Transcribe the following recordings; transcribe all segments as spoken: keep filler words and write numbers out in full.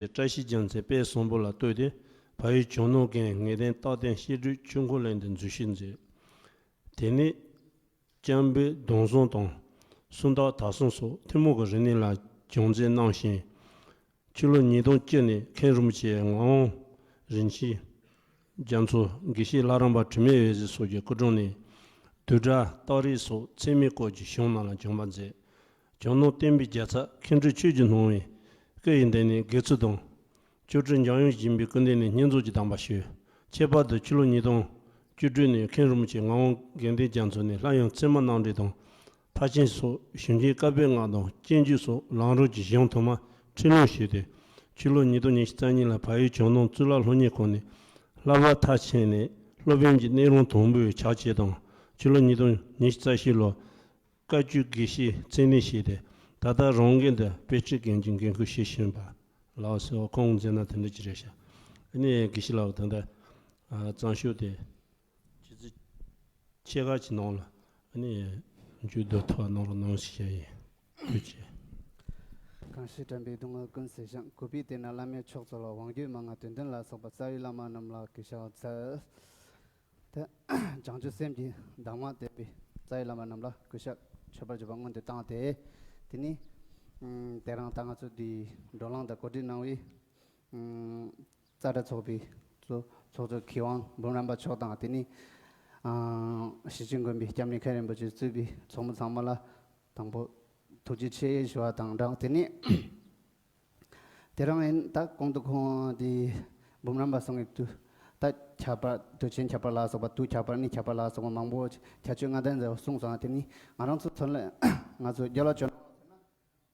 བཀྲ་ཤིས་རྒྱལ་མཚན་དཔལ་བཟང་པོ་ལ་བསྟོད་དེ། བལ་ཡུལ་ཇོ་ནང་གི་ངེས་གཏན་རྟག་བརྟན་བཤད་སྒྲུབ་ཆོས་འཁོར་གླིང་དུ་འཛུལ་ཞུགས་མཛད། དེ་ནས་སྐྱབས་འབུལ་གདུང་བཟང་དང་། སུམ་རྟགས་དག་གསུམ་སོགས་ཐུན་མོང་གི་རིག་གནས་ལ་སྦྱོང་མཛད་གནང་ཞིང་། ཕྱི་ལོ་ཉིས་སྟོང་བཅུ་ནས་མཁན་རིན་པོ་ཆེ་ངག་དབང་རིན་ཆེན་རྒྱ་མཚོ་དགེ་བཤེས་ལྷ་རམས་པ་དྲི་མེད་འོད་ཟེར་སོགས་ཀྱི་སྐུ་དྲུང་ནས། བསྡུས་གྲྭ་རྟགས་རིས་སོགས་ཚད་མའི་སྐོར་གྱི་གཞུང་རྣམས་ལ་སྦྱོང་བ་མཛད། ཇོ་ནང་བསྟན་པའི་རྒྱལ་ཚབ་མཁན་སྤྲུལ་ཆོས་ཀྱི་སྣང་བས་སྐུ་ཡི་འདི་ནས་དགེ་ཚུལ་དང་། སྐྱབས་འགྲོ་འཇམ་དབྱངས་བཞད་པའི་སྐུ་མདུན་ནས་བསྙེན་རྫོགས་ཀྱི་གདམས་པ་ཞུས། ཁྱད་པར་དུ་ཕྱི་ལོ་ཉིས་སྟོང་བཅུ་དྲུག་ནས་མཁན་རིན་པོ་ཆེ་ངག་དབང་དགེ་ལྡན་རྒྱ་མཚོ་ནས་སླར་ཡང་ཚད་མ་རྣམ་འགྲེལ་དང་། མཐར་ཕྱིན་སོགས་ཞིང་ཆེན་བཀའ་པོད་ལྔ་དང་སྤྱོད་འཇུག་སོགས་ལམ་རིམ་གྱི་གཞུང་དུ་མ་ཁྲིད་ལུང་ཞུས་ཏེ། ཕྱི་ལོ་ཉིས་སྟོང་ཉི་ཤུ་རྩ་གཉིས་ལ་བལ་ཡུལ་ཇོ་ནང་གཙུག་ལག་སློབ་གཉེར་ཁང་ནས་བསླབ་པ་མཐར་ཕྱིན་ནས་སློབ་དཔོན་གྱི་གནས་རིམ་དང་པོའི་ཕྱག་ཕྱིད་དང་། ཕྱི་ལོ་ཉིས་སྟོང་ཉི་ཤུ་རྩ་བཞི་ལོ་བཀའ་བརྒྱུད་དགེ་བཤེས་མཚན་གནས་བཞེས་ཏེ། ད་ལྟ་རང་འགན་དུ་དཔེ་ཁྲིད་འགན་གྱི་འགན་ཁུར་བཞེས་བཞིན་པ་ལགས་སོ། ཁོང་མཛད་ན་དེ་འདྲ་ཅིག་རེད་ཤག་ཨ་ནི་དགེ་བཤེས་ལགས་ད་ལྟ་ཨ་གཙང་ཤོག་དེ་ཆུ་ཚོད་ཕྱེད་ཀ་གྱི་ནང་ལ་ཨ་ནི་མཇུག་བསྡུ་ཐུབ་པ་གནང་རོགས་གནང་ཞེས་བཤད་ཡིན། ཐུགས་རྗེ་ཆེ། གང་ཞིག་དྲན་པའི་སྡུག་བསྔལ་ཀུན་སེལ་ཞིང་། གུས་པས་བསྟེན་ན་བླ་མེད་མཆོག་སྩོལ་བ། དབང་རྒྱུད་མན་ངག་དོན་ལྡན་ལ་སོགས་པ་རྩ་བའི་བླ་མ་རྣམས་ལ་གུས་ཕྱག་འཚལ། དེ་བྱང་ཆུབ་སེམས་ཀྱི་གདམས་ངག་བསྟན་པའི་རྩ་བའི་བླ་མ་རྣམས་ལ་གུས་ཕྱག་མཆོད་པར་བརྗོད་པ་སྔོན་དུ་བཏང་སྟེ། དེ་ནས་ཨམ་དེ་རིང་ད་ང་ཚོ་འདི་བགྲོ་གླེང་དང་གོ་སྒྲིག་གནང་བའི་ཨམ་ཙཱ་བྲག་ཚོགས་པའི་གཙོ་ཚོགས་གཙོ་མཁས་དབང་འབུམ་རམས་པ་མཆོག་དང་། དེ་ནས་ཨ་ཞེ་ཆེན་དགོན་པའི་སྐྱབས་གནས་མཁན་རིན་པོ་ཆེ་གཙོས་པའི་ཚོགས་མི་ཚང་མ་ལ་དང་པོ་ཐུགས་རྗེ་ཆེ་ཞུ་བ་དང་སྦྲགས། དེ་ནས་དེ་རིང་ཡིན་ད་གོང་དུ་ཁོང་དེ་འབུམ་རམས་པ་གསུང་གི་དུས་ད་ཁྱད་པར་དུས་ཆེན་ཁྱད་པར་ལ་སོགས་པ་དུས་ཁྱད་པར་གནས་ཁྱད་པར་ལ་སོགས་པ་མང་པོ་ཁྱད་ཆོས་ལྔ་ལྡན་མཛད་པ་གསུངས་སོང་། དེ་ནི་ང་རང་ཚོ་ཚོ་ལ་ང་ཚོ་རྒྱ་ལ་བྱོན་ད་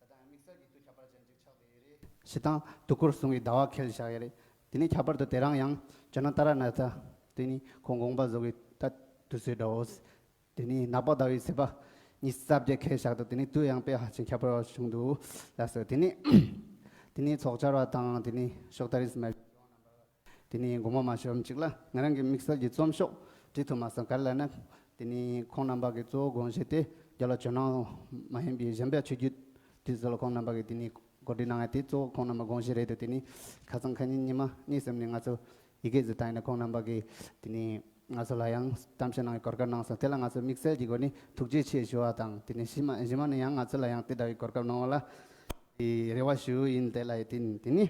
ལྟ་དམིགས་བསལ་གྱི་དུས་ཁྱད་པར་ཅན་ཅིག་ཆགས་བསྡད་ཡོད་རེད། ཞེ་སྡང་དུས་འཁོར་གསུམ་གྱི་ཟླ་བ་ཁེལ་བཞག་ཡོད་རེད། དེ་ནི་ཁྱད་པར་དུ་དེ་རིང་ཡང་ཇོ་ནང་ཏཱ་ར་ནཱ་ཐ་དེ་ནི་ཁོང་དགོངས་པ་རྫོགས་ཀྱི་ད་དུས་ཚོད་འདྲ་བོ། དེ་ནི་ནག་པ་ཟླ་བའི་ཚེས་པ་ཉི་ཤུ་རྩ་བརྒྱད་ཁེལ་བཞག་འདུག་དེ་ནི་དུས་ཡང་དཔེ་ཧ་ཅང་ཁྱད་པར་བ་བྱུང་འདུག་ལགས་སོ། དེ་ནི་དེ་ནི་ཚོགས་བཅར་བ་དང་དེ་ནི་ཤོག་ད་རིས་མ་དེ་ནི་དགོངས་པ་མ་ཞུ་བ་ཅིག་ལ་ང་རང་གི་དམིགས་བསལ་གྱི་རྩོམ་ཤོག་བྲིས་ཐུབ་མ་སོང་། ག་རེ་ལབ་ན་དེ་ནི་ཁོང་རྣམ་པ་གི་གཙོ་བོ་དགོངས་གཞི་དེ་རྒྱ་ལ་ཇོ་ནང་མ་ཡིན་པའི་གཞན་པའི་ཆོས་བརྒྱུད་དེ་ཚོ་ལ་ཁོང་རྣམ་པ་གི་དེ་ནི་གོ་སྒྲིག་གནང་ཡ་དེ་གཙོ་བོ་ཁོང་རྣམ་པ་དགོངས་གཞི་རེད་འདུག་དེ་ནི་ཁ་སང་ཁ་ཉིན་ཉི་མ་གཉིས་གསུམ་ནས་ང་ཚོ་ཡི་གེ་ཟིག་བཏང་ཡིན་ན་ཁོང་རྣམ་པ་གིས་དེ་ནི་ང་ཚོ་ལ་ཡང་གཏམ་བཤད་གནང་བའི་གོ་སྐབས་གནང་སོང་། དེ་ལ་ང་ཚོ་དམིགས་བསལ་གྱི་སྒོ་ནས་ཐུགས་རྗེ་ཆེ་ཞུ་བ་དང་། དེ་ནི་གཞི་མ་གཞི་མ་ནས་ཡང་ང་ཚོ་ལ་ཡང་དེ་འདྲ་བའི་གོ་སྐབས་གནང་བ་ལ་དེ་རེ་བ་ཞུ་ཡིན། དེ་ལ་ཡི་དེ་ནི་དེ་ནི་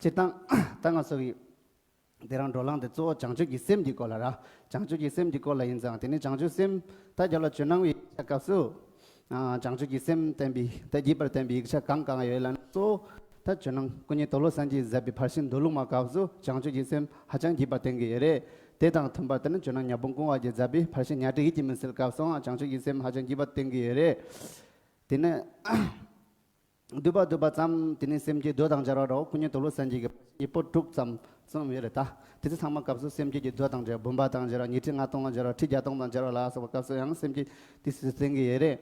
སྤྱིར་བཏང་ད་ང་ཚོ་གི་དེ་རིང་བགྲོ་གླེང་དེ་གཙོ་བོ་བྱང་ཆུབ་ཀྱི་སེམས་ཀྱི་སྐོར་ལ་ར། བྱང་ཆུབ་ཀྱི་སེམས་ཀྱི་སྐོར་ལ་ཡིན་ཙང་། དེ་ནི་བྱང་ཆུབ་སེམས་ད་རྒྱ་ལ་ཇོ་ནང་བའི་སྐབས་སུ་ཨ་བྱང་ཆུབ་ཀྱི་སེམས་བསྟན་པའི་ད་རྒྱས་པར་བསྟན་པའི་ཡིག་ཆ་གང་གང་ཡོད་ལ་ནི་གཙོ་བོ་ད་ཇོ་ནང་ཀུན་མཁྱེན་དོལ་པོ་སེང་གེས་མཛད་པའི་ཕར་ཕྱིན་མདོ་ལུགས་མ་སྐབས་སུ་བྱང་ཆུབ་ཀྱི་སེམས་ཧ་ཅང་རྒྱས་པར་བསྟན་གྱི་ཡོད་རེད། དེ་དང་མཐུན་པར་དེ་ནི་ཇོ་ནང་ཉ་དབོན་ཀོང་བ་གིས་མཛད་པའི་ཕར་ཕྱིན་ཉ་སྦྲེལ་ཡིད་ཀྱི་མུན་སེལ་སྐབས་སུའང་བྱང་ཆུབ་ཀྱི་སེམས་ཧ་ཅང་རྒྱས་པར་བསྟན་གྱི་ཡོད་རེད། དེ་ནི་བསྡུས་པ་བསྡུས་པ་ཙམ་དེ་ནི་སེམས་བསྐྱེད་མདོ་དང་སྦྱར་བ་འདྲ་བོ་ཀུན་མཁྱེན་དོལ་པོ་སེང་གེ་གི་ཉིས་པོ་དྲུག་ཙམ་གསུངས་ཡོད་རེད། ད་དེ་ཚོ་ཚང་མ་སྐབས་སུ་སེམས་བསྐྱེད་ཀྱི་མདོ་དང་སྦྱར་བུམ་པ་དང་སྦྱར་བ་ཉི་ཁྲི་ལྔ་སྟོང་དང་སྦྱར་བ་ཁྲི་བརྒྱ་སྟོང་དང་སྦྱར་བ་ལ་སོགས་པ་སྐབས་སུ་ཡང་སེམས་བསྐྱེད་དེ་སུ་བསྟན་གྱི་ཡོད་རེད།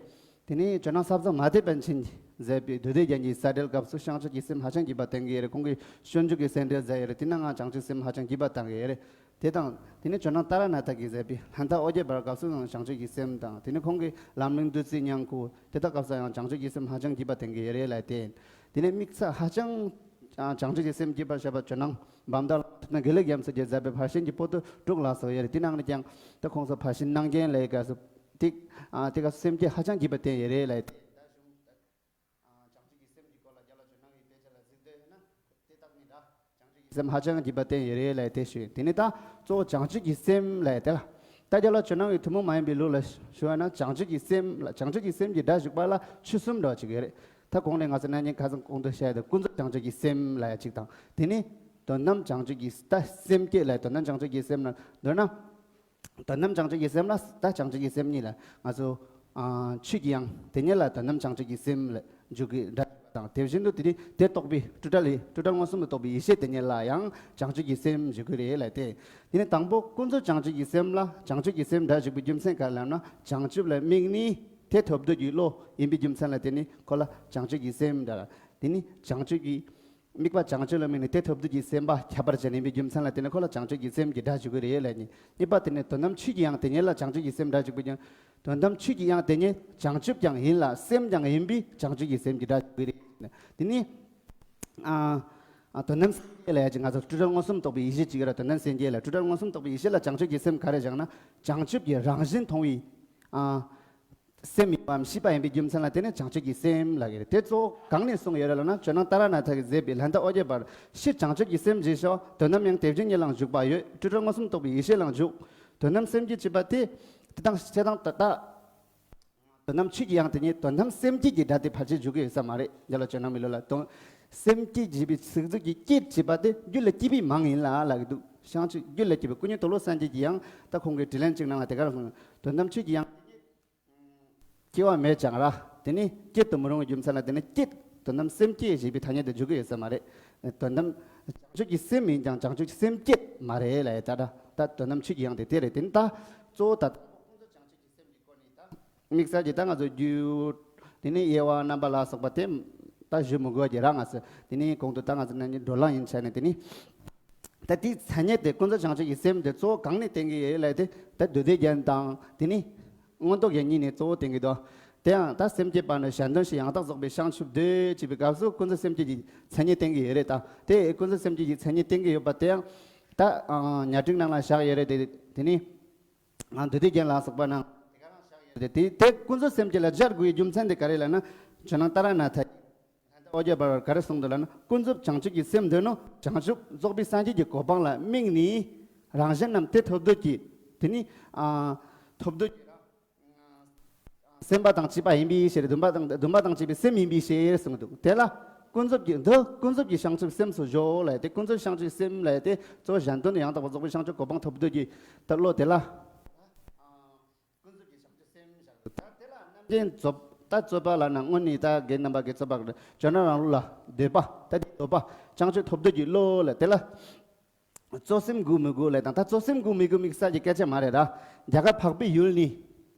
དེ་ནི་ཇོ་ནང་ས་བཟང་མ་ཐེག་པཎ་ཆེན་མཛད་པའི་བདུད་སྡེ་རྒྱན་གྱི་ས་འགྲེལ་སྐབས་སུ་བྱང་ཆུབ་ཀྱི་སེམས་ཧ་ཅང་རྒྱས་པར་བསྟན་གྱི་ཡོད་རེད། ཁོང་གིས་སྤྱོད་འཇུག་གི་ས་འགྲེལ་མཛད་ཡོད་རེད། དེ་ནང་ང་བྱང་ཆུབ་སེམས་ཧ་ཅང་རྒྱས་པར་བསྟན་གྱི་ཡོད་རེད། དེ་དང་དེ་ནི་ཇོ་ནང་ཏཱ་ར་ནཱ་ཐ་གིས་མཛད་པའི་ལྷ་མཐའ་དབུ་རྒྱན་པར་སྐབས་སུ་ཡང་བྱང་ཆུབ་ཀྱི་སེམས་དང་། དེ་ནི་ཁོང་གིས་ལམ་རིམ་བདུད་རྩིའི་ཉིང་ཁུ་དེ་དག་སྐབས་སུ་ཡང་བྱང་ཆུབ་ཀྱི་སེམས་ཧ་ཅང་རྒྱས་པར་བསྟན་གྱི་ཡོད་རེད་ལབ་སྟེ། དེ་ནི་དམིགས་བསལ་ཧ་ཅང་བྱང་ཆུབ་ཀྱི་སེམས་རྒྱས་པར་བཤད་པ་ཇོ་ནང་བམ་དར་ཐུབ་བསྟན་དགེ་ལེགས་རྒྱ་མཚོ་གིས་མཛད་པའི་ཕར་ཕྱིན་གྱི་པོ་ཏི་དྲུག་ལ་སོགས་ཡོད་རེད། དེ་ནང་ནས་ཀྱང་ད་ཁོང་ཚོ་ཕར་ཕྱིན་རྣམ་རྒྱལ་ལབ་ཡས་སྐབས་སུ་དེ་དེ་སྐབས་སུ་སེམས་བསྐྱེད་ཧ་ཅང་རྒྱས་པར་བསྟན་ཡོད་རེད་ལབ་སྟེ། བྱང་ཆུབ་ཀྱི་སེམས་ཀྱི་སྐོར་ལ་རྒྱ་ལ་ཇོ་ནང་གི་དཔེ་ཆ་ལ་གཟིགས་འདོད་ཡོད་ན་དེ་ལྟ་ནི་འདྲ། བྱང་ཆུབ་ཀྱི་སེམས་ཧ་ཅང་རྒྱས་པར་བསྟན་ཡོད་རེད་ལབ་དེ་ཞུས། དེ་ནི་ད་གཙོ་བོ་བྱང་ཆུབ་ཀྱི་སེམས་ལབ་དེ་ལ། ད་རྒྱ་ལ་ཇོ་ནང་གི་ཐུན་མོང་མ་ཡིན་པའི་ལུགས་ལ་ཞུ་བ་ན་བྱང་ཆུབ་ཀྱི་སེམས་ལ་བྱང་ཆུབ་ཀྱི་སེམས་ཀྱི་སྒྲ་ཞུགས་པ་ལ་ཆོས་གསུམ་འདྲ་བ་ཅིག་ཡོད་རེད། ད་གོང་ནས་ང་ཚོ་ན་ནིང་ཁ་སང་གོང་དུ་བཤད་དེ་ཀུན་རྫོབ་བྱང་ཆུབ་ཀྱི་སེམས་ལབ་ཡ་ཅིག་དང་། དེ་ནི་དོན་དམ་བྱང་ཆུབ་ཀྱི་ད་སེམས་བསྐྱེད་ལ་དོན་དམ་བྱང་ཆུབ་ཀྱི་སེམས་ལ་འདོད་ན། དོན་དམ་བྱང་ཆུབ་ཀྱི་སེམས་ལ་ད་བྱང་ཆུབ་ཀྱི་སེམས་གཉིས་ལ་ང་ཚོ་ཨ་ཆོས་ཀྱི་དབྱིངས་དེ་ཉིད་ལ་དོན་དམ་བྱང་ཆུབ་ཀྱི་སེམས་ལ་འཇུག་གི་སྒྲ་དང་། དེ་བཞིན་དུ་དེ་ནི་དེ་རྟོགས་པའི་སྤྲོས་བྲལ་ལས་སྤྲོས་བྲལ་མངོན་སུམ་དུ་རྟོགས་པའི་ཡེ་ཤེས་དེ་ཉིད་ལ་ཡང་བྱང་ཆུབ་ཀྱི་སེམས་འཇུག་གི་རེད་ལབ་སྟེ། དེ་ནི་དང་པོ་ཀུན་རྫོབ་བྱང་ཆུབ་ཀྱི་སེམས་ལ་བྱང་ཆུབ་ཀྱི་སེམས་སྒྲ་འཇུག་པའི་རྒྱུ་མཚན་ག་རེ་ལབ་ན། བྱང་ཆུབ་ལ་དམིགས་ནས་དེ་ཐོབ་འདོད་ཀྱི་བློ་ཡིན་པའི་རྒྱུ་མཚན་ལ་དེ་ནི་ཁོ་ལ་བྱང་ཆུབ་ཀྱི་སེམས་འདྲ། དེ་ནི་བྱང་ཆུབ་ཀྱི་དམིགས་པ་བྱང་ཆུབ་ལ་དམིགས་ནས་དེ་ཐོབ་འདོད་ཀྱི་སེམས་པ་ཁྱད་པར་ཅན་ཡིན་པའི་རྒྱུ་མཚན་ལ་བརྟེན་ནས་ཁོ་ལ་བྱང་ཆུབ་ཀྱི་སེམས་ཀྱི་སྒྲ་ཞུ་གི་རེད་ལབ་ནས། གཉིས་པ་དེ་ནི་དོན་དམ་ཆོས་ཀྱི་དབྱིངས་དེ་ཉིད་ལ་བྱང་ཆུབ་ཀྱི་སེམས་སྒྲ་ཞུ་གི་རེད། དོན་དམ་ཆོས་ཀྱི་དབྱིངས་དེ་ཉིད་བྱང་ཆུབ་ཀྱང་ཡིན་ལ་སེམས་ཀྱང་ཡིན་པས་བྱང་ཆུབ་ཀྱི་སེམས་ཀྱི་སྒྲ་ཞུ་གི་རེད། དེ་ནི་ཨ་ ཨ། དོན་དམ་སེམས་བསྐྱེད་ལབ་ཡ་ཅིག་ང་ཚོ་སྤྲོས་བྲལ་མངོན་སུམ་རྟོགས་པའི་ཡེ་ཤེས་ཅིག་ཡོད་ར། དོན་དམ་སེམས་བསྐྱེད་ལ། སྤྲོས་བྲལ་མངོན་སུམ་རྟོགས་པའི་ཡེ་ཤེས་ལ་བྱང་ཆུབ་ཀྱི་སེམས་ག་རེ་བཞག་ན། བྱང་ཆུབ་ཀྱི་རང་བཞིན་མཐོང་བའི། ཨ། སེམས་ཡིན་པའམ་ཤེས་པ་ཡིན་པའི་རྒྱུ་མཚན་ལ་བརྟེན་ནས་བྱང་ཆུབ་ཀྱི་སེམས་ལབ་ཀྱི་རེད། དེ་གཙོ་བོ་གང་ནས་གསུངས་ཡོད་རེད་ལབ་ན། ཇོ་ནང་ཏཱ་ར་ནཱ་ཐ་གིས་མཛད་པའི་ལྷ་ལྟ་ཨོ་རྒྱན་པར། ཕྱིར་བྱང་ཆུབ་ཀྱི་སེམས་ཞེས་བྱ་བ། དོན་དམ་ཡང་དེ་བཞིན་ཉིད་ལའང་འཇུག་པ་ཡོད། སྤྲོས་བྲལ་མངོན་སུམ་རྟོགས་པའི་ཡེ་ཤེས་ལའང་འཇུག། དོན་དམ་སེམས་བསྐྱེད་ཅེས་པ་དེ། དེ་དང་བྱས་དང་ད་ལྟ། དོན་དམ་ཆོས་ཀྱི་དབྱིངས་དེ་ཉིད་དོན་དམ་སེམས་བསྐྱེད་ཀྱི་སྒྲ་དེ་ཕལ་ཆེར་འཇུག་གི་ཡོད་ས་མ་རེད། རྒྱ་ལོ་ཇོ་ནང་མི་ལོ་ལ་དོན། སེམས་བསྐྱེད་ཅེས་པའི་ཚིག་མཛོད་ཀྱི་བསྐྱེད་ཅེས་པ་དེ་རྒྱུད་ལ་སྐྱེས་པའི་མིང་ཡིན་ལ་ལབ་ཀྱི་འདུག། བྱང་ཆུབ་རྒྱུད་ལ་སྐྱེས་པའི། སྐུ་མྱུར་དུག་ལོག་སངས་རྒྱས་ཀྱིས་ཡང་ད་ཁོང་གི་དྲིས་ལན་གཅིག་ནང་ལ་དེ་ག་རང་གསུངས། དོན་དམ་ཆོས་ཀྱི་དབྱིངས་སྐྱེ་བ་མེད་ཀྱང་ར། དེ་ནི་བསྐྱེད་དུ་མི་རུང་བའི་རྒྱུ་མཚན་ལ་བརྟེན་ནས་བསྐྱེད། དོན་དམ་སེམས་བསྐྱེད་ཞེས་པའི་ཐ་སྙད་དེ་འཇུག་གི་ཡོད་ས་མ་རེད། དོན་དམ་བྱང་ཆུབ་ཀྱི་སེམས་ཡིན་ཀྱང་བྱང་ཆུབ་ཀྱི་སེམས་བསྐྱེད་མ་རེད་ལབ་ཡ་ད་ད་ད་དོན་དམ་ཆོས་ཀྱི་དབྱིངས་དེ་དེ་རེད། དེ་ནི་ད་གཙོ་བོ་ད་དམིགས་བསལ་གྱི་ད་ང་ཚོ་རྒྱུ། དེ་ནི་དབྱེ་བ་རྣམ་པ་ལ་སོགས་པ་དེ་ད་ཞུ་མི་དགོས་ཀྱི་ར། ང་ཚོ་དེ་ནི་གོང་དུ་ད་ང་ཚོ་ནང་བགྲོ་གླེང་ཡིན་བྱས་ནས། དེ་ནི་ད་དེའི་མཚན་ཉིད་དེ་ཀུན་རྫོབ་བྱང་ཆུབ་ཀྱི་སེམས་དེ་གཙོ་བོ་གང་ནས་བསྟན་གྱི་ཡོད་ལབ་དེ། ད་མདོ་སྡེ་རྒྱན་དང་དེ་ནི་མངོན་རྟོགས་རྒྱན་གཉིས་ནས་གཙོ་བོ་བསྟན་གྱི་འདུག། དེའང་ད་སེམས་བསྐྱེད་པ་ནི་གཞན་དོན་ཞེས་ཡང་དག་རྫོགས་པའི་བྱང་ཆུབ་འདོད་ཅེས་པའི་སྐབས་སུ་ཀུན་རྫོབ་སེམས་བསྐྱེད་ཀྱི་མཚན་ཉིད་བསྟན་གྱི་ཡོད་རེད། ད་དེ་ཀུན་རྫོབ་སེམས་བསྐྱེད་ཀྱི་མཚན་ཉིད་བསྟན་གྱི་ཡོད་པ་དེའང་ད་ཉ་སྒྲོན་ནང་ལ་བཞག་ཡོད་རེད། དེ་དེ་ནི། ཨ། མདོ་སྡེ་རྒྱན་ལ་སོགས་པ་ནང་དེ་ག་རང་བཞག་ཡོད་རེད། དེ་དེ་ཀུན་རྫོབ་སེམས་བསྐྱེད་ལ་སྦྱར་དགོས་པའི་རྒྱུ་མཚན་དེ་ག་རེ་ལབ་ན། ཇོ་ནང་ཏཱ་ར་ནཱ་ཐ་ལྷ་ལྟ་ཨོ་རྒྱན་པར་ག་རེ་གསུངས་འདུག་ལབ་ན། ཀུན་རྫོབ་བྱང་ཆུབ་ཀྱི་སེམས་འདོད་ནོ། བྱང་ཆུབ་རྫོགས་པའི་སངས་རྒྱས་ཀྱི་གོ་འཕང་ལ་དམིགས་ནས། རང་གཞན་རྣམས་དེ་ཐོབ་འདོད་ཀྱི། དེ་ནི། ཨ། ཐོབ་འདོད་ཀྱི་ར། སེམས་པ་དང་བཅས་པ་ཡིན་པའི་ཕྱིར། འདུན་པ་དང་འདུན་པ་དང་བཅས་པའི་སེམས་ཡིན་པའི་ཕྱིར་གསུངས་འདུག། དེ་ལ་ཀུན་རྫོབ་ཀྱི། འདི་ཀུན་རྫོབ་ཀྱི་བྱང་ཆུབ་སེམས་སུ་གཞོལ་ལབ་དེ། ཀུན་རྫོབ་བྱང་ཆུབ་སེམས་ལབ་དེ་གཙོ་བོ་གཞན་དོན་ཡང་དག་པར་རྫོགས་པའི་བྱང་ཆུབ་གོ་འཕང་ཐོབ་འདོད་ཀྱི་ད་བློ་དེ་ལ། ཀུན་རྫོབ་ཀྱི་བྱང་ཆུབ་སེམས་བཞག་འདུག། ད་དེ་ལ་རྣམ་འདྲེན་རྫོགས། ད་རྩོད་པ་ལབ་ན་དངོས་གནས་ད་རྒན་རྣམ་པ་གི་རྩོད་པ་རེད། ཇོ་ནང་རང་ལུགས་ལ་འདོད་པ། ད་དེ་འདོད་པ་བྱང་ཆུབ་ཐོབ་འདོད་ཀྱི་བློ་ལ། དེ་ལ་རྩོད་སེམས་དགོས་མི་དགོས་ལབ་དང་། ད་རྩོད་སེམས་དགོས་མི་དགོས་དམིགས་བསལ་གྱི་སྐད་ཆ་མ་རེད་ར། རྒྱ་གར་འཕགས་པའི་ཡུལ་ནས་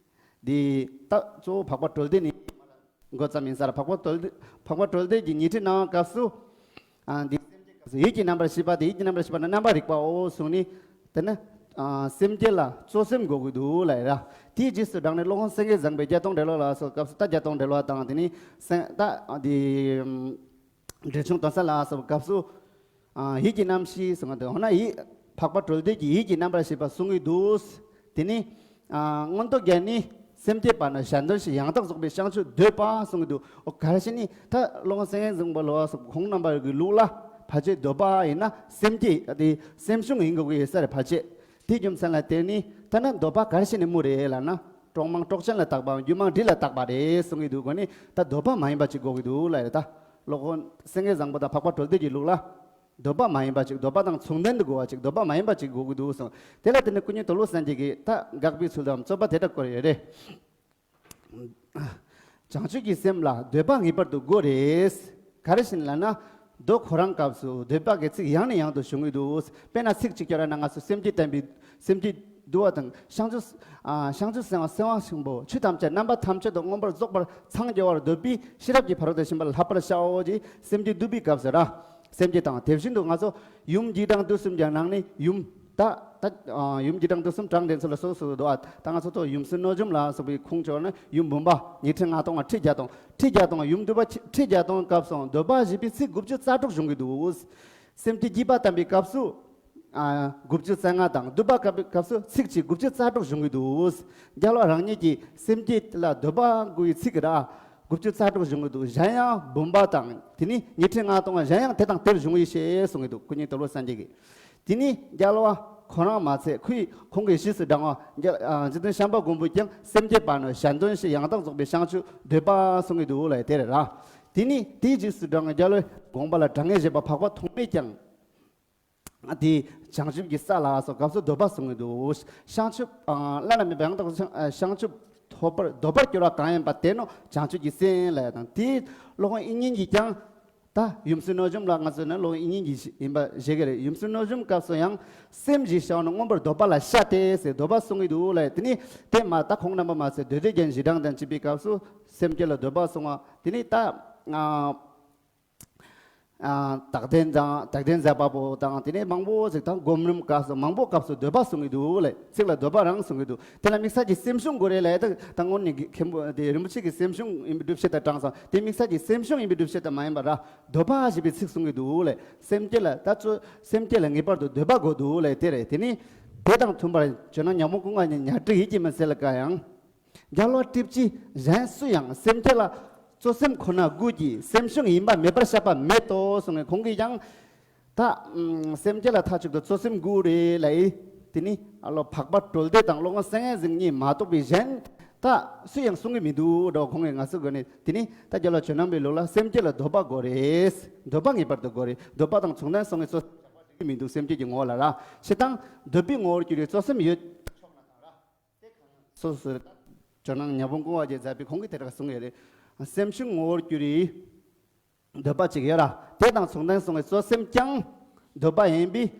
འདི་ད་གཙོ་བོ་འཕགས་པ་གྲོལ་སྡེ་ནས་འགོ་བརྩམས་ཡིན་ས་ར། འཕགས་པ་གྲོལ་སྡེ། འཕགས་པ་གྲོལ་སྡེ་གྱི་ཉི་ཁྲི་སྣང་བ་སྐབས་སུ། ཨ། འདི་སེམས་བསྐྱེད་སྐབས་སུ་ཡིད་ཀྱི་རྣམ་པར་ཤེས་པ་དེ། ཡིད་ཀྱི་རྣམ་པར་ཤེས་པ་ནི་རྣམ་པར་རིག་པའོ་གསུངས་ནས། དེ་ནི། ཨ། སེམས་བསྐྱེད་ལ་རྩོད་སེམས་དགོས་ཀྱི་འདུག་ལབ་ཡ་ར། དེའི་རྗེས་སུ་འབྲངས་ནས་སློབ་དཔོན་སེང་གེ་བཟང་པོས་བརྒྱད་སྟོང་འགྲེལ་བ་ལ་སོགས་སྐབས་སུ། ད་བརྒྱད་སྟོང་འགྲེལ་བ་དང་། དེ་ནི་སེང་ད་འདི་འགྲེལ་ཆུང་དོན་གསལ་ལ་སོགས་སྐབས་སུ། ཨ། ཡིད་ཀྱི་རྣམ་ཤེས་གསུངས་པ་དེ། འོ་ན་ཡིད། འཕགས་པ་གྲོལ་སྡེ་གྱིས་ཡིད་ཀྱི་རྣམ་པར་ཤེས་པ་གསུང་གི་འདུག། དེ་ནི། ཨ། མངོན་རྟོགས་རྒྱན་ནི། སེམས་བསྐྱེད་པ་ནི་གཞན་དོན་ཞེས་ཡང་དག་རྫོགས་པའི་བྱང་ཆུབ་འདོད་པ་གསུང་གི་འདུག། འོ། ག་རེ་བྱས་ནས་ད་སློབ་དཔོན་སེང་གེ་བཟང་པོ་ལ་སོགས་ཁོང་རྣམ་པ་གི་ལུགས་ལ་ཕལ་ཆེར་འདོད་པ་ཡིན་ན་སེམས་བསྐྱེད་དེ་སེམས་བྱུང་ཡིན་དགོས་ཀྱི་ཡོད་ས་རེད། ཕལ་ཆེར་དེའི་རྒྱུ་མཚན་ལ་བརྟེན་ནས། ད་ནི་འདོད་པ་ག་རེ་བྱས་ནས་མུ་རེད་ལབ་ན། གྲོག་མང་གྲོགས་ཅན་ལ་བཏགས་པའམ་རྒྱུ་མང་འབྲས་ལ་བཏགས་པ་རེད་གསུང་གི་འདུག། གོ་ནི་ད་འདོད་པ་མ་ཡིན་པ་ཅིག་དགོས་ཀྱི་འདུག་ལབ་ཡ་རེད། ད་སློབ་དཔོན་སེང་གེ་བཟང་པོ་དང་འཕགས་པ་གྲོལ་སྡེ་གྱི་ལུགས་ལ། འདོད་པ་མ་ཡིན་པ་ཅིག། འདོད་པ་དང་མཚུངས་ལྡན་དུ་དགོས་པ་ཅིག། འདོད་པ་མ་ཡིན་པ་ཅིག་དགོས་ཀྱི་འདུག་གསུངས། དེ་ལ་བརྟེན་ནས་སྐུ་མྱུར་དུག་ལོག་སངས་རྒྱས་ཀྱིས་ད་དགག་པའི་ཚུལ་དུའམ་རྩོད་པ་དེ་འདྲ་བསྐོར་ཡོད་རེད། བྱང་ཆུབ་ཀྱི་སེམས་ལ་འདོད་པ་ངེས་པར་དུ་དགོས་རེད། ག་རེ་བྱས་ནས་ལབ་ན། མདོ་ཁོ་རང་སྐབས་སུ་འདོད་པ་གི་ཚིག་ཡང་ནས་ཡང་དུ་བྱུང་གི་འདུག། དཔེར་ན་ཚིག་གཅིག་སྐྱོར་ན་ང་ཚོ་སེམས་བསྐྱེད་བསྟན་པའི་སེམས་བསྐྱེད་བསྡུ་བ་དང་། བྱང་ཆུབ། ཨ། བྱང་ཆུབ་སེམས་དཔའ་སེམས་དཔའ་ཆེན་པོ་ཆོས་ཐམས་ཅད་རྣམ་པ་ཐམས་ཅད་དུ་མངོན་པར་རྫོགས་པར་འཚང་རྒྱ་བར་འདོད་པས་ཤེས་རབ་ཀྱི་ཕ་རོལ་ཏུ་ཕྱིན་པ་ལ་བསླབ་པར་བྱའོ་ཞེས་སེམས་བསྐྱེད་བསྡུ་བའི་སྐབས་སུ་ར། སེམས་བསྐྱེད་དང་དེ་བཞིན་དུ་ང་ཚོ་ཡུམ་འཇིགས་སྐྲག་དུག་གསུམ་གྱི་ནང་ནས་ཡུམ། ད་ད་ཡུམ་འཇིགས་སྐྲག་དུག་གསུམ་གྲངས་འདྲེན་ཚུལ་ལ་སོ་སོ་སོ་འདུག། ཨ། ད་ང་ཚོ་ཐོག་ཡུམ་སྲས་གནོད་སྦྱིན་ལ་སོགས་པའི་ཁུངས་ཆོད་ན་ཡུམ་བུམ་པ་ཉི་ཁྲི་ལྔ་སྟོང་ང་ཁྲི་བརྒྱ་སྟོང་། ཁྲི་བརྒྱ་སྟོང་ཡུམ་བསྡུ་བ་ཁྲི་བརྒྱ་སྟོང་སྐབས་སུ་འདོད་པ་ཞེས་པའི་ཚིག་དགུ་བཅུ་རྩ་དྲུག་བྱུང་གི་འདུག། སེམས་བསྐྱེད་བསྐྱེད་པ་བསྟན་པའི་སྐབས་སུ། ཨ། དགུ་བཅུ་རྩ་ལྔ་དང་། བསྡུ་བ་སྐབས་སྐབས་སུ་ཚིག་གཅིག་དགུ་བཅུ་རྩ་དྲུག་བྱུང་གི་འདུག། རྒྱལ་བ་རང་ཉིད་ཀྱིས་སེམས་བསྐྱེད་ལ་འདོད་པ་དགོས་པའི་ཚིག་ར་དགུ་བཅུ་རྩ་དྲུག་བྱུང་གི་འདུག། གཞན་ཡང་བུམ་པ་དང་། དེ་ནི་ཉི་ཁྲི་ལྔ་སྟོང་གཞན་ཡང་དེ་དང་དེར་བྱུང་བའི་ཕྱིར་གསུང་གི་འདུག། སྐུ་མྱུར་དུག་ལོག་སངས་རྒྱས་ཀྱིས། དེ་ནི་རྒྱལ་བ་ཁོ་རང་མ་ཚད་ཁོའི་ཁོང་གི་རྗེས་སུ་འབྲང་བ་རྗེ་བཙུན་ཤམྦྷ་མགོན་པོས་ཀྱང་སེམས་བསྐྱེད་པ་ནི་གཞན་དོན་ཞེས་ཡང་དག་རྫོགས་པའི་བྱང་ཆུབ་འདོད་པ་གསུང་གི་འདུག་ལབ་དེ་རེད་ར། དེ་ནི་དེའི་རྗེས་སུ་འབྲང་བའི་རྒྱལ་བའི་དགོངས་པ་ལ་དྲང་ངེས་བཞེད་པ་འཕགས་པ་ཐོགས་མེད་ཀྱང་། དེ་བྱང་ཆུབ་ཀྱི་ས་ལ་སོགས་སྐབས་སུ་འདོད་པ་གསུང་གི་འདུག། བྱང་ཆུབ། ཨ། བླ་ན་མེད་པའི་ཡང་དག་བྱང་ཆུབ་ཐོབ་པར་འདོད་པར་གྱུར་པ་གང་ཡིན་པ་དེ་ནི་བྱང་ཆུབ་ཀྱི་སེམས་ལབ་ཡ་དང་། དེའི་སློབ་དཔོན་དབྱིག་གཉེན་གྱིས་ཀྱང་། ད་ཡུམ་སྲས་གནོད་སྦྱིན་ལ་ང་ཚོས་ནི་སློབ་དཔོན་དབྱིག་གཉེན་གྱིས་ཡིན་པ་བཞེད་ཀྱི་རེད། ཡུམ་སྲས་གནོད་སྦྱིན་སྐབས་སུ་ཡང་སེམས་ཞེས་བྱ་བ་ནི་མངོན་པར་འདོད་པ་ལ་བྱ་སྟེ་ཟེར་འདོད་པ་གསུང་གི་འདུག་ལབ་ཡ། དེ་ནི་དེ་མ་ད་ཁོང་རྣམ་པ་མ་ཚད་མདོ་སྡེ་རྒྱན་བཞི་གྲངས་དང་བཅས་པའི་སྐབས་སུ་སེམས་བསྐྱེད་ལ་འདོད་པ་གསུང་བ་དེ་ནི་ད། ཨ། ཨ། རྟག་བརྟན་དང་རྟག་བརྟན་ཟབ་པ་པོ་དང་དེ་ནས་མང་པོ་ཞིག་དང་སྒོམ་རིམ་སྐབས་སུ་མང་པོ་སྐབས་སུ་འདོད་པ་གསུང་གི་འདུག་ལེ། ཚིག་ལ་འདོད་པ་རང་གསུང་གི་འདུག་དེ་ལ་དམིགས་བསལ་གྱི་སེམས་བྱུང་དགོས་རེད་ལེ། ད་ད་སྔོན་ནས་མཁན་པོ་དེ་རིན་པོ་ཆེ་གི་སེམས་བྱུང་ཡིན་པའི་སྒྲུབ་བྱེད་དང་དྲངས་སོང་། དེ་དམིགས་བསལ་གྱི་སེམས་བྱུང་ཡིན་པའི་སྒྲུབ་བྱེད་དང་མ་ཡིན་པ་ར། འདོད་པ་ཞེས་པའི་ཚིག་གསུང་གི་འདུག་ལེ། སེམས་བསྐྱེད་ལ་ད་ཚོ་སེམས་བསྐྱེད་ལ་ངེས་པར་དུ་འདོད་པ་དགོས་འདུག་ལེ། དེ་རེད། དེ་ནས་དེ་དང་མཐུན་པར་ཇོ་ནང་ཉ་མོ་ཀུན་དགའ་ཉ་ཉ་སྒྲིག་ཡིད་ཀྱིས་མི་གསལ་ལ་དཀའ་ཡང་། རྒྱལ་བ་སྲིད་ཞིའི་གཞན་སུ་ཡང་སེམས་བསྐྱེད་ལ། གཙོ་སེམས་ཁོ་ན་དགོས་ཀྱི་སེམས་བྱུང་ཡིན་པ་མེད་པར་བཤད་པ་མེད་དོ་གསུངས་ནས། ཁོང་གིས་ཀྱང་ད་ཨམ་སེམས་བསྐྱེད་ལ་མཐའ་གཅིག་ཏུ་གཙོ་སེམས་དགོས་རེད་ལབ་ཡིན། དེ་ནི་ཨ་ལོ་འཕགས་པ་གྲོལ་སྡེ་དང་སློབ་དཔོན་སངས་རྒྱས་གཟིགས་གཉིས་མ་གཏོགས་པའི་གཞན་ད་སུ་ཡང་གསུང་གི་མི་འདུག་འགྲོ། ཁོང་གིས་ང་ཚོའི་སྒོ་ནས་དེ་ནི་ད་རྒྱལ་བ་ཇོ་ནང་པའི་ལུགས་ལ་སེམས་བསྐྱེད་ལ་འདོད་པ་དགོས་རེད། འདོད་པ་ངེས་པར་དུ་དགོས་རེད། འདོད་པ་དང་མཚུངས་ལྡན་སོང་ངེས་སོ་མི་འདུག་སེམས་བསྐྱེད་ཀྱི་ངོ་བོ་ལ་ར། བྱེད་སྟངས་འདོད་པའི་ངོ་བོར་གྱུར་པའི་གཙོ་སེམས་ཡོད། སོ་སོར་ཇོ་ནང་ཉ་བུན་ཀུང་བ་རྗེ་ཛ་པི་ཁོང་གིས་དེ་འདྲ་གསུངས་ཡོད་རེད། སེམས་བྱུང་ངོ་བོར་གྱུར་པའི་འདོད་པ་ཅིག་ཡོད་ར། དེ་དང་མཚུངས་ལྡན་སོང་བའི་གཙོ་སེམས་ཀྱང་འདོད་པ་ཡིན་པས།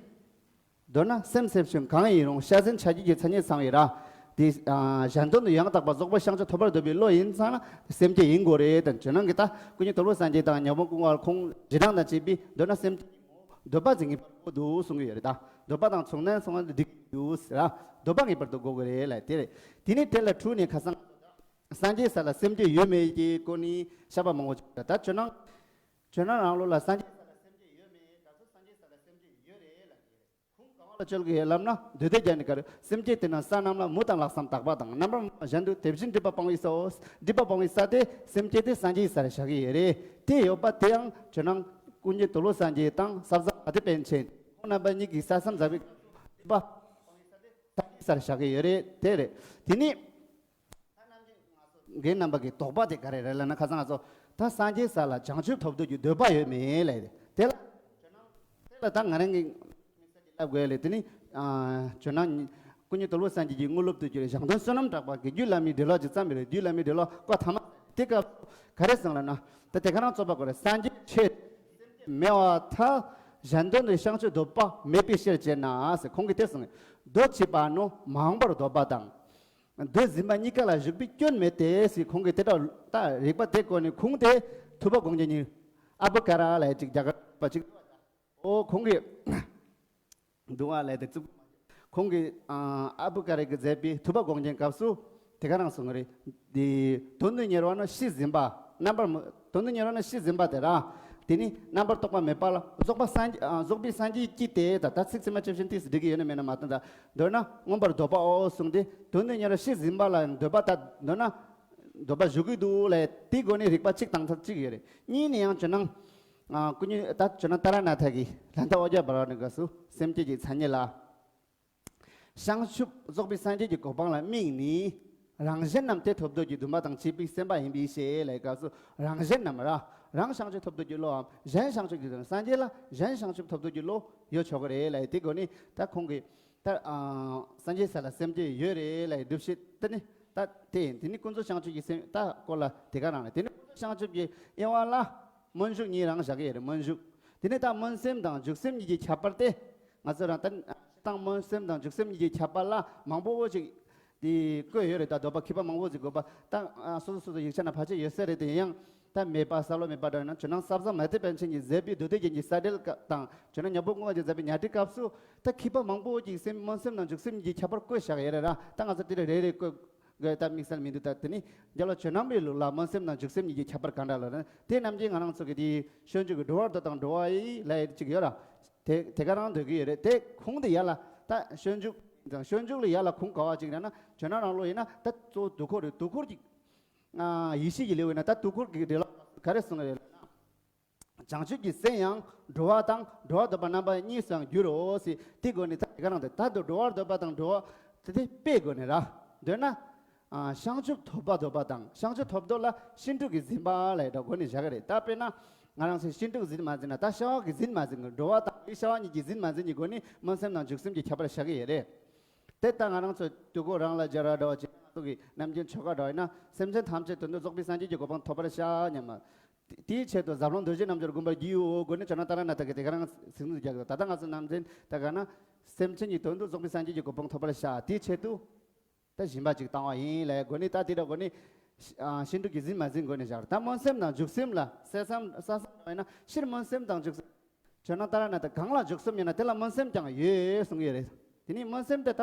མདོར་ན་སེམས་སེམས་བྱུང་གང་ཡིན་རུང་ཤ་ཟན་ཆ་རྒྱུས་ཀྱི་མཚན་ཉིད་ཚང་བའི་ར། དེ་གཞན་དོན་དུ་ཡང་དག་པར་རྫོགས་པའི་བྱང་ཆུབ་ཐོབ་པར་འདོད་པའི་བློ་ཡིན་ཙང་ན་སེམས་བསྐྱེད་ཡིན་དགོས་རེད་དང་། ཇོ་ནང་གིས་ད་ཀུན་མཁྱེན་དོལ་པོ་སངས་རྒྱས་དང་ཉ་བུན་ཀུང་བ་ཁོང་རྗེས་འབྲང་དང་བཅས་པས་མདོར་ན་སེམས་བསྐྱེད་འདོད་པ་ཟེར་ངེས་པར་དགོས་འདུག་གསུང་གི་ཡོད་རེད། ད་འདོད་པ་དང་མཚུངས་ལྡན་སོང་བ་འགྲིག་འདུག་ཟེར་ར། འདོད་པ་ངེས་པར་དུ་དགོས་ཀྱི་རེད་ལབ་དེ་རེད། དེ་ནས་དེ་ལ་འཁྲུལ་ནས་ཁ་སང་སངས་རྒྱས་ས་ལ་སེམས་བསྐྱེད་ཡོད་མེད་ཀྱི་སྐོར་ནས་བཤད་པ་མང་པོ་བྱུང་། ད་ཇོ་ནང་ཇོ་ནང་རང་ལུགས་ལ་སངས་རྒྱས་ས་ལ་སེམས་བསྐྱེད་ཡོད་མེད། ད་ཚོ་སངས་རྒྱས་ས་ལ་སེམས་བསྐྱེད་ཡོད་རེད་ལབ་ཀྱི་རེད། ཁུངས་གང་ལ་འཆོལ་གྱི་ཡོད་ལབ་ན། འདོད་དེ་རྒྱ་ནི་གར་སེམས་བསྐྱེད་དེ་ན་ས་རྣམས་ལ་མུ་དང་ལྷག་བསམ་དག་པ་དང་རྣམ་པར་གཞན་དུ་དེ་བཞིན་སྒྲིབ་པ་སྤང་བའི་སའོ། སྒྲིབ་པ་སྤང་བའི་ས་དེ་སེམས་བསྐྱེད་དེ་སངས་རྒྱས་ས་ལ་བཞག་གི་ཡོད་རེད། དེ་ཡོད་པ་དེའང་ཇོ་ནང་ཀུན་མཁྱེན་དོལ་པོ་སངས་རྒྱས་དང་ས་བཟང་མ་དེ་པཎ་ཆེན་ཁོང་རྣམ་པ་གཉིས་ཀྱིས་ས་མཚམས་འཛག་པའི་སྒྲིབ་པ་སངས་རྒྱས་ས་ལ་བཞག་གི་ཡོད་རེད། དེ་རེད། དེ་ནི་རྒན་རྣམ་པ་གི་དོགས་པ་དེ་ག་རེ་རེད་ལབ་ན། ཁ་སང་ང་ཚོ་ད་སངས་རྒྱས་ས་ལ་བྱང་ཆུབ་ཐོབ་འདོད་ཀྱི་འདོད་པ་ཡོད་མེད་ལབ་རེད། དེ་ལ་དེ་ལ་ད་ང་རང་གི་ལབ་དགོས་ལེ། དེ་ནི་ཨ་ཇོ་ནང་ཀུན་མཁྱེན་དོལ་པོ་སངས་རྒྱས་ཀྱི་དངོས་སློབ་ཏུ་གྱུར་པའི་ཞང་སྟོན་བསོད་ནམས་གྲགས་པ་གིས་རྒྱུད་བླ་མའི་འགྲེལ་ལོག་ཅིག་བརྩམས་པ་རེད། རྒྱུད་བླ་མའི་འགྲེལ་ལོག་བཀའ་ཐ་མ་དེ་སྐབས་ག་རེ་གསུངས་ལབ་ན། ད་དེ་ག་རང་རྩོད་པ་དགོས་རེད། སངས་རྒྱས་ཆོས་མེད་པར་ཐལ། གཞན་དོན་དུ་བྱང་ཆུབ་འདོད་པ་མེད་པའི་ཕྱིར་ཅེ་ན་ཟེར་ཁོང་གིས་དེ་གསུངས། འདོད་བྱེད་པ་ནི་མ་འོངས་པར་འདོད་པ་དང་། འདོད་འཛིན་པ་གཉིས་ཀ་ལ་ཞུགས་པའི་སྐྱོན་མེད་དེ་ཟེར་ཁོང་གིས་དེ་འདྲ་ད་རིགས་པ་དེ་བཀོད་ནས། ཁུངས་དེ་ཐུབ་པ་དགོངས་རྒྱན་གྱི་ཨ་བྷུ་ཀ་ར་ལབ་ཅིག་རྒྱ་གར་པ་ཅིག་འོ་ཁོང་གིས་འདུག་བ་ལས་དེ་བཙུགས། ཁོང་གིས་ཨ་བྷུ་ཀ་ར་གིས་མཛད་པའི་ཐུབ་པ་དགོངས་རྒྱན་སྐབས་སུ་དེ་ག་རང་གསུངས་རེད། དེ་དོན་དུ་གཉེར་བ་ནི་ཕྱིས་ཟིན་པ་རྣམ་པར་མི་དོན་དུ་གཉེར་བ་ནི་ཕྱིས་ཟིན་པ་དེ་ར། དེ་ནི་རྣམ་པར་རྟོག་པ་མེད་པ་ལ་རྫོགས་པ་སངས་རྒྱས་ཨ་རྫོགས་པའི་སངས་རྒྱས་ཀྱིས་དེ་ད་ད་ཚིག་ཚད་མ་ཇི་བཞིན་ཏོག་ཙམ་འགྲིག་གི་ཡོད་ན་མེད་ན་མ་ལྟོས། ད་མདོར་ན་མངོན་པར་འདོད་པའོ་གསུངས་ཏེ། དོན་དུ་གཉེར་བ་ཕྱིས་ཟིན་པ་ལ་ཡང་འདོད་པ་ད་མདོར་ན་འདོད་པ་ཞུགས་ཀྱི་འདུག་ལས་དེའི་སྒོ་ནས་རིགས་པ་གཅིག་དང་ཐབས་གཅིག་ཡོད་རེད། གཉིས་ནས་ཡང་ཇོ་ནང་ཨ་ཀུན་མཁྱེན་ད་ཇོ་ནང་ཏཱ་ར་ནཱ་ཐ་གིས་ལན་ཐ་ཨོ་རྒྱན་བར་ནི་སྐབས་སུ་སེམས་བསྐྱེད་ཀྱི་མཚན་ཉིད་ལ། བྱང་ཆུབ་རྫོགས་པའི་སངས་རྒྱས་ཀྱི་གོ་འཕང་ལ་དམིགས་ནས། རང་གཞན་རྣམས་དེ་ཐོབ་འདོད་ཀྱི་འདུན་པ་དང་བཅས་པའི་སེམས་པ་ཡིན་པའི་ཕྱིར་ལབ་སྐབས་སུ། རང་གཞན་རྣམས་ར། རང་བྱང་ཆུབ་ཐོབ་འདོད་ཀྱི་བློའམ་གཞན་བྱང་ཆུབ་ཀྱི་དོན། སངས་རྒྱས་ལ་གཞན་བྱང་ཆུབ་ཐོབ་འདོད་ཀྱི་བློ་ཡོད་ཆོག་གི་རེད་ལབ་ཡས་དེ་སྒོ་ནས། ད་ཁོང་གིས་ད་ཨ་སངས་རྒྱས་ས་ལ་སེམས་བསྐྱེད་ཡོད་རེད་ལབ་ཡས་སྒྲུབ་བྱེད་དེ་ནི་ད་དེ་ཡིན། དེ་ནི་ཀུན་རྫོབ་བྱང་ཆུབ་ཀྱི་སེམས་ད་སྐོར་ལ་དེ་ག་རང་རེད། དེ་ནི་ཀུན་རྫོབ་བྱང་ཆུབ་ཀྱི་དབྱེ་བ་ལ་སྨོན་འཇུག་གཉིས་རང་བཞག་གི་ཡོད་རེད། སྨོན་འཇུག་དེ་ནི་ད་སྨོན་སེམས་དང་འཇུག་སེམས་གཉིས་ཀྱི་ཁྱད་པར་དེ། ང་ཚོ་རང་ད་བཏང་སྨོན་སེམས་དང་འཇུག་སེམས་གཉིས་ཀྱི་ཁྱད་པར་ལ་མང་པོ་ཅིག་དེ་བཀོད་ཡོད་རེད། ད་འདོད་པ་མཁས་པ་མང་པོ་ཅིག་དགོས་པ་ད་ཨ་སོ་སོ་སོ་སོ་ཡིག་ཆ་ན་ཕལ་ཆེར་ཡོད་ས་རེད། དེ་ཡང་ད་མེད་པ་བསམ་བློ་མེད་པ་འདྲ་ཡིན་ན། ཇོ་ནང་ས་བཟང་མ་ཏི་པཎ་ཆེན་གྱིས་མཛད་པའི་མདོ་སྡེ་རྒྱན་གྱི་ས་འགྲེལ་སྐབས་དང་། ཇོ་ནང་ཉ་བུན་ཀུང་བ་གིས་མཛད་པའི་ཉ་སྒྲིག་སྐབས་སུ་ད་མཁས་པ་མང་པོ་ཅིག་སེམས་སྨོན་སེམས་དང་འཇུག་སེམས་གཉིས་ཀྱི་ཁྱད་པར་བཀོད་བཞག་ཡོད་རེད་ར། ད་ང་ཚོ་དེ་ལ་རེ་རེ་བཀོད་དགོས་ད་དམིགས་བསལ་མི་འདུག་ད་དེ་ནི་རྒྱལ་བ་ཇོ་ནང་པའི་ལུགས་ལ་སྨོན་སེམས་དང་འཇུག་སེམས་གཉིས་ཀྱི་ཁྱད་པར་ག་འདྲ་ལབ་ན། དེ་ནམ་རྒྱུན་ང་རང་ཚོ་གི་དེའི་སྤྱོད་འཇུག་གི་འགྲོ་བར་འདོད་དང་འགྲོ་བ་ཡི་ལབ་ཡས་ཅིག་ཡོད་ར། དེ་དེ་ག་རང་འདོད་ཀྱི་ཡོད་རེད། དེ་ཁུངས་དེ་ཡར་ལ་ད་སྤྱོད་འཇུག་དང་། སྤྱོད་འཇུག་ལ་ཡར་ལ་ཁུངས་ག་བ་ཅིག་རེད་ན། ཇོ་ནང་རང་ལུགས་ཡིན་ན་ད་གཙོ་བོ་དུས་འཁོར་རེད། དུས་འཁོར་གྱི་ཨ་ཡེ་ཤེས་ཀྱི་ལེའུ་ཡིན་ན། ད་དུས་འཁོར་གྱི་འགྲེལ་ལ་ག་རེ་གསུངས་རེད་ལབ་ན། བྱང་ཆུབ་ཀྱི་སེམས་ཡང་འགྲོ་བ་དང་འགྲོ་བར་འདོད་པ་རྣམ་པ་གཉིས་སུའང་འགྱུར་རོ་ཟེར། དེ་སྒོ་ནས་ད་དེ་ག་རང་དེ་ད་དུ་འགྲོ་བར་འདོད་པ་དང་འགྲོ་བ་དེ་དེ་དཔེ་སྒོ་ནས་ར། མདོར་ན་ཨ་བྱང་ཆུབ་ཐོབ་པར་འདོད་པ་དང་། བྱང་ཆུབ་ཐོབ་འདོད་ལ་ཤིན་ཏུ་གི་འཛིན་པ་ལབ་ཡས་འདྲ་སྒོ་ནས་བཞག་གི་རེད། ད་དཔེར་ན་ང་རང་ཚོས་ཤིན་ཏུ་གི་འཛིན་མ་འཛིན་ན། ད་བྱ་བ་གི་འཛིན་མ་འཛིན་གི། འགྲོ་བ་དང་བྱ་བ་གཉིས་ཀྱི་འཛིན་མ་འཛིན་གྱི་སྒོ་ནས་སྨོན་སེམས་དང་འཇུག་སེམས་ཀྱི་ཁྱད་པར་བཞག་གི་ཡོད་རེད། དེ་ལྟར་ང་རང་ཚོ་དུས་འཁོར་རང་ལ་སྦྱར་བ་འདྲ་བ་བྱས་ན། ང་ཚོ་གི་ནམ་རྒྱུན་ཆོ་ག་འདྲ་བ་ཡིན་ན། སེམས་ཅན་ཐམས་ཅད་དོན་དུ་རྫོགས་པའི་སངས་རྒྱས་ཀྱི་གོ་འཕང་ཐོབ་པར་ཤོག་སྙམ། དེའི་ཆེད་དུ་ཟབ་ལམ་རྡོ་རྗེ་རྣལ་འབྱོར་བསྒོམ་པར་བགྱིའོ་སྒོ་ནས་ཇོ་ནང་ཏཱ་ར་ནཱ་ཐ་གིས་དེ་ག་རང་གཟིགས་ནས་རྒྱག་གི་འདུག་ད་ལྟ་ང་ཚོ་ནམ་རྒྱུན་དེ་ག་ན་སེམས་ཅན་གྱི་དོན་དུ་རྫོགས་པའི་སངས་རྒྱས་ཀྱི་གོ་འཕང་ཐོབ་པར་ཤོག་དེའི་ཆེད་དུ་ད་སྦྱིན་པ་ཅིག་བཏང་བ་ཡིན་ལབ་སྒོ་ནས། ད་དེ་འདྲ་སྒོ་ནས་ ཤེས་འདོད་ཀྱིས་ཟིན་མ་ཟིན་སྒོ་ནས་བཞག་ད་སྨོན་སེམས་དང་འཇུག་སེམས་ལ་གསལ་བསམ་གསལ་བསམ་འདྲ་བ་ཡིན་ན་ཕྱིར་སྨོན་སེམས་དང་འཇུག་སེམས། ཇོ་ནང་ཏཱ་ར་ནཱ་ཐ་གང་ལ་འཇུག་སེམས་ཡོད་ན་དེ་ལ་སྨོན་སེམས་ཀྱང་ཡོད་གསུང་གི་རེད། དེ་ནི་སྨོན་སེམས་དེ་ད་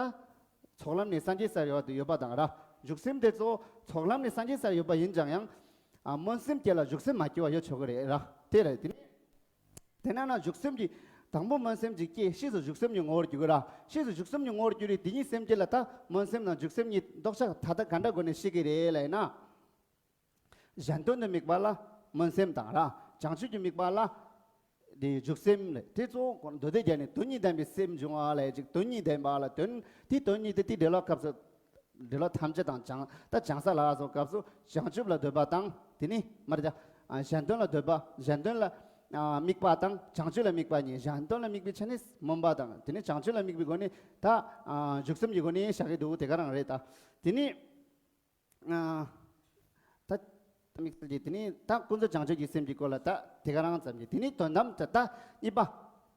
ཚོགས་ལམ་ནས་སངས་རྒྱས་སར་ཡོད་ཡོད་པ་དང་ར། འཇུག་སེམས་དེ་ཚོ་ཚོགས་ལམ་ནས་སངས་རྒྱས་སར་ཡོད་པ་ཡིན་ཀྱང་ཡང་། ཨ་སྨོན་སེམས་དེ་ལ་འཇུག་སེམས་མ་སྐྱེ་བ་ཡོད་ཆོག་གི་རེད་ར། དེ་རེད་དེ་ནི། དེ་ན་ན་འཇུག་སེམས་ཀྱི་དང་པོ་སྨོན་སེམས་ཀྱི་སྐྱེ་ཕྱིས་སུ་འཇུག་སེམས་ཀྱི་ངོ་བོར་གྱུར་གི་ར། ཕྱིས་སུ་འཇུག་སེམས་ཀྱི་ངོ་བོར་གྱུར་རེད། དེ་ཉིད་སེམས་བསྐྱེད་ལ་ད་སྨོན་སེམས་དང་འཇུག་སེམས་གཉིས་ལྡོག་ཆ་ད་ལྟ་ག་འདྲ་སྒོ་ནས་ཤེས་ཀྱི་རེད་ལབ་ན། གཞན་དོན་དུ་དམིགས་པ་ལ་སྨོན་སེམས་དང་ར། བྱང་ཆུབ་ཀྱི་དམིགས་པ་ལ་དེ་འཇུག་སེམས་རེད། དེ་གཙོ་བོ་མདོ་སྡེ་རྒྱན་ནས་དོན་གཉིས་ལྡན་པའི་སེམས་འབྱུང་བ་ལ་ཅིག་དོན་གཉིས་ལྡན་པ་ལ་དོན་དེ་དོན་གཉིས་དེ་དེ་འབྲེལ་བ་སྐབས་སུ་འབྲེལ་བ་ཐམས་ཅད་དང་བྱང་ད་བྱང་ས་ལ་སོགས་སྐབས་སུ་བྱང་ཆུབ་ལ་འདོད་པ་དང་དེ་ནི་མར་ཀྱང་གཞན་དོན་ལ་འདོད་པ་གཞན་དོན་ལ་དམིགས་པ་དང་བྱང་ཆུབ་ལ་དམིགས་པ་གཉིས། གཞན་དོན་ལ་དམིགས་པའི་ཆ་ནི་སྨོན་པ་དང་དེ་ནི་བྱང་ཆུབ་ལ་དམིགས་པའི་སྒོ་ནས་ད་འཇུག་སེམས་ཀྱི་སྒོ་ནས་བཞག་གི་འདུག་དེ་ག་རང་རེད་ད། དེ་ནི། ད་དམིགས་བསལ་གྱི་དེ་ནི་ད་ཀུན་རྫོབ་བྱང་ཆུབ་ཀྱི་སེམས་ཀྱི་སྐོར་ལ་ད་དེ་ག་རང་ཙམ་གྱི་དེ་ནི་དོན་དམ་དེ་ད་གཉིས་པ།